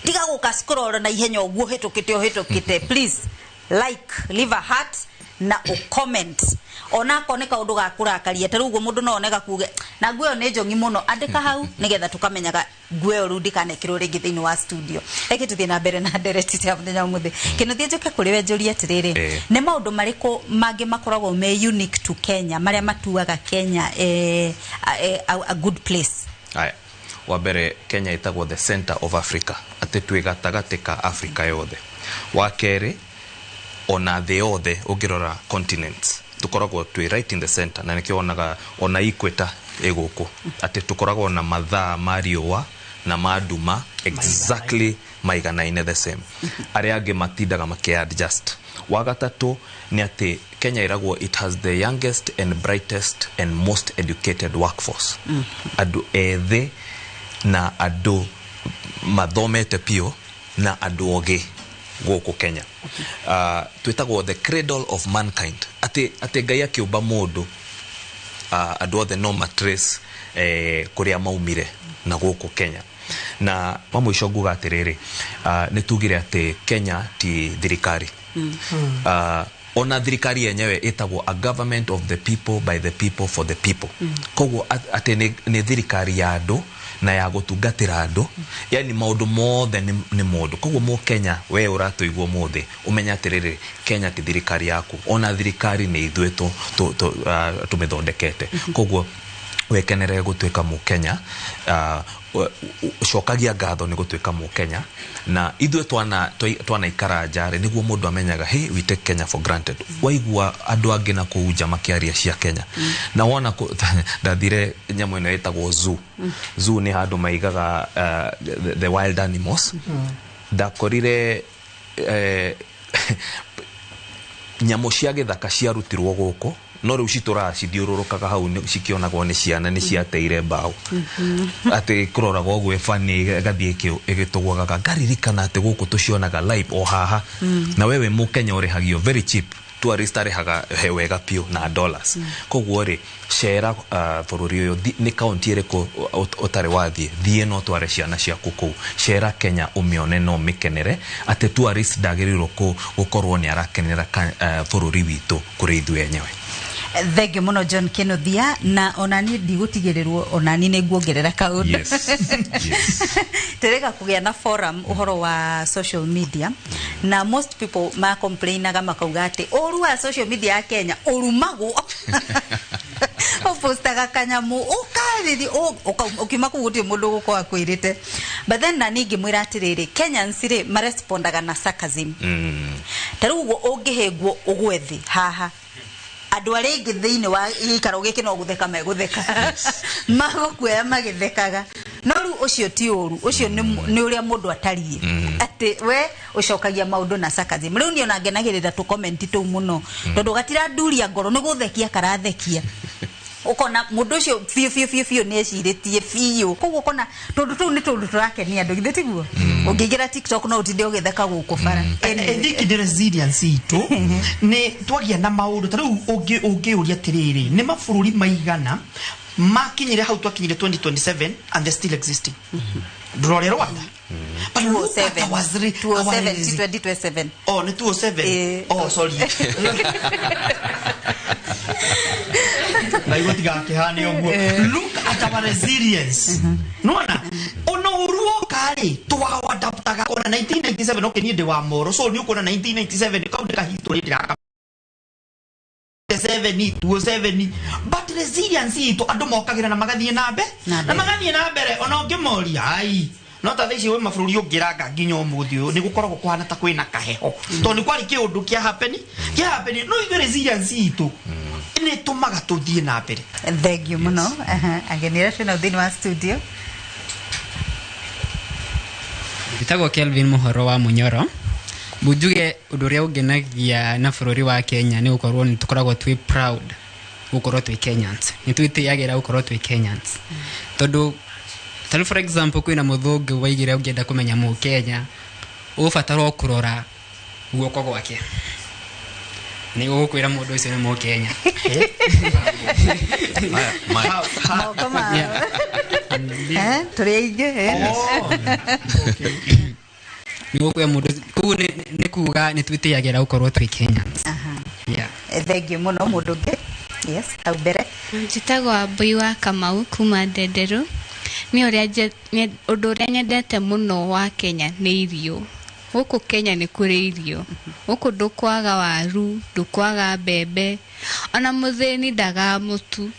tiga gũka scroll na ihenya ũguo hĩtũkĩte ũhĩtũkĩte. Please like, leave a heart na ũcomment onakorwo nĩ kaũndũ ga kũrakaria. Ta rĩu ũguo mũndũ no one gakuge na nguo ĩyo nĩ njong'i mũno, andĩka hau nĩgetha tũkamenyaga nguo ĩyo rĩu ndĩkanekĩrwo rĩngĩ thĩinĩ wa studio. Reke tũthiĩ na mbere na ndereti ya mũthenya ũmũthĩ. Kĩnuthia, njũke kũrĩ we njũrie atĩrĩrĩ, nĩ maũndũ marĩkũ mangĩ makoragwo me unique to Kenya marĩa matuaga Kenya a good place? Aya, wa mbere, Kenya ĩtagwo the center of Africa, atĩ twĩ gatagatĩ ka Africa yothe. Wa kerĩ, ona thĩ yothe ũngĩrora continents, tũkoragwo twĩ right in the center, na nĩkĩo wonaga ona equator ĩ gũkũ, atĩ tũkoragwo na mathaa ma riũa na ma nduma exactly maiganaine the same. Arĩa angĩ matindaga makĩ adjust. Wa gatatũ nĩ atĩ Kenya ĩragwo it has the youngest and brightest and most educated workforce. Andũ ethĩ na andũ mathomete piũ na andũ ogĩ gũkũ Kenya. Twĩtagwo the cradle of mankind, atĩ Ngai akĩũmba mũndũ, andũ othe no matrace kũrĩa maumire na gũkũ Kenya. Na wa mũico nguga atĩrĩrĩ, nĩ tugire atĩ Kenya ti thirikari. Ona thirikari yenyewe ĩtagwo a government of the people, by the people, for the people. Koguo atĩ nĩ thirikari ya andũ na ya gũtungatĩra andũ, yani maũndũ mothe nĩ mũndũ. Koguo mũkenya we ũratũigua ũmũthĩ, ũmenye atĩrĩrĩ, Kenya ti thirikari yaku, ona thirikari nĩ ithuĩ tũmĩthondekete. Koguo wekenere gũtuĩka mũkenya, cokagia ngatho nĩ gũtuĩka mũkenya. Na ithuĩ twanaikara nja rĩ, nĩguo mũndũ amenyaga, hey, we take Kenya for granted. Waigua andũ angĩ na kũu nja makĩaria cia Kenya, na wona ndathire nyamũ ĩno ĩtagwo zoo. Zoo nĩ handũ maigaga the wild animals. Ndakorire nyamũ cia gĩthaka ciarutirwo gũkũ, no rĩu citũraga cithiũrũrũkaga hau, cikĩonagwo nĩ ciana, nĩ ciateire mbaũ. Atĩ kũroragwo ũguo ĩbani ĩgathiĩ ĩgĩtũgwagaga. Ngaririkana atĩ gũkũ tũcionaga live o haha. Na wewe mũkenya ũrĩhagio very cheap, tourist arĩhaga he wega piũ na dollars. Koguo rĩ, cera bũrũri ũyũ, nĩ kaunti ĩrĩkũ ũtarĩ wathiĩ, thiĩ no tware ciana ciaku kũu. Cera Kenya ũmĩone na ũmĩkenere, atĩ tourist ndagĩrĩirwo gũkorwo nĩ arakenera bũrũri witũ kũrĩ ithuĩ enyewe. Thengiũ mũno John Kenothia, na onani ndigũtigĩrĩrwo, onani nĩ nguongerera kaũndũ. Tũrega kũgĩa na forum ũhoro wa social media, na most people ma complainaga makauga atĩ ũru wa social media ya Kenya ũrumagwo, ũpostaga kanyamũ ũkarĩthi ũkiuma kũu gũtirĩ mũndũ ũgũkorwo akwĩrĩte. But then na ningĩ mwĩra atĩrĩrĩ, Kenyans rĩ marespondaga na sarcasm. Ta rĩu ũguo ũngĩhĩngwo ũgwe thĩ haha, andũ arĩa aingĩ thĩinĩ wa gĩikaro gĩkĩ no gũtheka megũtheka, magũkuoya magĩthekaga. No rĩu ũcio ti ũru, ũcio nĩ ũrĩa mũndũ atariĩ, atĩ we ũcokagia maũndũ na sarcasm. Rĩu niĩ ona ngenagĩrĩra tũ comment tũu mũno, tondũ gatiranduria ngoro, nĩ gũthekia karathekia, ũkona mũndũ ũcio biũ biũ biũ biũ nĩ ecirĩtie biũ. Koguo ũkona tũndũ tũu nĩ tũndũ tũrakenia andũ, githĩ tiguo? Ũngĩingĩra TikTok no ũtinde ũgĩtheka gũkũ bara. I think the resilience itũ nĩ twagia na maũndũ ta rĩu ũngĩũria atĩrĩrĩ, nĩ mabũrũri maigana makinyire hau twakinyire 2027 and they're still existing? Ndũrore Rwanda. But look at our 207, ti 2027. Oh, nĩ 207. Oh, sorry, na igua tigakĩhane ũguo. Look at our resilience. Nona ona ũru woka rĩ, twawadaptaga. Ona 1997, okay, niĩ ndĩ wa moro, so nĩ ũkuona 1997 kau nĩ kahistory ndĩraka 7 27, but resilience itũ, andũ mokagĩra na magathiĩ na mbere na magathiĩ na mbere, ona ũngĩmoria ai no ta thaa ici wĩ mabũrũri ũngĩranga nginya ũmũthĩ ũyũ nĩ gũkoragwo kũhana ta kwĩna kaheho, tondũ nĩ kwarĩ kĩũndũ kĩa happen kĩa happen. No ithuĩ resilience itũ nĩ ĩtũmaga tũthiĩ na mbere. Thengiũ mũno. Ageni arĩa twĩnao thĩinĩ wa studio. Njĩtagwo Kelvin Mũhoro wa Mũnyoro. Njuge ũndũ ũrĩa ũngenagia na bũrũri wa Kenya nĩ gũkorwo nĩ tũkoragwo twĩ proud gũkorwo twĩ Kenyans, nĩ twĩtĩagĩra gũkorwo twĩ Kenyans, tondũ tarĩu for example kwĩna mũthũngũ waigire ũngĩenda kũmenya mũkenya ũgũbatara o kũrora guoko gwake nĩ gũkwĩra mũndũ ũcio nĩ mũkenya. Moko mao. Tũrĩ aingĩ, eh? Nĩ gũkwĩra mũndũ koguo nĩ kuga nĩ twĩtĩagĩra gũkorwo twĩ Kenyans. Yeah. Thengiũ mũno. Mũndũ ũngĩ, yes, hau mbere. Njĩtagwo Wambui wa Kamau kuma Ndenderũ. Nĩ ũrĩa ũndũ ũrĩa nyendete mũno wa Kenya nĩ irio. Gũkũ Kenya nĩ kũrĩ irio. Gũkũ ndũkwaga waru, ndũkwaga mbembe, ona mũthĩni ndagaga mũtu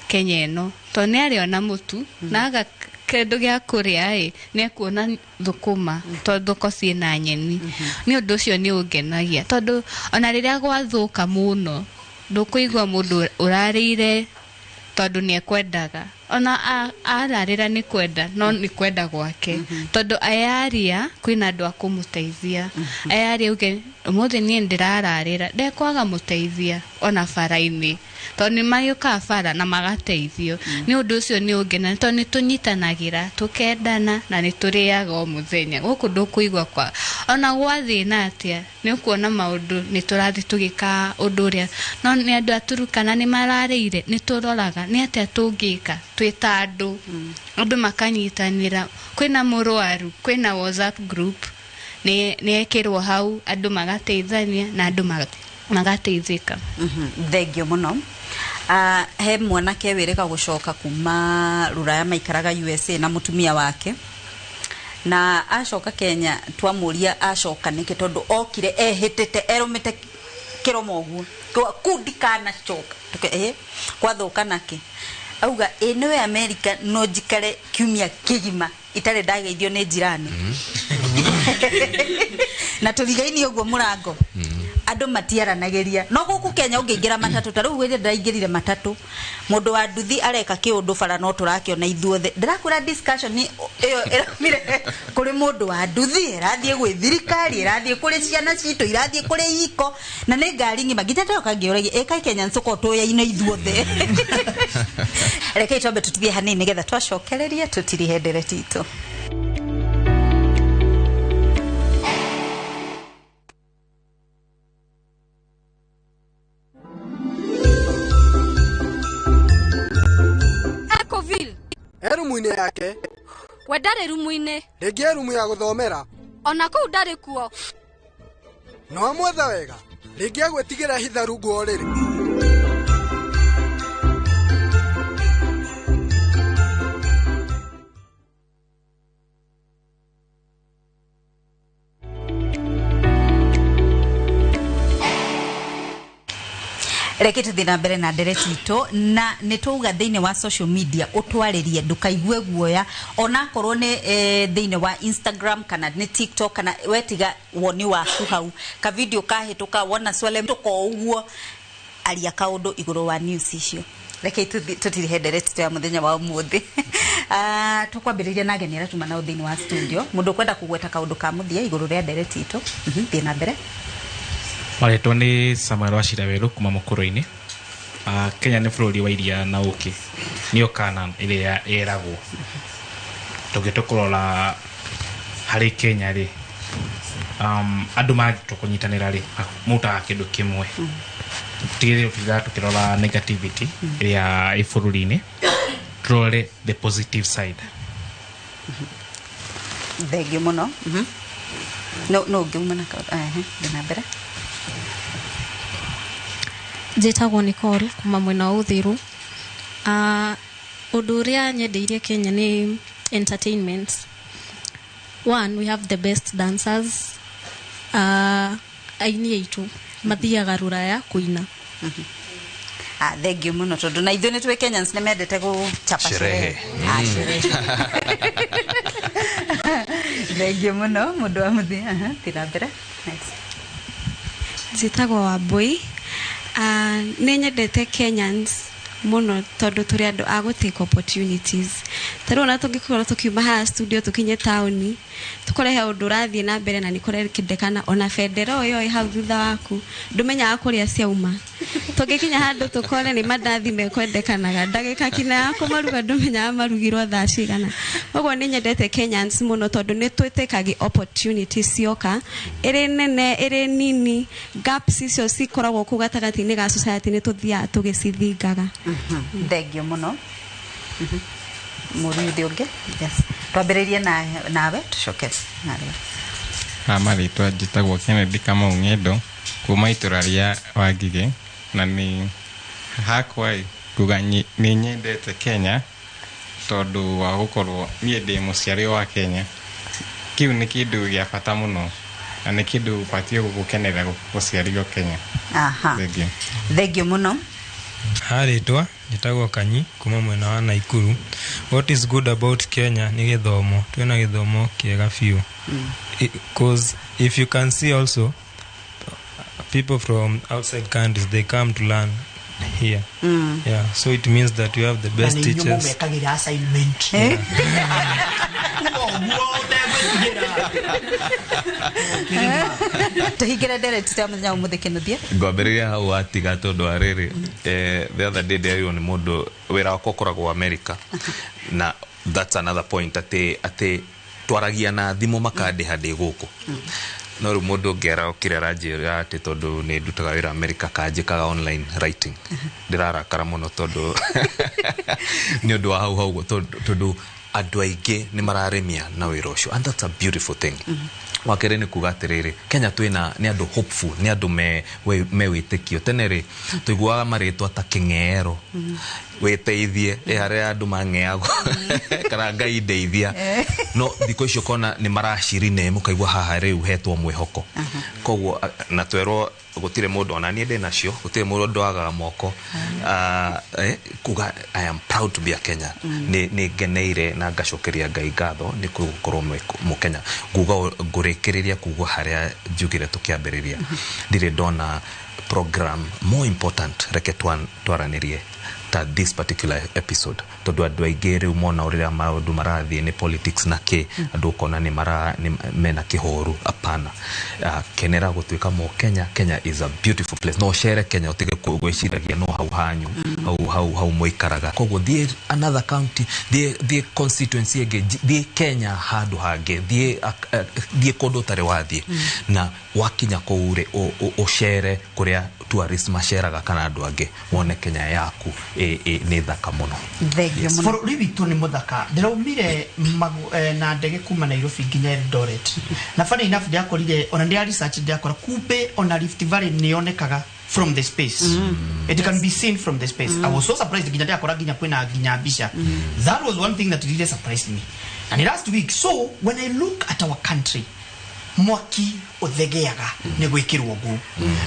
Kenya ĩno, tondũ nĩ arĩona mũtu na aga kĩndũ gĩa kũrĩa ĩ, nĩ ekuona thũkũma tondũ thoko ciĩna nyeni. Nĩ ũndũ ũcio nĩ ũngenagia, tondũ ona rĩrĩa gwathũka mũno ndũkũigua mũndũ ũrarĩire. Tondũ nĩ ekwendaga ona ararĩra nĩ kwenda no nĩ kwenda gwake tondũ ayaria kwĩna andũ a kũmũteithia. Ayaria uge ũmũthĩ niĩ ndĩrararĩra ndekwaga mũteithia ona bara-inĩ tondũ nĩ magĩũkaga bara na magateithio. Nĩ ũndũ ũcio nĩ ũngena tondũ nĩ tũnyitanagĩra tũkendana na nĩ tũrĩaga o mũthenya. Gũkũ ndũkũigua kwa ona gwathĩna atĩa nĩ ũkuona maũndũ nĩ tũrathiĩ tũgĩka ũndũ ũrĩa no nĩ andũ a Turukana nĩ mararĩire nĩ tũroraga nĩ atĩa tũngĩka twĩ ta andũ. Andũ makanyitanĩra kwĩna mũrwaru kwĩna WhatsApp group nĩ ekĩrwo hau andũ magateithania na andũ magateithĩka. Thengio mũno. He mwanake wĩrĩga gũcoka kuma rũraya maikaraga USA na mũtumia wake na acoka Kenya twamũria acoka nĩkĩ tondũ okire ehĩtĩte erũmĩte kĩromo ũguo kuu ndikanacoka kwathũka nake auga ĩ nĩwe America no njikare kiumia kĩgima itarĩ ndageithio nĩ njirani. Na tũrigaini ũguo mũrango andũ matiaranagĩria no gũkũ Kenya ũngĩingĩra matatũ ta rĩu rĩrĩa ndĩraingĩrire matatũ mũndũ wa nduthi areka kĩũndũ bara no tũrakĩona ithuothe ndĩrakwĩra discussion ĩyo ĩraumire kũrĩ mũndũ wa nduthi ĩrathiĩ gwĩ thirikari ĩrathiĩ kũrĩ ciana citũ irathiĩ kũrĩ iko na nĩ ngari ng'ima nginya ndoka ngĩũragia ĩka Kenya nĩtũkorwo tũyaine ithuothe. Rekei twambe tũtithie hanini nĩgetha twacokererie tũtirihe ndereti itũ. Erumu-inĩ yake we ndarĩ rumu-inĩ rĩngĩ erumu ya gũthomera ona kũu ndarĩ kuo no amwetha wega rĩngĩ agwĩtigĩra hitha rungu o rĩrĩ. Reke tuthie na mbere na ndereti itũ na nĩ twauga thĩinĩ wa social media ũtwarĩrie ndũkaigue guoya onakorwo nĩ thĩinĩ wa Instagram kana nĩ TikTok kana wetiga woni waku hau ka video kahĩtũka wona swale tũko ũguo aria kaũndũ igũrũ wa news icio. Reke tũtirihe ndereti ya mũthenya wa ũmũthĩ. Tũkwambĩrĩria na ageni arĩa tuma nao thĩinĩ wa studio mũndũ ũkwenda kũgweta kaũndũ ka mũthia igũrũ rĩa ndereti itũ. Thiĩ na mbere. Marĩtwa nĩ Samuel Wachira Werũ kuma Mũkũrũ-inĩ. Kenya nĩ bũrũri wa iria na ũkĩ nĩyo Canaan ĩrĩa ĩragwo. Tũngĩtua kũrora harĩ Kenya rĩ andũ mangĩtua kũnyitanĩra rĩ mautaga kĩndũ kĩmwe. Tũtigĩrĩre tũtigaga tũkĩrora negativity ĩrĩa ĩ bũrũri-inĩ tũrore the positive side. Thengio mũno. No no ũngiuma na kaũndũ na mbere. Njĩtagwo Nicole kuma mwena wa Uthiru. Ũndũ ũrĩa nyendeirie Kenya nĩ entertainment. One, we have the best dancers. Aini aitũ mathiaga rũraya kũina. Thank you mũno tondũ na ithuĩ nĩ twĩ Kenyans nĩ mendete gũchapa sherehe. Thank you mũno mũndũ wa mũthia. Thiĩ na mbere. Njĩtagwo Wambui. Nĩ nyendete Kenyans mũno tondũ tũrĩ andũ a gũ take opportunities. Ta rĩu ona tũngĩkorwo tũkiuma haha studio tũkinye taũni tũkore he ũndũ ũrathiĩ na mbere na nĩ kũrekĩndekana ona bendera ĩyo ĩ hau thutha waku ndũmenyaga kũrĩa ciauma. Tũngĩkinya handũ tũkore nĩ mandathi mekwendekanaga ndagĩka kinya ya kũmaruga ndũmenyaga marugirwo thaa cigana. Koguo nĩ nyendete Kenyans mũno tondũ nĩ twĩtĩkagi opportunities cioka ĩrĩ nene ĩrĩ nini gaps icio cikoragwo kũu gatagatĩ-inĩ ga society nĩ tũthiaga tũgĩcithingaga. Thengio mũno. Mũriuthi ũngĩ. Yes. Twambĩrĩrie nawe tũcoke nawe. Marĩtwa njĩtagwo Kennedy Kamau Ng'endo kuma itũra rĩa Wangigĩ na nĩ hakwa nguga nĩ nyendete Kenya tondũ wa gũkorwo niĩ ndĩ mũciari wa Kenya. Kĩu nĩ kĩndũ gĩa bata mũno na nĩ kĩndũ ũbatiĩ gũkenerera gũciarirwo Kenya. Aha. Thengio. Thengio mũno. Harĩtwa njĩtagwo Kanyi kuma mwena wa Naikuru. What is good about Kenya nĩ gĩthomo. Twĩna gĩthomo kĩega biũ. Because if you can see also people from outside countries they come to learn here. Yeah, so it means that we have the best na nĩ inyuĩ teachers. mũmekagĩra assignment. Tũhingĩre ndereti ya mũthenya wa ũmũthĩ Kĩnuthia. Ngwambĩrĩria hau watiga tondũ wa rĩrĩ, the other day ndĩrerirwo nĩ mũndũ wĩra wakwa ũkoragwo America, na that's another point atĩ twaragia na thimũ makandĩha ndĩ gũkũ, no rĩu mũndũ ũngĩ arokire aranjĩra atĩ tondũ nĩ ndutaga wĩra America kanjĩkaga online writing. Ndĩrarakara mũno tondũ nĩ ũndũ wa hau hau ũguo, tondũ andũ aingĩ nĩ mararĩmia na wĩra ũcio, and that's a beautiful thing. Wa kerĩ nĩ kuga atĩrĩrĩ, Kenya twĩna nĩ andũ hopeful, nĩ andũ me wĩtĩkio. Tene rĩ, tũiguaga marĩtwa ta kĩng'eero, wĩteithie, ĩ harĩa andũ mang'eagwo kana Ngai ndeithia, no thikũ icio ũkona nĩ maracirine, mũkaigua haha rĩu hetwo mwĩhoko. Koguo na twerwo gũtirĩ mũndũ, ona niĩ ndĩ nacio, gũtirĩ mũndũ wagaga moko. Kuga I am proud to be a Kenyan. Nĩ ngeneire na ngacokeria Ngai ngatho nĩ gũkorwo mũkenya. Nguga ngũrĩkĩrĩria kuga harĩa njugire tũkĩambĩrĩria, ndirĩ ndona program more important reke twaranĩrie ta this particular episode, tondũ andũ aingĩ rĩu mona ũrĩa maũndũ marathiĩ nĩ politics na kĩ, andũ ũkona nĩ mara nĩ mena kĩhoru. Apana, kenera gũtuĩka mũkenya. Kenya is a beautiful place. No ũcere Kenya ũtige gwĩciragia no hau hanyu, hau hau hau mũikaraga. Koguo thiĩ another county, thiĩ constituency ĩngĩ, thiĩ Kenya handũ hangĩ, thiĩ kũndũ ũtarĩ wathiĩ, na wakinya kũu rĩ, ũcere kũrĩa tourist maceraga kana andũ angĩ, wone Kenya yaku nĩ thaka mũno. Thengio mũno. Bũrũri witũ nĩ mũthaka. Ndĩraumire na ndege kuma Nairobi nginya Eldoret, na funny enough ndiakorire ona ndĩra research, ndiakora kumbe ona Rift Valley nĩ yonekaga from the space. It can be seen from the space. I was so surprised nginya ndiakora nginya kwĩna nginya mbica. That was one thing that really surprised me, and last week. So when I look at our country, mwaki ũthegeaga nĩ gwĩkĩrwo ngũ.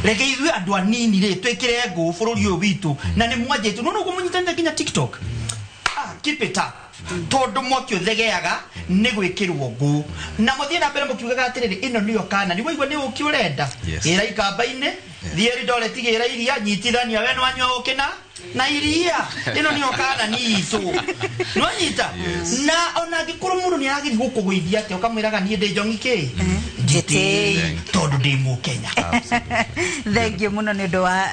Reke ithuĩ andũ anini rĩ twĩkĩre ngũ bũrũri ũyũ witũ, na nĩ mwanjĩtwo no ũguo mũnyitanĩte nginya TikTok. Keep it up, tondũ mwaki ũthegeaga nĩ gwĩkĩrwo ngũ, na mũthiĩ na mbere mũkiugaga atĩrĩrĩ, ĩno nĩyo kana nĩ waigua nĩ ũkĩ ũrenda. Gĩra ikamba-inĩ, thiĩ Eldoret, gĩra iria, nyitithania we nĩwanyua ũkĩ na iria, ĩno nĩyo kana ni itũ, nĩwanyita. Na ona angĩkorwo mũndũ nĩ arageria gũkũgũithia atĩa, ũkamwĩraga niĩ ndĩ njongi kĩ njĩtĩi tondũ ndĩ mũkenya. Thengio mũno nĩ ũndũ wa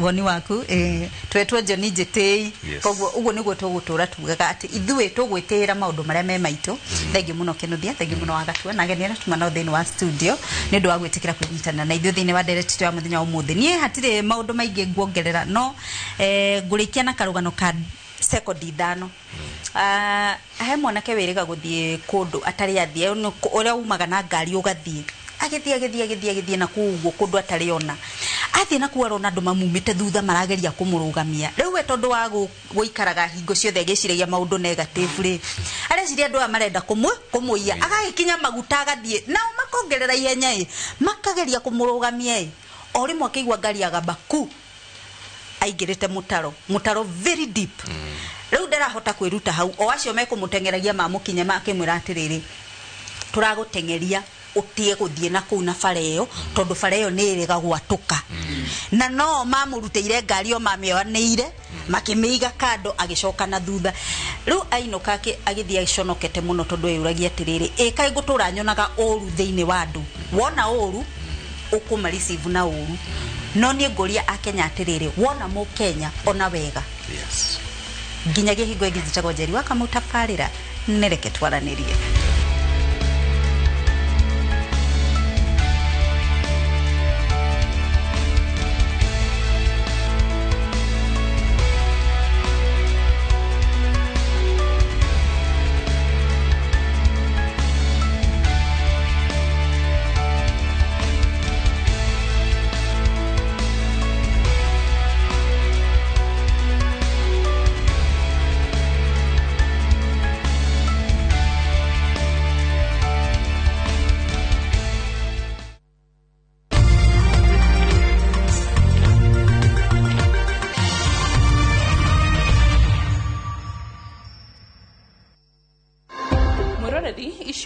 woni waku. Twetwo John Njĩtĩi. Koguo ũguo nĩguo tũgũtũra tugaga atĩ ithuĩ tũgwĩtĩĩra maũndũ marĩa me maitũ. Thengio mũno Kĩnuthia, thengio mũno Wagatua, na ageni arĩa tuma nao thĩinĩ wa studio nĩ ũndũ wa gwĩtĩkĩra kũnyitana na ithuĩ thĩinĩ wa ndereti ya mũthenya wa ũmũthĩ. Niĩ hatirĩ maũndũ maingĩ nguongerera, no ngũrĩkia na karũgano ka sekondi 5. He mwanake wĩrĩga gũthiĩ kũndũ atarĩ athiĩ, ũrĩa umaga na ngari ũgathiĩ, agĩthiĩ agĩthiĩ agĩthiĩ agĩthiĩ na kũu ũguo kũndũ atarĩ ona athiĩ na kũu, arona andũ mamumĩte thutha marageria kũmũrũgamia. Rĩu we tondũ wa gũikaraga hingo ciothe agĩciragia maũndũ negative rĩ, areciria andũ aya marenda kũmũiya, agagĩkinya maguta agathiĩ nao makongerera ihenya ĩ, makageria kũmũrũgamia ĩ, o rĩmwe akĩigua ngari agamba ku aingĩrĩte mũtaro, mũtaro very deep. Rĩu ndarahota kwĩruta hau, o acio mekũmũteng'eragia mamũkinye makĩmwĩra atĩrĩrĩ, tũragũteng'eria ũtige gũthiĩ na kũu na bara ĩyo, tondũ bara ĩyo nĩ ĩrĩga gwatũka. Na no mamũrutĩire ngari o mamĩoanĩire makĩmĩiga kando, agĩcoka na thutha. Rĩu ainũka agĩthiĩ agĩconokete mũno, tondũ eyũragia atĩrĩrĩ, ĩ kaĩ ngũtũra nyonaga ũru thĩinĩ wa andũ, wona ũru ũkũma receive na ũru. No niĩ ngũria akenya atĩrĩrĩ, wona mũkenya ona wega. Nginyagia hingo ĩngĩ, njĩtagwo Njeri wa Kamau, tabarĩra nĩ reke twaranĩrie.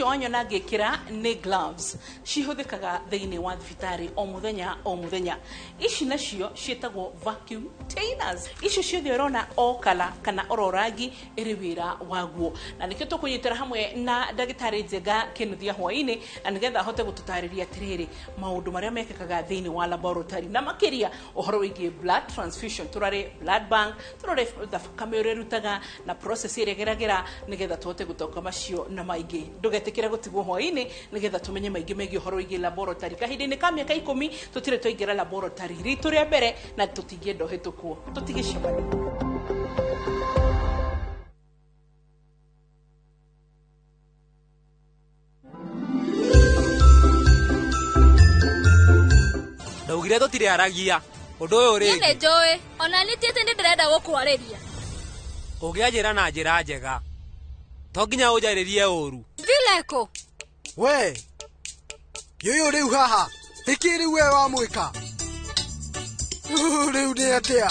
Wanyona ngĩkĩra nĩ gloves cihũthĩkaga thĩinĩ wa thibitarĩ o mũthenya o mũthenya. Ici nacio ciĩtagwo vacuum containers. Icio ciothe ũrona o kala kana oro rangi ĩrĩ wĩra waguo, na nĩkĩo tũkũnyitĩra hamwe na ndagĩtarĩ Njenga Kĩnuthia hwaĩ-inĩ, na nĩgetha ahote gũtũtarĩria atĩrĩrĩ maũndũ marĩa mekĩkaga thĩinĩ wa laboratory, na makĩria ũhoro wĩgiĩ blood transfusion. Tũrare blood bank, tũrore thakame ũrĩa ĩrutaga na process ĩrĩa ĩgeragĩra, nĩgetha tũhote gũtoka macio na maingĩ. Ndũgetĩkĩre gũtigwo hwaĩ-inĩ, nĩgetha tũmenye maingĩ megiĩ ũhoro wĩgiĩ laboratory. Kahinda-inĩ ka mĩaka 10 tũtirĩ twaingĩra laboratory ritũ rĩa mbere, na tũtingĩenda ũhĩtũkwo. Tũtigĩcemania. Ndaugire tũtirĩ aragia ũndũ ũyũ Niĩ rĩngĩ. nĩ njũĩ ona nĩ tiĩte nĩ ndĩrenda gũkwarĩria. Ũngĩanjĩra na njĩra njega, to nginya ũnjarĩrie ũru. Vileko. We yũyũ rĩu haha nĩkĩ rĩu we wamwĩka rĩu nĩ atĩa?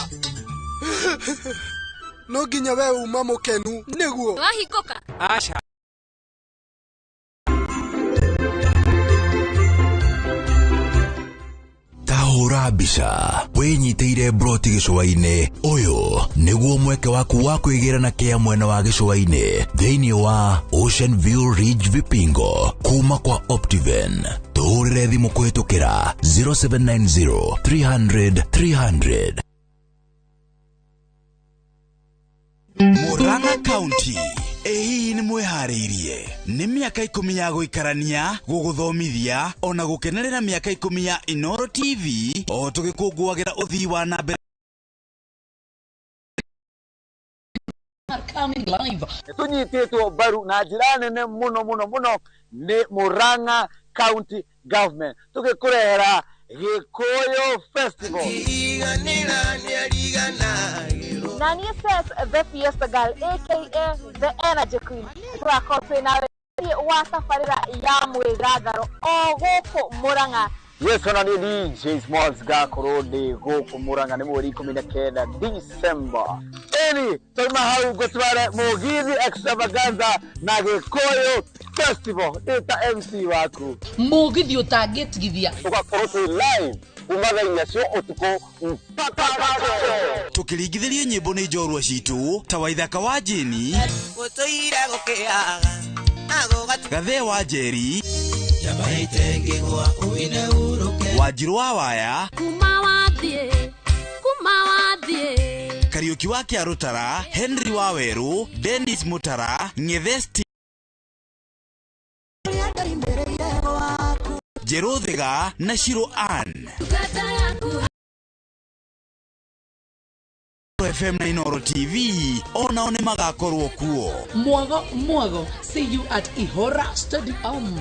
No nginya we uma mũkenu nĩguo. Wahingũka. Aca. Tahũra mbica wĩnyitĩire broti gĩcũa-inĩ. Ũyũ nĩguo mweke waku wa kwĩgĩra na kĩa mwena wa gĩcũa-inĩ thĩinĩ wa Ocean View Ridge Vipingo kuma kwa Optiven. Tũhũrĩre thimũ kũhĩtũkĩra 0790 300 300. Murang'a County, ĩ hihi nĩ mwĩharĩirie nĩ mĩaka 10 ya gũikarania, gũgũthomithia ona gũkenerera mĩaka 10 ya Inoro TV o tũgĩkũngũagĩra ũthii wa na mbere. Tũnyitĩtwo mbaru na njĩra nene mũno mũno mũno nĩ Murang'a County Government, tũgĩkũrehera Gĩkũyũ Festival. Na niĩ says the Fiesta Girl, aka the Energy Queen, tũgakorwo twĩ nawe thĩinĩ wa tabarĩra ya mwĩgangaro o gũkũ Murang'a. Yes, ona niĩ DJ Smalls ngakorwo ndĩ gũkũ Murang'a nĩ mweri 19 December. Ĩni twauma hau ngũtware Mũgithi Extravaganza na Gĩkũyũ Festival ndĩ ta MC waku. Mũgithi ũtangĩtigithia. Tũgakorwo twĩ live kuma thaa 4 cia ũtukũ mpaka kesho. Tũkĩringithĩrio nyĩmbo nĩ njorua citũ ta Waithaka wa Jeni, gũtũire gũkĩaga Gathee wa Njeri, Wanjirũ wa Waya, Kuma wathiĩ, kuma wathiĩ. Kariũki wa Kĩarũtara, Henry wa Werũ, Dennis Mutara, Ng'ethe Njerũ Thiga na Shiro Ann. Ndungata yaku. FM na Inoro TV onao nĩ magakorwo kuo. Mwago mwago, see you at Ihora Stadium.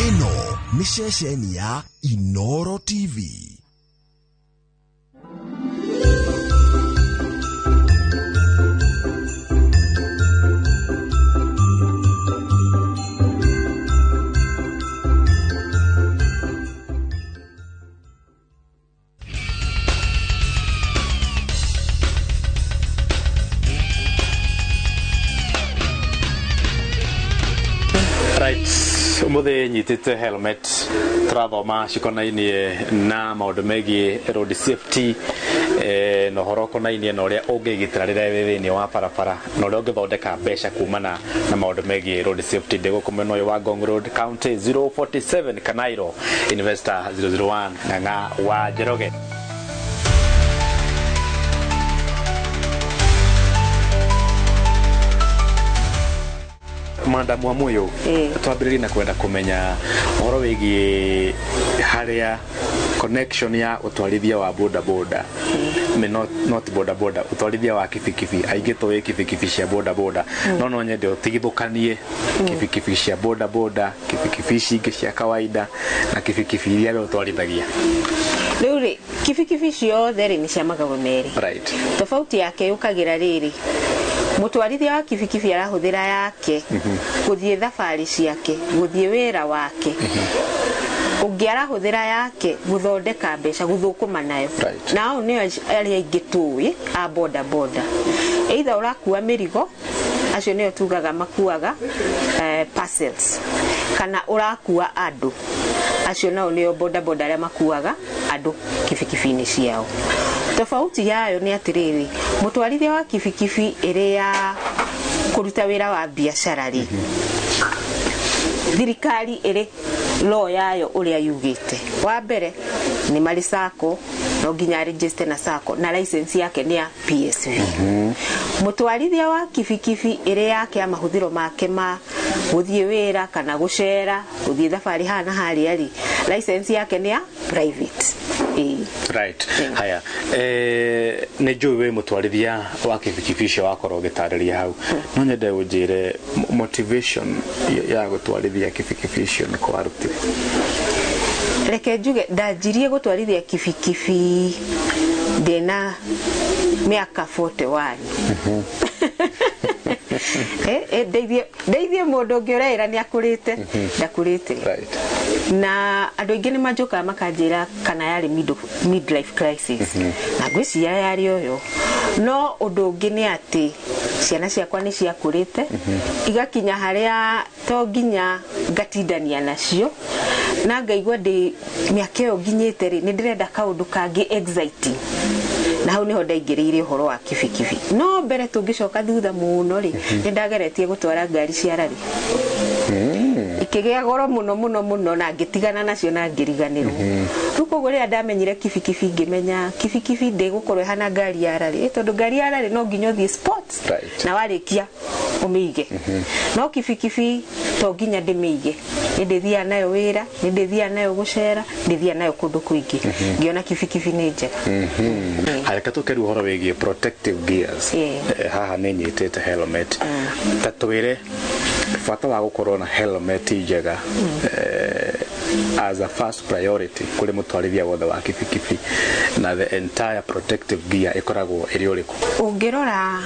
Ĩno nĩ ceceni ya Inoro TV. Right, umuthi nyitite helmet, turathoma cikonainie na maundu megiĩ road safety, na ũhoro ũkonainie na ũrĩa ũngĩgitĩra rĩrĩa wĩ thĩinĩ wa barabara na ũrĩa ũngĩthondeka mbeca kumana na maũndũ megiĩ road safety. Ndĩ gũkũ mwena ũyũ wa Ngong Road, County 047, Kanairo Investor 001, Ng'ang'a wa Njoroge. Madam wa Muyu, twambĩrĩrie na kwenda kũmenya ũhoro wĩgiĩ harĩa connection ya ũtwarithia wa boda boda, Me not boda boda, ũtwarithia wa kibikibi. Aingĩ tũĩ kibikibi cia boda boda, no nyende ũtigithũkanie kibikibi cia boda boda, kibikibi ici ingĩ cia kawaida na kibikibi iria we ũtwarithagia. Rĩu rĩ, kibikibi ciothe rĩ nĩ cia magũrũ merĩ. Tofauti yake yũkagĩra rĩrĩ, mũtwarithia wa kibikibi arahũthĩra yake gũthiĩ thabarĩ ciake, gũthiĩ wĩra wake. Ũngĩ arahũthĩra yake gũthondeka mbeca, gũthũkũma nayo. Na ao nĩo arĩa aingĩ tũĩ a boda boda. Either ũrakua mĩrigo, acio nĩo tugaga makuaga parcels, kana ũrakua andũ, acio nao nĩo boda boda arĩa makuaga andũ kibikibi-inĩ ciao. Tofauti yayo nĩ atĩrĩrĩ, mũtwarithia wa kibikibi ĩrĩ ya kũruta wĩra wa biacara rĩ, thirikari ĩrĩ law yayo ũrĩa yugĩte. Wa mbere nĩ marĩ sacco, no nginya register na sacco, na license yake nĩ ya PSV. Mũtwarithia wa kibikibi ĩrĩ yake ya mahũthĩro make ma gũthiĩ wĩra kana gũcera, gũthiĩ thabarĩ haha na harĩa rĩ, license yake nĩ ya private. Ĩĩ. Right. Haya, nĩ njũĩ wĩ mũtwarithia wa kibikibi icio, wakorwo ũgĩtarĩria hau. No nyende ũnjĩre motivation ya gũtwarithia kibikibi icio nĩ kũ warutire? Reke njuge ndanjirie gũtwarithia kibikibi ndĩna mĩaka 41. Ndeithie mũndũ ũngĩ ũreĩra nĩ akũrĩte, ndakũrĩte. Na andũ aingĩ nĩ manjũkaga makanjĩra kana yarĩ midlife crisis, na ngwĩciria yarĩ ũyũ. No ũndũ ũngĩ nĩ atĩ ciana ciakwa nĩ ciakũrĩte, igakinya harĩa to nginya ngatindania nacio, na ngaigua ndĩ mĩaka ĩyo nginyĩte rĩ, nĩ ndĩrenda kaũndũ kangĩ exciting, na hau niho ndaingĩrĩire ũhoro wa kibikibi. No mbere tũngĩcoka thutha mũno rĩ, nĩ ndageretie gũtwara ngari cia rari, ikĩgĩa goro mũno mũno mũno, na ngĩtigana nacio na ngĩriganĩrwo. Rĩu koguo rĩrĩa ndamenyire kibikibi, ngĩmenya kibikibi ndĩgũkorwo ĩhana ngari ya rari, tondũ ngari ya rari no nginya ũthiĩ sports na warĩkia ũmĩige. No kibikibi to nginya ndĩmĩige, nĩ ndĩthiaga nayo wĩra, nĩ ndĩthiaga nayo gũcera, ndĩthiaga nayo kũndũ kũingĩ. Ngĩona kibikibi nĩ njega. Haya, reke tũke rĩu ũhoro wĩgiĩ protective gears. Haha nĩ nyitĩte helmet. Ta twĩre bata wa gũkorwo na helmet njega as a first priority kũrĩ mũtwarithia wothe wa kibikibi, na the entire protective gear ĩkoragwo ĩrĩ ũrĩkũ? Ũngĩrora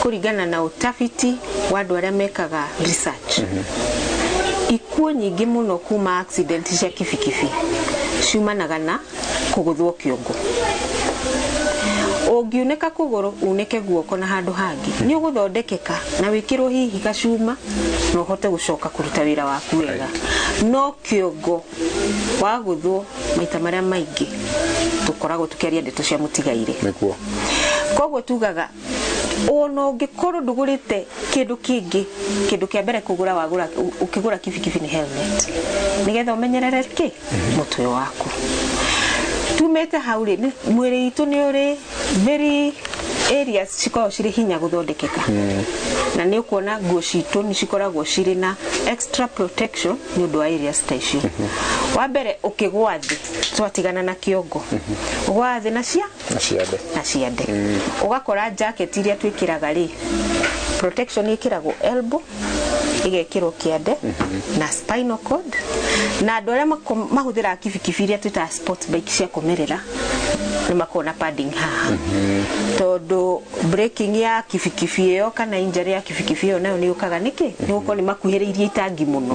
kũringana na ũtafiti wa andũ arĩa mekaga research, ikuũ nyingĩ mũno kuma accident cia kibikibi ciumanaga na kũgũthwo kĩongo. Ũngiunĩka kũgũrũ, unĩke guoko na handũ hangĩ, nĩ ũgũthondekeka na wĩkĩrwo hihi gacuma na ũhote gũcoka kũruta wĩra waku wega. No kĩongo wagũthwo, maita marĩa maingĩ tũkoragwo tũkĩaria ndeto cia mũtigairĩ. Koguo tugaga ona ũngĩkorwo ndũgũrĩte kĩndũ kĩngĩ, kĩndũ kĩa mbere kũgũra wagũra ũkĩgũra kibikibi nĩ helmet, nĩgetha ũmenyerere kĩ mũtwe waku. Tumĩte hau rĩ, mwĩrĩ itũ nĩ ũrĩ very areas cikoragwo cirĩ hinya gũthondekeka, na nĩ ũkuona nguo citũ nĩ cikoragwo cirĩ na extra protection nĩ ũndũ wa areas ta icio. Wa mbere, ũkĩgwa thĩ, twatigana na kĩongo, ũgwaga thĩ na cia na ciande. Na ciande. Ũgakora jacket iria twĩkĩraga rĩ, protection ĩkĩragwo elbow, ĩgekĩrwo kĩande na spinal cord. Na andũ arĩa mahũthĩraga kibikibi iria twĩtaga sport bike cia kũmerera nĩ makoragwo na padding haha, tondũ braking ya kibikibi ĩyo kana injury ya kibikibi ĩyo nayo nĩ yũkaga nĩkĩ? Nĩ gũkorwo nĩ makuhĩrĩirie itangi mũno,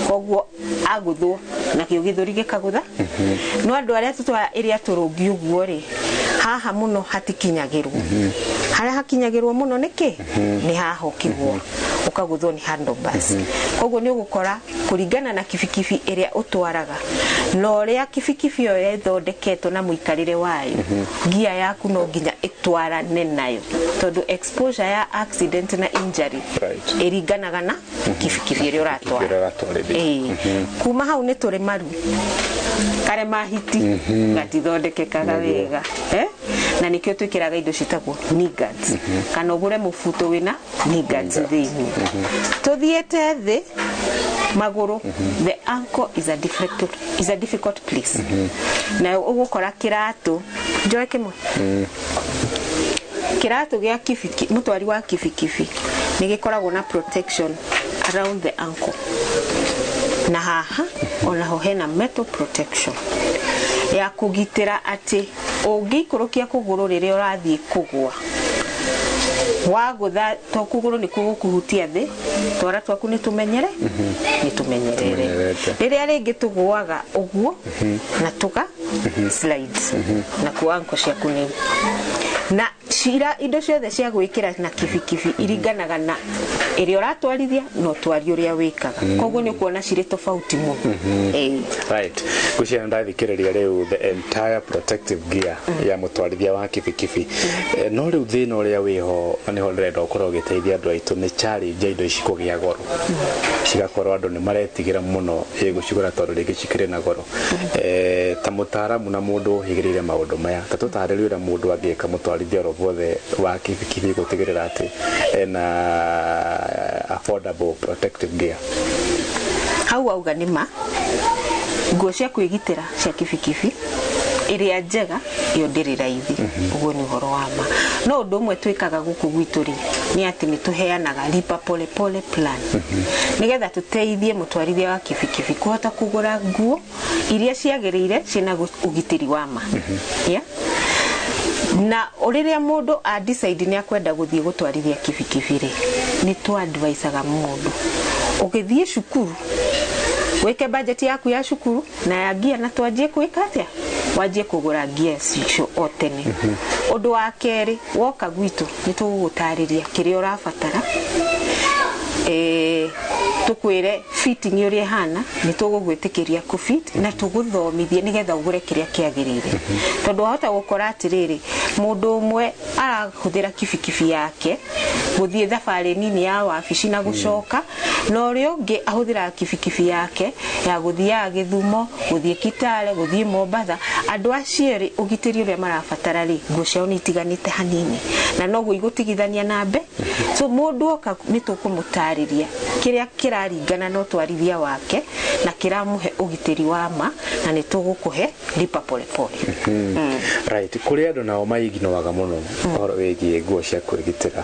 koguo agũthwo nakĩo gĩthũri gĩkagũtha. No andũ arĩa tũtwara ĩrĩa tũrũngi ũguo rĩ, haha mũno hatikinyagĩrwo. Harĩa hakinyagĩrwo mũno nĩkĩ? Nĩ haha ũkĩgwa ũkagũthwo nĩ handlebars. Koguo nĩ ũgũkora kũringana na kibikibi ĩrĩa ũtwaraga na ũrĩa kibikibi ĩyo ĩthondeketwo na mũikarĩre wayo, ngia yaku no nginya ĩtwarane nayo, tondũ exposure ya accident na injury ĩringanaga na kibikibi ĩrĩa ũratwara. Ĩrĩa ũratwarithia. Ĩĩ. Kuma hau nĩ tũrĩ maru karema hiti gatithondekekaga wega, eh? Na nĩkĩo twĩkĩraga indo ciĩtagwo knee guards, kana ũgũre mũbuto wĩna knee guards thĩinĩ. Tũthiĩte thĩ magũrũ, the ankle is a difficult place, na ũgũkora kĩratũ njoe kĩmwe, kĩratũ gĩa kibiki mũtwari wa kibikibi nĩ gĩkoragwo na protection around the ankle, na haha onaho hena metal protection ya kũgitĩra atĩ ũngĩikũrũkia kũgũrũ rĩrĩa ũrathiĩ kũgũa. Wagũtha to kũgũrũ nĩ gũkũhutia thĩ, twara twaku nĩ tũmenyere, nĩ tũmenyerere. Rĩrĩa rĩngĩ tũgũaga ũguo na tũga slides na kuo ankle ciaku nĩ na cira indo ciothe cia gwĩkĩra na kibikibi iringanaga na ĩrĩa ũratwarithia na ũtwari ũrĩa wĩkaga. Koguo nĩ ũkuona cirĩ tofauti mũno. Right, ngwĩciria ndathikĩrĩria rĩu the entire protective gear ya mũtwarithia wa kibikibi. No rĩu thĩna ũrĩa wĩho na nĩho ndĩrenda ũkorwo ũgĩteithia andũ aitũ nĩ challenge ya indo ici kũgĩa goro, cigakorwo andũ nĩ maretigĩra mũno gũcigũra tondũ rĩngĩ cikĩrĩ na goro. Ta mũtaaramu na mũndũ ũhĩgĩrĩire maũndũ maya, ta tũtarĩrie ũrĩa mũndũ angĩka mũtwarithia oro wothe wa kibikibi gũtigĩrĩra atĩ ena affordable protective gear. Hau auga nĩ ma nguo cia kwĩgitĩra cia kibikibi ĩrĩa njega ĩyo ndĩrĩ raithi. Ũguo nĩ ũhoro wa ma. No ũndũ ũmwe twĩkaga gũkũ gwitũ rĩ nĩ atĩ nĩ tũheanaga lipa pole pole plan nĩgetha tũteithie mũtwarithia wa kibikibi kũhota kũgũra nguo iria ciagĩrĩire ciĩna ũgitĩri wa ma. Yeah? Na rĩrĩa mũndũ a decide nĩ akwenda gũthiĩ gũtwarithia kibikibi rĩ, nĩ tũ advisaga mũndũ ũgĩthiĩ cukuru wĩke budget yaku ya cukuru na ya ngia, na twanjie gwĩka atĩa, wanjie kũgũra ngia cicio o tene. Ũndũ wa kerĩ, woka gwitũ nĩ tũgũgũtarĩria kĩrĩa ũrabatara, tũkwĩre fitting ũrĩa ĩhana, nĩ tũgũgwĩtĩkĩria kũ-fit na tũgũthomithie nĩgetha ũgũre kĩrĩa kĩagĩrĩire. Tondũ wahota gũkora atĩrĩrĩ, mũndũ ũmwe arahũthĩra kibikibi yake gũthiĩ thabarĩ nini ya wabici na gũcoka, na ũrĩa ũngĩ ahũthĩraga kibikibi yake ya gũthiaga Gĩthumo, gũthiĩ Kitale, gũthiĩ Mombatha. Andũ acio erĩ ũgitĩri ũrĩa marabatara rĩ, nguo ciao nĩ itiganĩte hanini na noguo igũtigithania na mbe. So mũndũ oka nĩ tũkũmũtarĩria kĩrĩa kĩraringana na ũtwarithia wake na kĩramũhe ũgitĩri wa ma, na nĩ tũgũkũhe lipa pole pole. Right, kũrĩ andũ nao maiginoaga mũno ũhoro wĩgiĩ nguo cia kwĩgitĩra,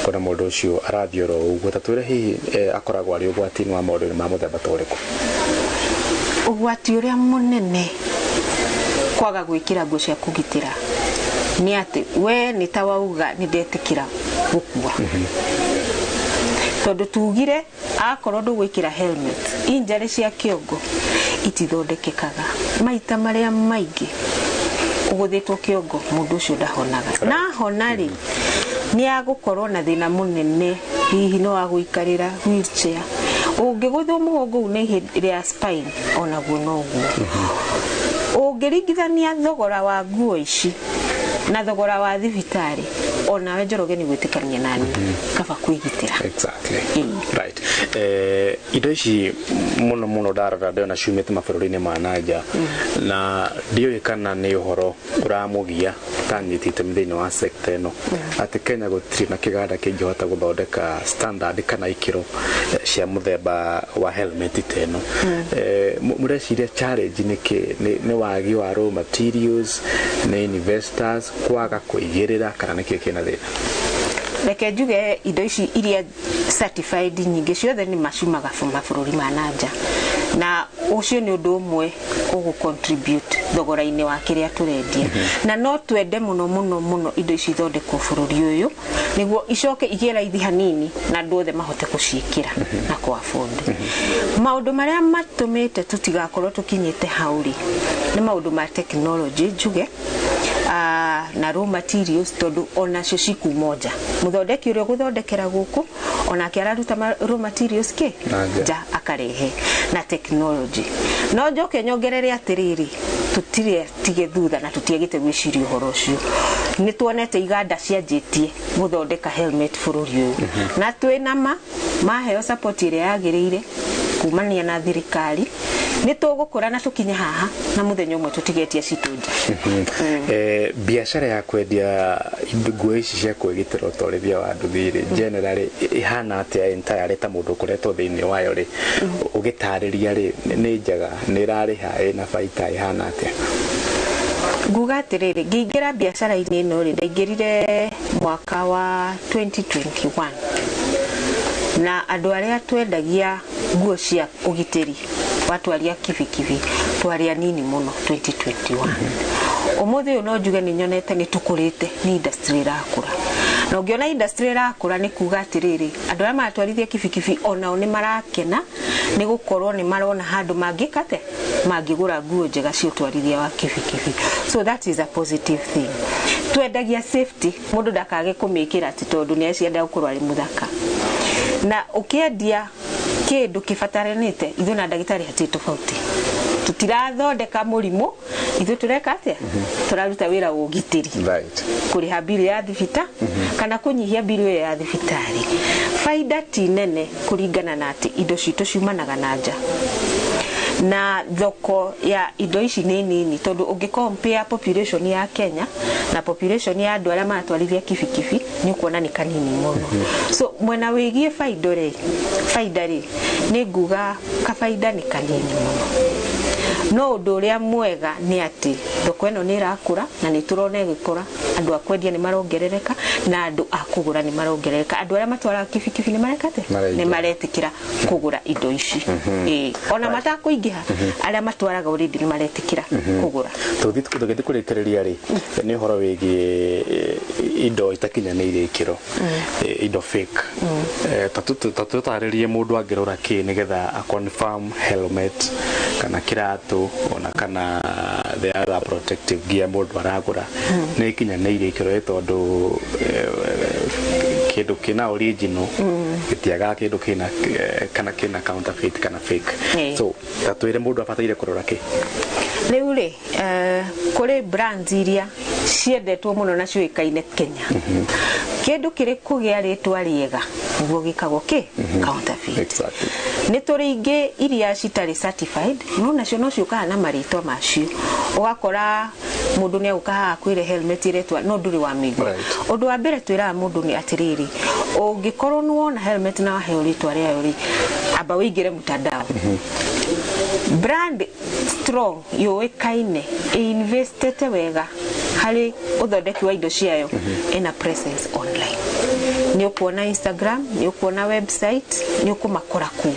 kona mũndũ ũcio arathiĩ oro ũguo. Ta twĩre hihi akoragwo arĩ ũgwati-inĩ wa maũndũ ma mũthemba ta ũrĩkũ? Ũgwati ũrĩa mũnene kwaga gwĩkĩra nguo cia kũgitĩra nĩ atĩ we nĩ ta wauga nĩ ndetĩkĩra gũkua. Tondũ tugire akorwo ndũgwĩkĩra helmet, injury cia kĩongo itithondekekaga. Maita marĩa maingĩ ũgũthĩtwo kĩongo mũndũ ũcio ndahonaga. Na ahona rĩ, nĩ agũkorwo na thĩna mũnene, hihi no agũikarĩra wheelchair. Ũngĩgũthwo mũgongo une ihĩndĩ rĩa spine onaguo noguo. Ũngĩringithania thogora wa nguo ici na thogora wa thibitarĩ, onawe Njoroge nĩ gwĩtĩkania nani kaba kwĩgitĩra. Exactly. Right. Indo ici mũno mũno ndarora ndĩrona ciumĩte mabũrũri-inĩ ma nanja, na ndiũĩ kana nĩ ũhoro ũramũgia ta nyiti itemi thĩinĩ wa sector ĩno atĩ Kenya gũtirĩ na kĩganda kĩngĩhota gũthondeka standard kana ikĩro cia mũthemba wa helmet ta ĩno. Mũreciria challenge nĩ kĩ? Nĩ wagi wa raw materials, nĩ investors kwaga kũigĩrĩra, kana nĩkĩ kĩna thĩna? Reke njuge indo ici iria certified nyingĩ ciothe nĩ maciumaga mabũrũri ma nanja, na ũcio nĩ ũndũ ũmwe ũgũ contribute thogora-inĩ wa kĩrĩa tũrendia. Na no twende mũno mũno mũno indo ici ithondekwo bũrũri ũyũ nĩguo icoke igĩe raithi hanini na andũ othe mahote gũciĩkĩra na kũ afford. Maũndũ marĩa matũmĩte tũtigakorwo tũkinyĩte hau rĩ, nĩ maũndũ ma technology njuge, na raw materials, tondũ onacio cikuma nja. Mũthondeki ũrĩa ũgũthondekera gũkũ onake araruta raw materials kĩ nja akarehe na technology. No njoke nyongerere atĩrĩrĩ, tũtirĩ tige thutha na tũtiagĩte gwĩciria ũhoro ũcio. Nĩ tuonete iganda cianjĩtie gũthondeka helmet bũrũri ũyũ, na twĩna ma maheo support ĩrĩa yagĩrĩire kumania na thirikari, nĩ tũgũkũra na tũkinye haha na mũthenya ũmwe tũtigetia citũ nja. Biacara ya kwendia nguo ici cia kwĩgitĩra ũtwarithia wa nduthi rĩ, generally ĩhana atĩa entirely ta mũndũ ũkoretwo thĩinĩ wayo rĩ, ũgĩtarĩria rĩ, nĩ njega, nĩ ĩrarĩha, ĩna baita, ĩhana atĩa? Nguga atĩrĩrĩ, ngĩingĩra biacara-inĩ ĩno rĩ, ndaingĩrire mwaka wa 2021, na andũ arĩa twendagia nguo cia ũgitĩri watwaria kibikibi twarĩ anini mũno 2021. Ũmũthĩ ũyũ no njuge nĩ nyonete nĩ tũkũrĩte, nĩ industry ĩrakũra. Na ũngĩona industry ĩrakũra nĩ kuga atĩrĩrĩ, andũ arĩa maratwarithia kibikibi onao nĩ marakena nĩ gũkorwo nĩ marona handũ mangĩka atĩa, mangĩgũra nguo njega cia ũtwarithia wa kibikibi. So that is a positive thing. Twendagia safety, mũndũ ndakage kũmĩkĩra atĩ tondũ nĩ acienda gũkorwo arĩ mũthaka. Na ũkĩendia kĩndũ kĩbataranĩte, ithuĩ na ndagĩtarĩ hatirĩ tofauti. Tũtirathondeka mũrimũ, ithuĩ tũreka atĩa? Tũraruta wĩra wa ũgitĩri. Kũrĩha mbirũ ya thibita kana kũnyihia mbirũ ĩyo ya thibitarĩ. Baida ti nene kũringana na atĩ indo citũ ciumanaga na nja, na thoko ya indo ici nĩ nini, tondũ ũngĩ compare population ya Kenya na population ya andũ arĩa maratwarithia kibikibi, nĩ ũkuona nĩ kanini mũno. So mwena wĩgiĩ baida rĩ, nĩ nguga kabaida nĩ kanini mũno. No ũndũ ũrĩa mwega nĩ atĩ thoko ĩno nĩ ĩrakũra na nĩ tũrona ĩgĩkũra, andũ a kwendia nĩ marongerereka na andũ a kũgũra nĩ marongerereka. Andũ arĩa matwaraga kibikibi nĩ mareka atĩa? Nĩ maretĩkĩra kũgũra indo ici. Ona matakũingĩha, arĩa matwaraga already nĩ maretĩkĩra kũgũra. Tũgĩthiĩ kũrĩkĩrĩria rĩ, nĩ ũhoro wĩgiĩ indo itakinyanĩirie ikĩro, indo fake. Tatũtarĩrie mũndũ angĩrora kĩ nĩgetha a confirm helmet kana kĩratũ ona kana the other protective gear mũndũ aragũra nĩ ikinyanĩirie ikĩro, tondũ kĩndũ kĩna original gĩtiagaga kĩndũ kĩna kana kĩna counterfeit kana fake. So tatwĩre mũndũ abataire kũrora kĩ? Rĩu rĩ, kũrĩ brands iria ciendetwo mũno na ciũĩkaine Kenya. Kĩndũ kĩrĩ kũgĩa rĩtwa rĩega nĩguo gĩkagwo kĩ? Counterfeit. Nĩ tũrĩ ingĩ iria citarĩ certified, no nacio no ciũkaga na marĩtwa macio. Ũgakora mũndũ nĩ agũka haha akwĩre helmet ĩretwa, no ndũrĩ wamĩigua. Ũndũ wa mbere twĩraga mũndũ nĩ atĩrĩrĩ, ũngĩkorwo nĩ wona helmet na waheo rĩtwa rĩayo rĩ, amba ũingĩre mtandao. Brand strong yũĩkaine ĩinvestĩte wega harĩ ũthondeki wa indo ciayo, ĩna presence online. Nĩ ũkuona Instagram, nĩ ũkuona website, nĩ ũkũmakora kũu.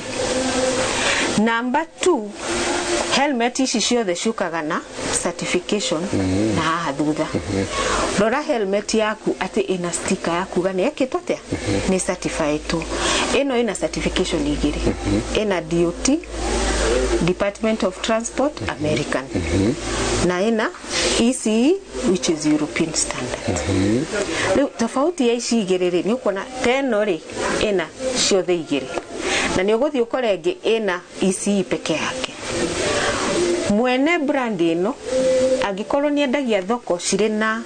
Number 2, helmet ici ciothe ciũkaga na certification na haha thutha. Rora helmet yaku atĩ ĩna sticker ya kuga nĩ ĩkĩtwo atĩa? Nĩ certified. Ĩno ĩna certification igĩrĩ. Ĩna DOT, Department of Transport, American. Na ĩna ECE, which is European standard. Rĩu tofauti ya ici igĩrĩ rĩ, nĩ ũkuona ta ĩno rĩ ĩna ciothe igĩrĩ, na nĩ ũgũthiĩ ũkore ĩngĩ ĩna ECE peke yake. Mwene brand ĩno angĩkorwo nĩ endagia thoko cirĩ na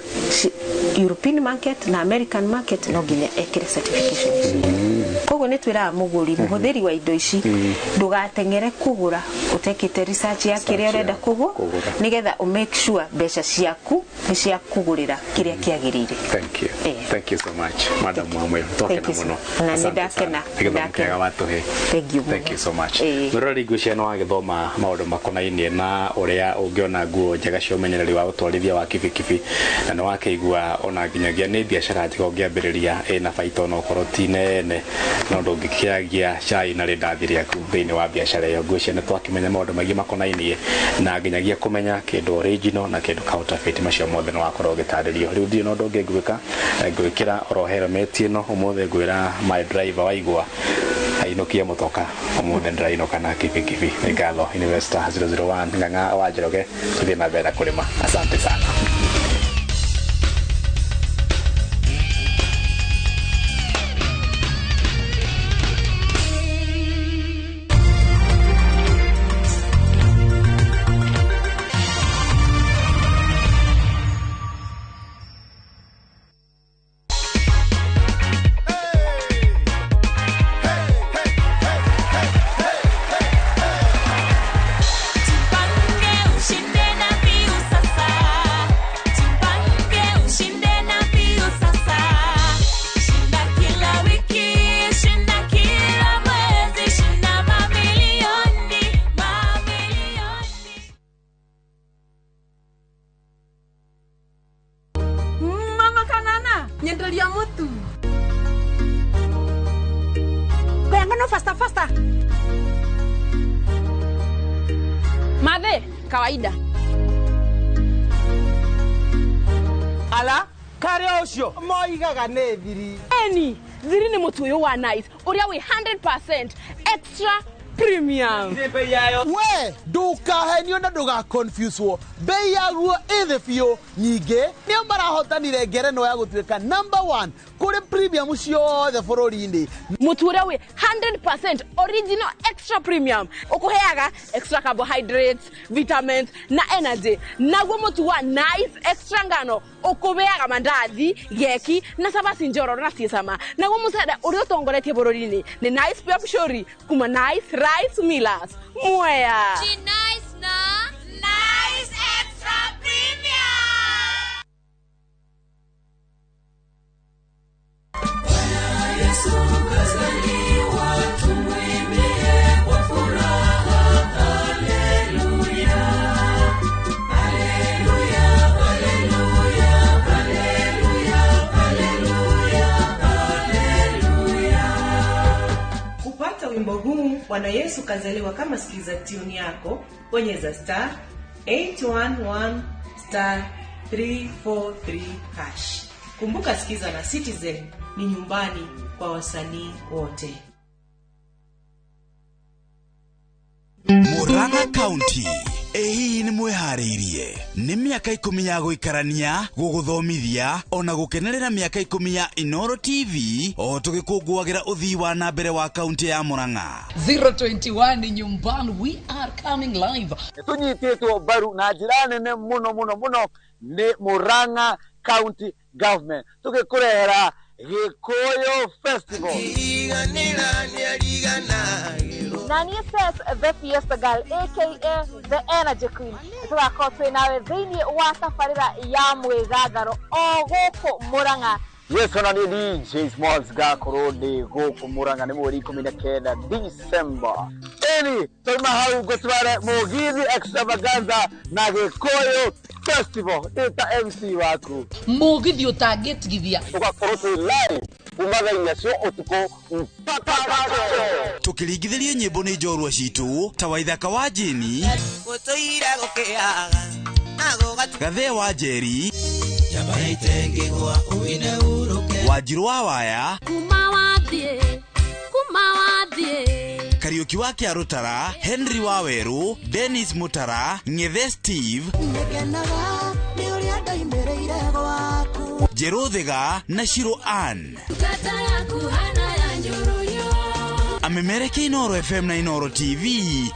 European market na American market, no nginya ekĩre certification ici. Koguo nĩ twĩraga mũgũri, mũhũthĩri wa indo ici, ndũgateng'ere kũgũra ũtekĩte research ya kĩrĩa ũrenda kũgũra, nĩgetha ũ make sure mbeca ciaku nĩ cia kũgũrĩra kĩrĩa kĩagĩrĩire. Thank you. Thank you so much, Madam Wamwe. Twakena mũno. Na nĩ ndakena. Nĩgetha mũkega watũhe. Thank you. Thank you so much. Mwĩroreri, ngwĩciria nĩ wagĩthoma maũndũ makonainie na ũrĩa ũngĩona nguo njega cia ũmenyereri wa ũtwarithia wa kibikibi, na nĩ wakĩigua ona nginyagia nĩ biacara njega ũngĩambĩrĩria ĩna baita onokorwo ti nene, no ndũngĩkĩagia cai na rĩndathi rĩaku thĩinĩ wa biacara ĩyo. Ngwĩciria nĩ twakĩmenya maũndũ maingĩ makonainie na nginyagia kũmenya kĩndũ original na kĩndũ counterfeit, macio mothe nĩ wakorwo ũgĩtarĩrio. Rĩu ndirĩ na ũndũ ũngĩ ngwĩka, ngwĩkĩra oro helmet ĩno ũmũthĩ, ngwĩra my driver waigua ainũkie mũtoka ũmũthĩ ndĩrainũka na kibikibi. Nĩ ngatho Investor 001 Ng'ang'a wa Njoroge, tũthiĩ na mbere na kũrĩma. Asante sana. Nyenderia mutu. Kayangano faster faster. Madhe, kawaida. Ala, Karĩ ũcio moigaga nĩ thiri. Eni thiri nĩ mũtu ũyũ wa nice ũrĩa wĩ 100% extra premium. We ndũkahenio na ndũgaconfuswo, bei yaguo ĩ thĩ biũ. Ningĩ nĩo marahotanire ngerenwa ya gũtuĩka number one kũrĩ premium ciothe bũrũri-inĩ. Mũtu ũrĩa wĩ 100% original extra premium ũkũheaga extra carbohydrates, vitamins na energy. Naguo mũtu wa nice extra ngano ũkũbeaga mandathi, geki na cabaci njororo na ciĩ cama. Naguo mũcere ũrĩa ũtongoretie bũrũri-inĩ nĩ nice pure pshori kuma Nice Rice Millers, Mwea. Nice na Nice Extra Premium. Yesu kazaliwa, tumwimbie kwa furaha. Haleluya, haleluya, haleluya, haleluya, haleluya, haleluya. Kupata wimbo huu Bwana Yesu kazaliwa kama sikiza tune yako, bonyeza star 811 star 343 hash. Kumbuka sikiza na Citizen ni nyumbani kwa wasanii wote. Murang'a County, ĩ hihi nĩ mwĩharĩirie? Nĩ mĩaka 10 ya gũikarania, gũgũthomithia ona gũkenerera mĩaka 10 ya Inoro TV o tũgĩkũngũagĩra ũthii wa na mbere wa kaunti ya Murang'a. 021 nyumbani, we are coming live. Tũnyitĩtwo mbaru na njĩra nene mũno mũno mũno nĩ Murang'a County Government, tũgĩkũrehera Gĩkũyũ Festival. Na niĩ says the Fiesta Girl aka the Energy Queen, tũgakorwo twĩ nawe thĩinĩ wa tabarĩra ya mwĩgatharo o gũkũ Mũrang'a. Yes, ona niĩ DJ Smalls ngakorwo ndĩ gũkũ Murang'a nĩ mweri 19 December. Ĩni twauma hau ngũtware Mũgithi Extravaganza na Gĩkũyũ Festival ndĩ ta MC waku. Mũgithi ũtangĩtigithia. Tũgakorwo twĩ live kuma thaa 4 cia ũtukũ mpaka Tũkĩringithĩrio nyĩmbo nĩ njorua citũ ta Waithaka wa Jeni, Gũtũire gũkĩaga na gũgatu Gathee wa Njeri, Wanjirũ wa Waya, Kuma wathiĩ, kuma wathiĩ. Kariũki wa Kĩarũtara, Henry wa Werũ, Dennis Mutara, Ng'ethe Steve, Nĩngenaga nĩ ũrĩa ndoimĩrĩire gwaku. Njerũ Thiga na Shiro Ann. Ngata yaku hana ya nyuruyo. Amemereke Inoro FM na Inoro TV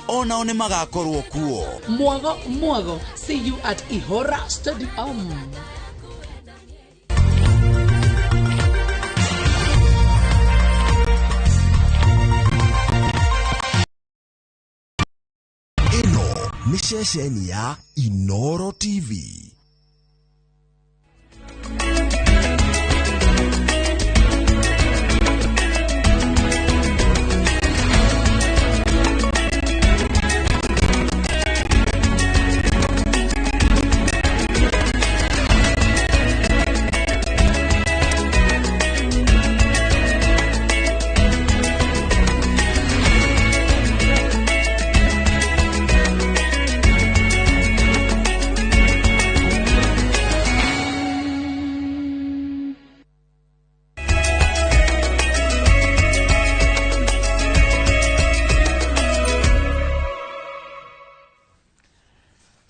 onao nĩ magakorwo kuo. Mwago mwago, see you at Ihora Stadium. Ĩno nĩ ceceni ya Inoro TV.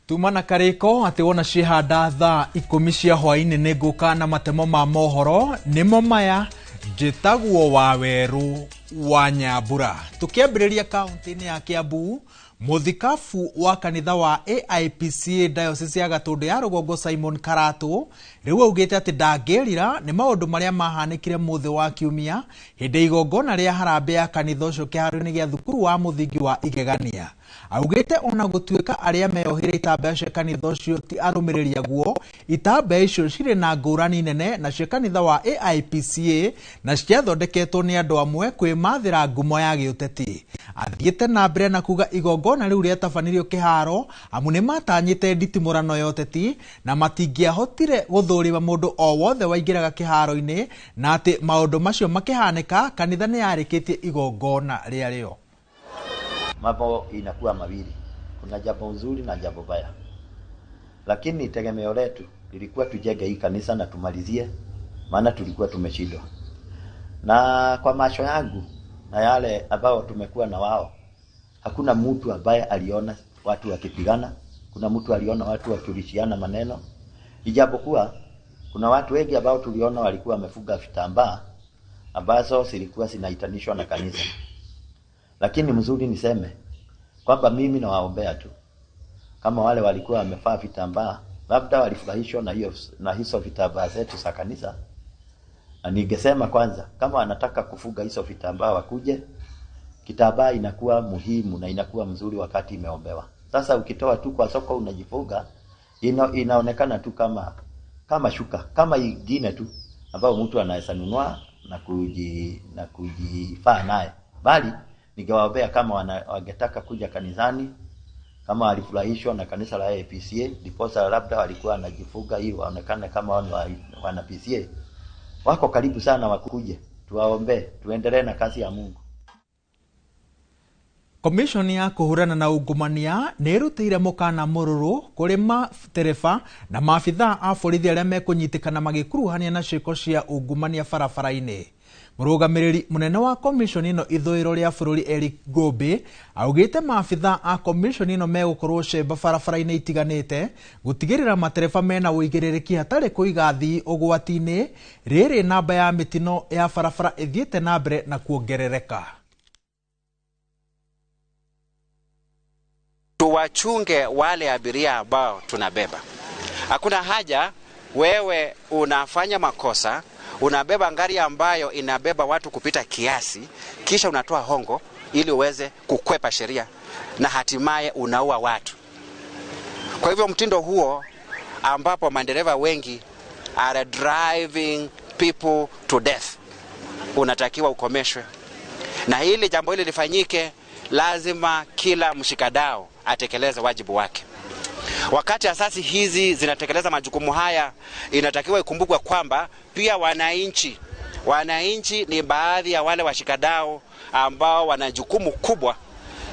Tuma na karĩko atĩ wona ciĩhanda thaa 10 cia hwaĩ-inĩ nĩ ngũka na matemo ma mohoro nĩmo maya. Njĩtagwo Wawerũ wa Nyambura. Tũkĩambĩrĩria kaunti-inĩ ya Kiambu, mũthikabu wa kanitha wa AIPCA Diocese ya Gatũndũ ya Rũgongo Simon Karatũ rĩu augĩte atĩ ndangĩrira nĩ maũndũ marĩa mahanĩkire mũthĩ wa kiumia hĩndĩ igongona rĩa harambee ya kanitha ũcio kĩharo-inĩ gĩa thukuru wa mũthingi wa Igegania. Augĩte ona gũtuĩka arĩa meyohire itambaya cia kanitha ũcio ti arũmĩrĩri aguo, itambaya icio cirĩ na ngũrani nene na cia kanitha wa AIPCA na ciathondeketwo nĩ andũ amwe kwĩmathĩra ngumo ya gĩũteti. Athiĩte na mbere na kuga igongona rĩu rĩatabanirio kĩharo amu nĩmatanyĩte nditimũrano ya ũteti na matingĩahotire gũthũrima mũndũ o wothe waingĩraga kĩharo-inĩ, na atĩ maũndũ macio makĩhanĩka kanitha nĩyarĩkĩtie igongona rĩarĩo. Mambo inakuwa mawili, kuna jambo nzuri na jambo baya, lakini tegemeo letu Nilikuwa tujenge hii kanisa na tumalizie, maana tulikuwa tumeshindwa. Na kwa macho yangu na yale ambao tumekuwa na wao, hakuna mtu ambaye aliona watu wakipigana, kuna mtu aliona watu wakiulishiana maneno, ijapokuwa kuna watu wengi ambao tuliona walikuwa wamefuga vitambaa ambazo zilikuwa zinaitanishwa na kanisa. Lakini mzuri niseme kwamba mimi nawaombea tu, kama wale walikuwa wamefaa vitambaa, labda walifurahishwa na hiyo na hizo vitambaa zetu za kanisa. Na ningesema kwanza, kama wanataka kufuga hizo vitambaa wakuje. Kitambaa inakuwa muhimu na inakuwa mzuri wakati imeombewa. Sasa ukitoa tu kwa soko unajifuga, inaonekana tu kama shuka, kama ingine tu ambayo mtu anaweza nunua na kujifaa naye. Bali ningewaombea kama wangetaka kuja kanisani, kama walifurahishwa na kanisa la APCA, ndiposa labda walikuwa wanajifuga ili waonekane kama wao ni wana PCA. Wako karibu sana, wakuje tuwaombee, tuendelee na kazi ya Mungu. Komishoni ya kũhũrana na ungumania nĩ ĩrutĩire mũkana mũrũrũ kũrĩ matereba na maabithaa a borithi arĩa mekũnyitĩkana magĩkuruhania na ciĩko cia ungumania barabara-inĩ. Mũrũgamĩrĩri mũnene wa komishoni ĩno ithũĩro rĩa bũrũri Eric Ngũmbĩ augĩte maabithaa a komishoni ĩno megũkorwo cemba barabara-inĩ itiganĩte gũtigĩrĩra matereba mena ũigĩrĩrĩki hatarĩ kũiga athii ũgwati-inĩ, rĩrĩ namba ya mĩtino ya barabara ĩthiĩte na mbere na kuongerereka. Tuwachunge wale abiria ambao tunabeba. Hakuna haja wewe unafanya makosa, unabeba ngari ambayo inabeba watu kupita kiasi, kisha unatoa hongo ili uweze kukwepa sheria na hatimaye unaua watu. Kwa hivyo mtindo huo ambapo madereva wengi are driving people to death unatakiwa ukomeshwe. Na hili jambo hili lifanyike, lazima kila mshikadau atekeleze wajibu wake. Wakati asasi hizi zinatekeleza majukumu haya, inatakiwa ikumbukwe kwamba pia wananchi ni baadhi ya wale washikadau ambao wana jukumu kubwa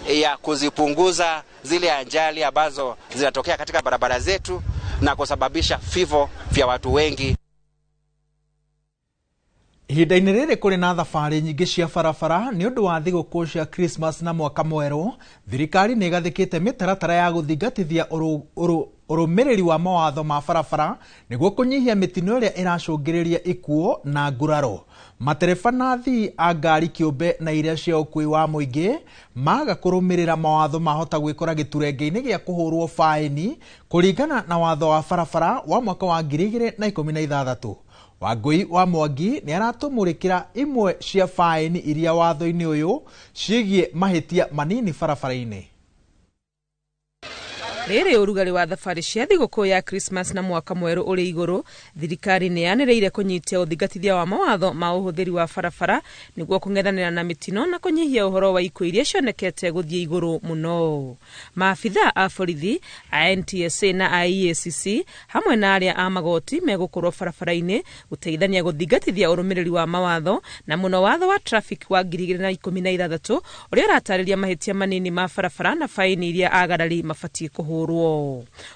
ya kuzipunguza zile ajali ambazo zinatokea katika barabara zetu na kusababisha vifo vya watu wengi. Ihinda-inĩ rĩrĩ kũrĩ na thabarĩ nyingĩ cia barabara nĩ ũndũ wa thigũkũ cia Christmas na mwaka mwerũ, thirikari nĩ ĩgathĩkĩte mĩtaratara ya gũthingatithia ũrũmĩrĩri wa mawatho ma barabara nĩguo kũnyihia mĩtino ĩrĩa ĩracũngĩrĩria ikuũ na nguraro. Matereba na athii a ngari kĩũmbe na iria cia ũkuui wa mũingĩ maga kũrũmĩrĩra mawatho mahota gwĩkora gĩturenge-inĩ gĩa kũhũrwo baĩni kũringana na watho wa barabara wa mwaka wa 2016. Wangui wa Mwangi nĩ aratũmũrĩkĩra imwe cia baĩni iria watho-inĩ ũyũ ciĩgiĩ mahĩtia manini barabara-inĩ. Rĩrĩ ũrugarĩ wa thabarĩ cia thigũkũ ya Christmas na mwaka mwerũ ũrĩ igũrũ, thirikari nĩ yanĩrĩire kũnyitia ũthingatithia wa mawatho ma ũhũthĩri wa barabara nĩguo kũng'ethanĩra na mĩtino na kũnyihia ũhoro wa ikuũ iria cionekete gũthiĩ igũrũ mũno. Maabithaa a borithi a NTSA na a EACC hamwe na arĩa a magoti megũkorwo barabara-inĩ gũteithania gũthingatithia ũrũmĩrĩri wa mawatho na mũno watho wa traffic wa 2016 ũrĩa ũratarĩria mahĩtia manini ma barabara na baĩni iria agarari mabatiĩ kũhũrwo.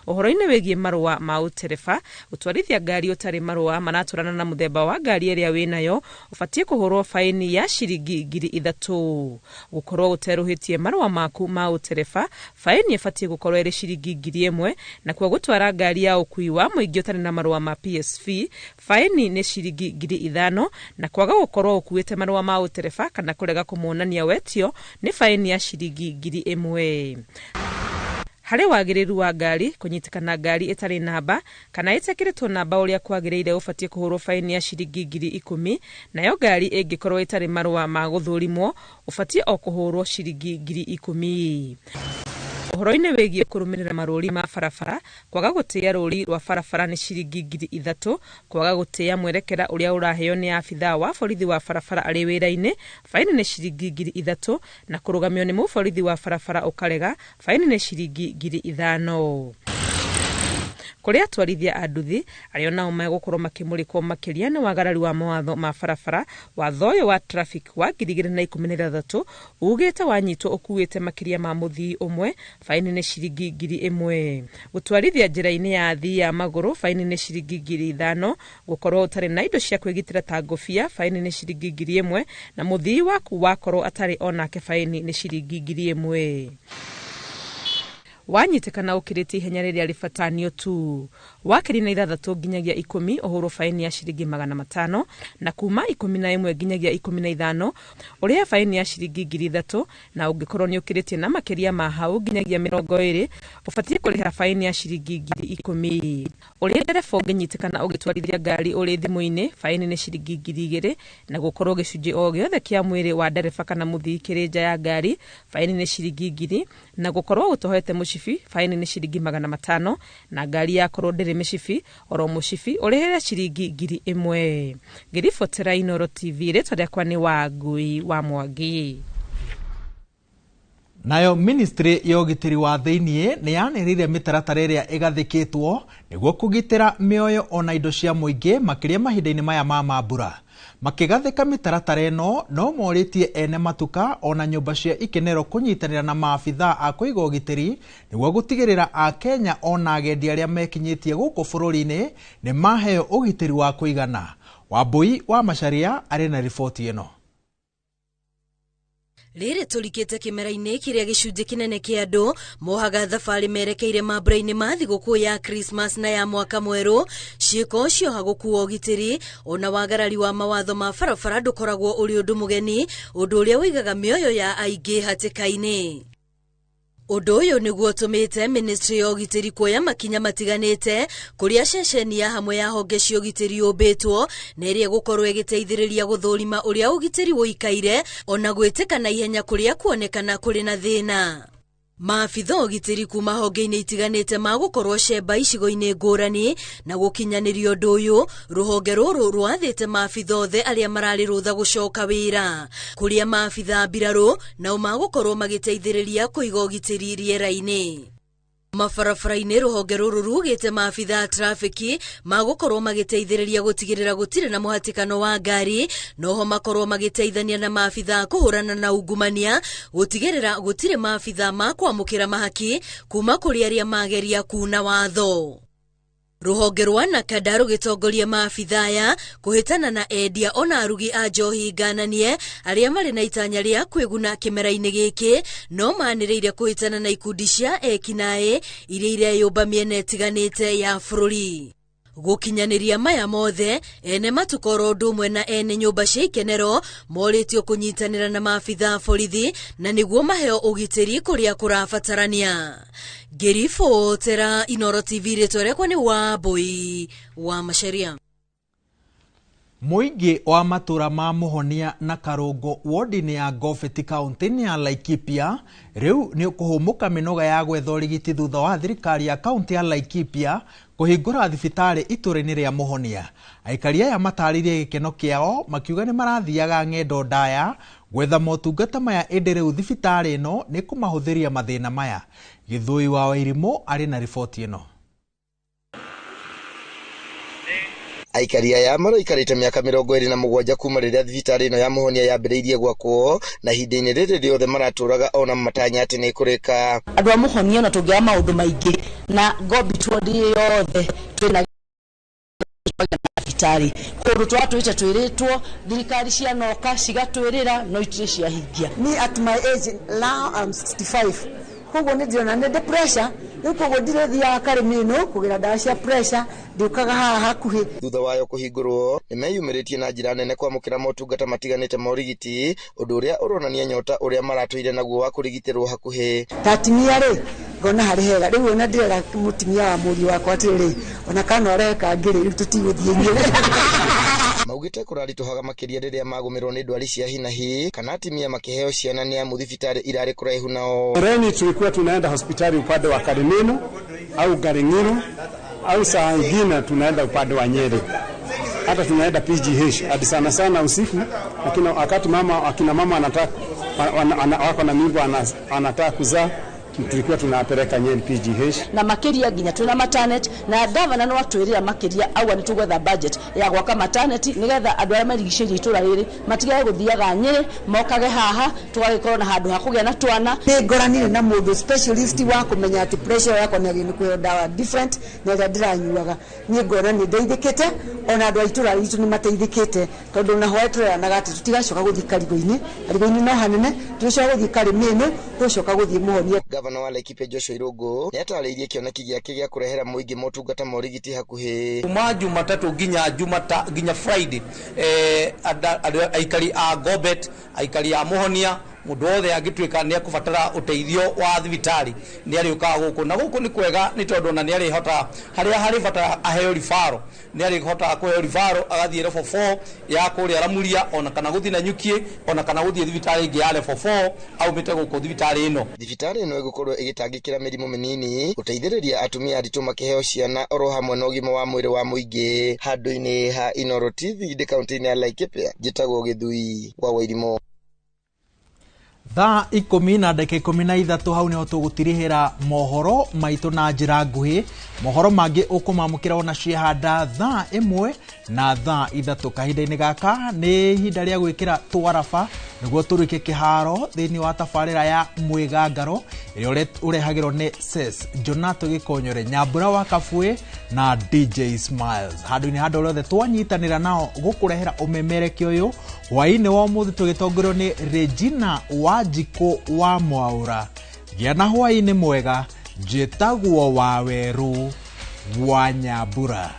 Ũhoro-inĩ wĩgiĩ marũa ma ũtereba, ũtwarithia ngari ũtarĩ marũa maratwarana na mũthemba wa ngari ĩrĩa wĩnayo ũbatiĩ kũhũrwo baĩni ya ciringi 3,000. Gũkorwo ũterũhĩtie marũa maku ma ũtereba, baĩni ĩbatiĩ gũkorwo ĩrĩ ciringi 1,000, nakuo gũtwara ngari ya ũkuui wa mũingĩ ũtarĩ na marũa ma PSV baĩni nĩ ciringi 5,000, na kwaga gũkorwo ũkuĩte marũa ma ũtereba kana kũrega kũmonania wetio nĩ baĩni ya ciringi 1,000. Harĩ wagĩrĩru wa ngari, kũnyitĩkana ngari ĩtarĩ namba kana ĩtekĩrĩtwo namba ũrĩa kwagĩrĩire ũbatiĩ kũhũrwo baĩni ya ciringi 10,000, nayo ngari ĩngĩkorwo ĩtarĩ marũa ma gũthũrimwo ũbatiĩ o kũhũrwo ciringi 10,000. Ũhoro-inĩ wĩgiĩ kũrũmĩrĩra marũri ma barabara, kwaga gũtĩĩa rũri rwa barabara nĩ ciringi 3,000, kwaga gũtĩĩa mwerekera ũrĩa ũraheo nĩ abithaa wa borithi wa barabara arĩ wĩra-inĩ baĩni nĩ ciringi 3,000, na kũrũgamio nĩ mũborithi wa barabara ũkarega baĩni nĩ ciringi 5,000. Kũrĩ atwarithia a nduthi arĩa nao megũkorwo makĩmũrĩkwo makĩria nĩ wagarari wa mawatho ma barabara. Watho ũyũ wa traffic wa 2016 ugĩte wanyitwo ũkuĩte makĩria ma mũthii ũmwe faini nĩ ciringi 1000. Gũtwarithia njĩra-inĩ ya athii a magũrũ faini nĩ ciringi 5000. Gũkorwo ũtarĩ na indo cia kwĩgitĩra ta ngũbia faini nĩ ciringi 1000, na mũthii waku wakorwo atarĩ onake faini nĩ ciringi 1000. Wanyitĩkana ũkĩrĩtie ihenya rĩrĩa rĩbatanio tu wakĩri na 6 nginyagia 10 ũhũrwo faini ya ciringi 500, na kuma 11 nginyagia 15 ũrĩhe faini ya ciringi 3000, na ũngĩkorwo nĩ ũkĩrĩtie na makĩria ma hau nginyagia 20 ũbatiĩ kũrĩha faini ya ciringi 10,000. Ũrĩ ndereba ũngĩnyitĩkana ũgĩtwarithia ngari ũrĩ thimũ-inĩ faini nĩ ciringi 2000, na gũkorwo gĩcunjĩ o gĩothe kĩa mwĩrĩ wa ndereba kana mũthii kĩrĩ nja ya ngari faini nĩ ciringi 1000, na gũkorwo ũtohete mũcibi faini nĩ ciringi 500, na ngari yakorwo ndĩrĩ mĩcibi oro mũcibi ũrĩhĩre ciringi 1000. Ngĩribotera Inooro TV, rĩtwa rĩakwa nĩ Wangui wa Mwangi. Nayo ministry ya ũgitĩri wa thĩiniĩ nĩ yanĩrĩire mĩtaratara ĩrĩa ĩgathĩkĩtwo nĩguo kũgitĩra mĩoyo ona indo cia mũingĩ makĩria mahinda-inĩ maya ma mambura. Makĩgathĩka mĩtaratara ĩno no morĩtie ene matuka ona nyũmba cia ikenero kũnyitanĩra na maabithaa a kũiga ũgitĩri nĩguo gũtigĩrĩra Akenya ona agendi arĩa mekinyĩtie gũkũ bũrũri-inĩ nĩ maheo ũgitĩri wa kũigana. Wambui wa Macharia arĩ na riboti ĩno. Rĩrĩ tũrikĩte kĩmera-inĩ kĩrĩa gĩcunjĩ kĩnene kĩa andũ mohaga thabarĩ merekeire mambura-inĩ ma thigũkũ ya Christmas na ya mwaka mwerũ. Ciĩko cioha gũkua ũgitĩri ona wagarari wa mawatho ma barabara ndũkoragwo ũrĩ ũndũ mũgeni, ũndũ ũrĩa ũigaga mĩoyo ya aingĩ hatĩka-inĩ. Ũndũ ũyũ nĩguo ũtũmĩte ministry ya ũgitĩri kuoya makinya matiganĩte kũrĩa ceceni ya hamwe ya honge cia ũgitĩri yũmbĩtwo na ĩrĩa ĩgũkorwo ĩgĩteithĩrĩria gũthũrima ũrĩa ũgitĩri ũikaire ona gwĩtĩka na ihenya kũrĩa kuonekana kũrĩ na thĩna. Maabitha ũgitĩri kuma honge-inĩ itiganĩte magũkorwo cemba icigo-inĩ ngũrani na gũkinyanĩria ũndũ ũyũ, rũhonge rũrũ rwathĩte maabitha othe arĩa mararĩ rũtha gũcoka wĩra kũrĩa maabitha mbirarũ nao magũkorwo magĩteithĩrĩria kũiga ũgitĩri rĩera-inĩ. Mabarabara-inĩ rũhonge rũrũ rugĩte maabitha a trafiki magũkorwo magĩteithĩrĩria gũtigĩrĩra gũtirĩ na mũhatĩkano wa ngari, noho makorwo magĩteithania na maabitha kũhũrana na ungumania gũtigĩrĩra gũtirĩ maabitha ma kwamũkĩra mahaki kuma kũrĩ arĩa mageria kuna watho. Rũhonge rwa NACADA rũgĩtongoria maabitha aya kũhĩtana na endia ona arugi a njohi ngananie arĩa marĩ na itanya rĩa kwĩguna kĩmera-inĩ gĩkĩ, no manĩrĩire kũhĩtana na ikundi cia ekinaĩ iria ireyũmba mĩena ĩtiganĩte ya bũrũri. Gũkinyanĩria maya mothe, ene matuka oro ũndũ ũmwe na ene nyũmba cia ikenero morĩtio kũnyitanĩra na maabitha a borithi na nĩguo maheo ũgitĩri kũrĩa kũrabatarania. Ngĩribotera Inooro TV, rĩtwa rĩakwa nĩ Wambui wa Macharia. Mũingĩ wa matũra ma Mũhonia na Karũngũ wodi-inĩ ya Ngobeti kaunti-inĩ ya Laikipia rĩu nĩ kũhũmũka mĩnoga ya gwetha ũrigiti thutha wa thirikari ya kaunti ya Laikipia kũhingũra thibitarĩ itũra-inĩ rĩa Mũhonia. Aikari aya matarĩirie gĩkeno kĩao makiuga nĩ marathiaga ng'endo ndaya gwetha motungata maya, ĩndĩ rĩu thibitarĩ ĩno nĩ kũmahũthĩria mathĩna maya. Gĩthũi wa Wairimũ arĩ na riboti ĩno. Aikari aya maraikarĩte mĩaka 27 kuma rĩrĩa thibitarĩ ĩno ya Mũhonia yambĩrĩirie gwakwo, na ihinda-inĩ rĩrĩ rĩothe maratũraga ona matanya atĩ nĩ ĩkũrĩka. Andũ a Mũhonia ona tũngĩaga maũndũ maingĩ na Ngobiti ward yothe twĩna thibitarĩ kũndũ twatwĩte twĩrĩtwo thirikari cianoka cigatwĩrĩra no itirĩ ciahingia. Me at my age now I'm 65, koguo nĩ ndĩrona nĩ ndĩ pressure rĩu, koguo ndirĩthiaga karĩmi ĩno kũgĩra ndawa cia pressure, ndiũkaga haha hakuhĩ. Thutha wayo kũhingũrwo nĩ meyumĩrĩtie na njĩra nene kwamũkĩra motungata matiganĩte ma ũrigiti, ũndũ ũrĩa ũronania nyota ũrĩa maratũire naguo wa kũrigitĩrwo hakuhĩ. Ta atumia rĩ, ngona harĩ hega rĩu, ona ndĩrera mũtumia wa mũriũ wakwa atĩrĩrĩ, ona kana ũrehe kangĩ rĩ, rĩu tũtigũthiĩ Nyĩrĩ. Maugĩte kũraritũhaga makĩria rĩrĩa magũmĩrwo nĩ ndwari cia hinahi kana atumia makĩheo ciana nĩ amu thibitarĩ irarĩ kũraihu nao. Reni tulikuwa tunaenda hospitali upande wa Karimino au Garingiro au saa ingine tunaenda upande wa Nyeri, hata tunaenda PGH hadi sana sana usiku, lakini wakati mama akina mama anataka wako na mimba anataka kuzaa, Tulikuwa tunapeleka Nyeri PGH. Na makiria nginya twina maternity na gavana no atwirira makiria auga ni tugwetha budget ya gwaka maternity nigetha andu aria marigicĩirie itũra rĩrĩ matigage gũthiaga Nyĩrĩ mokage haha tũgagĩkorwo na handũ ha kũgĩa na twana. Nĩ ngoranire na mũndũ specialist wa kũmenya atĩ pressure yakwa nĩ agĩrĩirwo kũheo ndawa different na ĩrĩa ndĩranyuaga. Niĩ ngona nĩ ndeithĩkĩte ona andũ a itũra ritũ nĩ mateithĩkĩte tondũ na hwaĩ tũreranaga atĩ tũtigacoka gũthiĩ Karigo-inĩ, Karigo-inĩ no hanene, tũgĩcoka gũthiĩ Karĩmĩnũ, tũgũcoka gũthiĩ Mũhonia. Gavana wa Laikipia Joshua Irũngũ nĩ atarĩirie kĩoneki gĩake gĩa kũrehera mũingĩ motungata ma ũrigiti hakuhĩ. Kuma Jumatatũ nginya nginya Friday, aikari a Gobet, aikari a Mũhonia, mũndũ wothe angĩtuĩka nĩ ekũbatara ũteithio wa thibitarĩ nĩ arĩũkaga gũkũ, na gũkũ nĩ kwega nĩ tondũ ona nĩ arĩhotaga harĩa harĩ bata aheo ribaro, nĩ arĩhotaga kũheo ribaro agathiĩ level 4 ya kũrĩa Ramuria, ona kana gũthiĩ Nanyuki, ona kana gũthiĩ thibitarĩ ĩngĩ ya level 4 aumĩte gũkũ thibitarĩ ĩno. Thibitarĩ ĩno ĩgũkorwo ĩgĩtangĩkĩra mĩrimũ mĩnini, gũteithĩrĩria atumia aritũ makĩheo ciana oro hamwe na ũgima wa mwĩrĩ wa mũingĩ. Handũ-inĩ ha Inooro TV ndĩ kaũntĩ-inĩ ya Laikipia, njĩtagwo Gĩthui wa Wairimũ. Thaa 10:13 hau niho tũgũtirihĩra mohoro maitũ na njĩra nguhĩ. Mohoro mangĩ ũkũmamũkĩra ona ciehanda thaa 1 na thaa 3. Kahinda-inĩ gaka nĩ ihinda rĩa gwĩkĩra twaraba nĩguo tũrĩke kĩharo thĩinĩ wa tabarĩra ya mwĩgangaro ĩrĩa ũrehagĩrwo nĩ Ses Jonato Gĩkonyore, Nyambura wa Kabue na DJ Smiles. Handũ-inĩ handũ rĩothe twanyitanĩra nao gũkũrehera ũmemerekia ũyũ hwaĩ-inĩ wa ũmũthĩ tũgĩtongorio nĩ Regina Wanjikũ wa Mwaũra. Gĩa na hwaĩ-inĩ mwega, njĩtagwo Wawerũ wa Nyambura.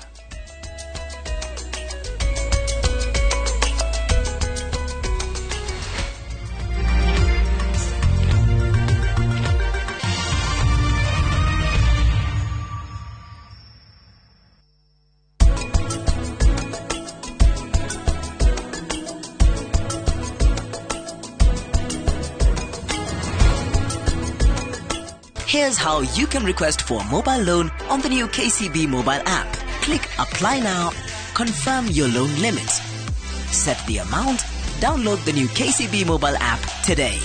Here's how you can request for a mobile loan on the new KCB mobile app. Click Apply Now, confirm your loan limit, set the amount, download the new KCB mobile app today.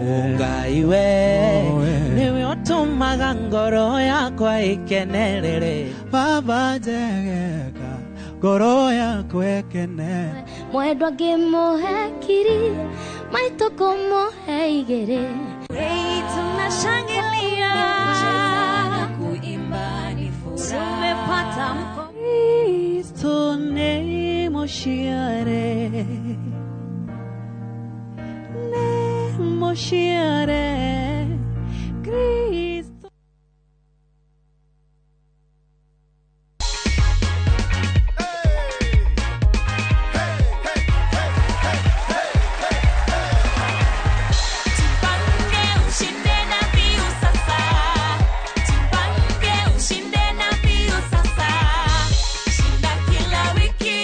Ungaiwe niwe utumaga ngoro yakwa ikenerere, Baba njegeka ngoro yakwa ikene, mwendwa ngimuhe kiri maitũ kũmũhe igĩrĩ. Tunashangilia kuimba ni furaha, tumepata Kristo ni mũciare, Moshiare Kristo. Jipange ushinde na mbiu sasa, jipange ushinde na mbiu sasa, shinda kila wiki,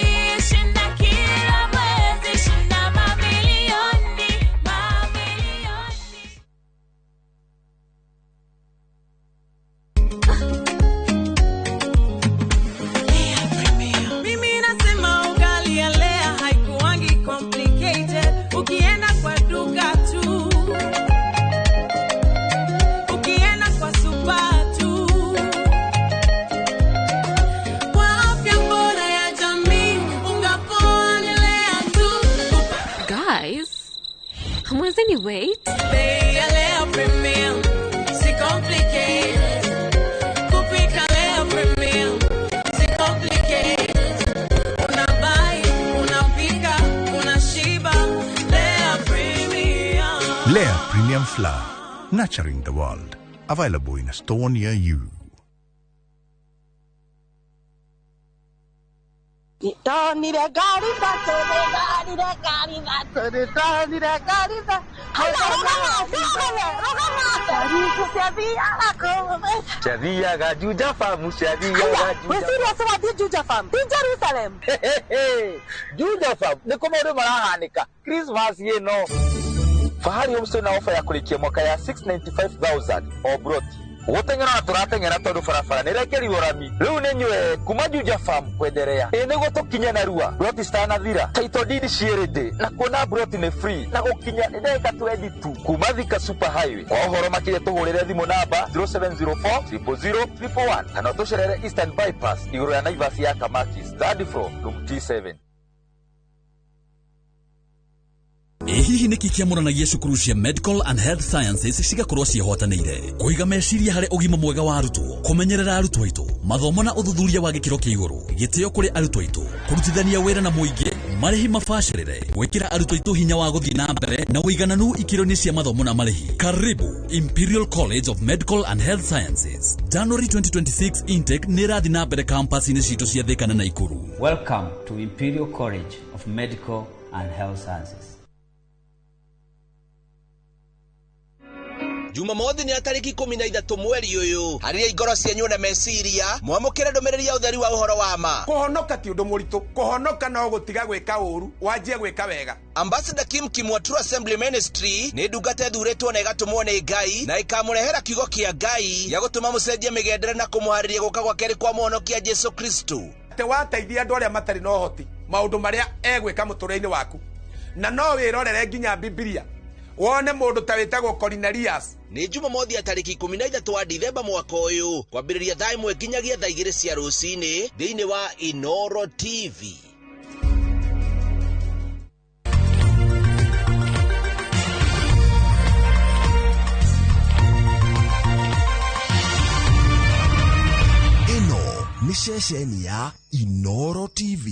shinda kila mwezi, shinda mamilioni, mamilioni. Mimi nasema ugali ya Lea haikuangi complicated. Ukienda kwa duka tu, ukienda kwa super tu, kwa afya bora ya jamii, unga poa ni Lea tu. Guys, hamwezi wait? Bei ya Lea Premium si complicated. Kupika Lea Premium si complicated. Unabuy, unapika, unashiba. Lea Premium. Lea Premium Flour, nurturing the world. Available in a store near you. Ndonire ngari ithatũ, nĩndonire ngari ithatũ, nĩndonire ngari ithatũ. Hana, rũgama, rũgama, rũgama. Tũciathiaga kũu. Ciathiaga Juja Farm, ciathiaga Juja. Wĩ serious wathiĩ Juja Farm? Ti Jerusalem. Juja Farm nĩkuo maũndũ marahanĩka Christmas ĩno. Fahari Homestay na ofa ya kũrĩkia mwaka ya 695,000 o broti. Gũteng'era na tũrateng'era tondũ barabara nĩ ĩrekerirwo rami. Rĩu nĩ nyue kuma Juja Farm kwenderea. Ĩ nĩguo tũkinye narua. Broti citanathira. Title deed ciĩ ready na kuona broti nĩ free na gũkinya nĩ ndagĩka 20 tu kuma Thika Super Highway. Kwa ũhoro makĩria tũhũrĩre thimũ namba 0704 000 111 kana ũtũcerere Eastern Bypass igũrũ ya Naivas ya Kamakis, third floor, room T7. Ĩ hihi nĩkĩ kĩamũranagia cukuru cia Medical and Health Sciences cigakorwo ciĩhotanĩire kũiga meciria harĩ ũgima mwega wa arutwo, kũmenyerera arutwo aitũ, mathomo na ũthuthuria wa gĩkĩro kĩa igũrũ, gĩtĩo kũrĩ arutwo aitũ, kũrutithania wĩra na mũingĩ, marĩhi mabacĩrĩre, gwĩkĩra arutwo aitũ hinya wa gũthiĩ na mbere na ũigananu ikĩro-inĩ cia mathomo na marĩhi. Karibu Imperial College of Medical and Health Sciences. January 2026 intake nĩ ĩrathiĩ na mbere campus-inĩ citũ cia Thika na Naikuru. Welcome to Imperial College of Medical and Health Sciences. Jumamothi nĩ ya tarĩki 13 mweri ũyũ, harĩria ingoro cianyu na meciria mwamũkĩre ndũmĩrĩri ya ũtheri wa ũhoro wa ma. Kũhonoka ti ũndũ mũritũ, kũhonoka no gũtiga gwĩka ũru wanjie gwĩka wega. Ambassador Kim Kim wa True Assembly Ministry nĩ ndungata ĩthurĩtwo na ĩgatũmwo nĩ Ngai na ĩkamũrehera kiugo kĩa Ngai gĩa gũtũma mũcenjie mĩgendere na kũmũharĩria gũka gwa kerĩ kwa mũhonokia Jesu Kristo. Atĩ wateithia andũ arĩa matarĩ na ũhoti maũndũ marĩa egwĩka mũtũrĩre-inĩ waku, na no wĩrorere nginya Bibilia wone mũndũ ta wĩtagwo Cornelius. Nĩ Jumamothi ya tarĩki 13 wa Dithemba mwaka ũyũ, kwambĩrĩria thaa 1 nginyagia thaa 2 cia rũcinĩ thĩinĩ wa Inoro TV. Ĩno nĩ ceceni ya Inoro TV.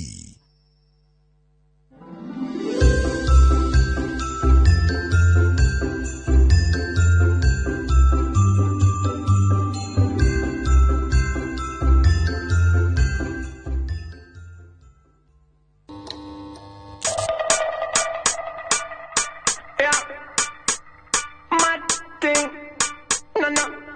Mad thing. No, no.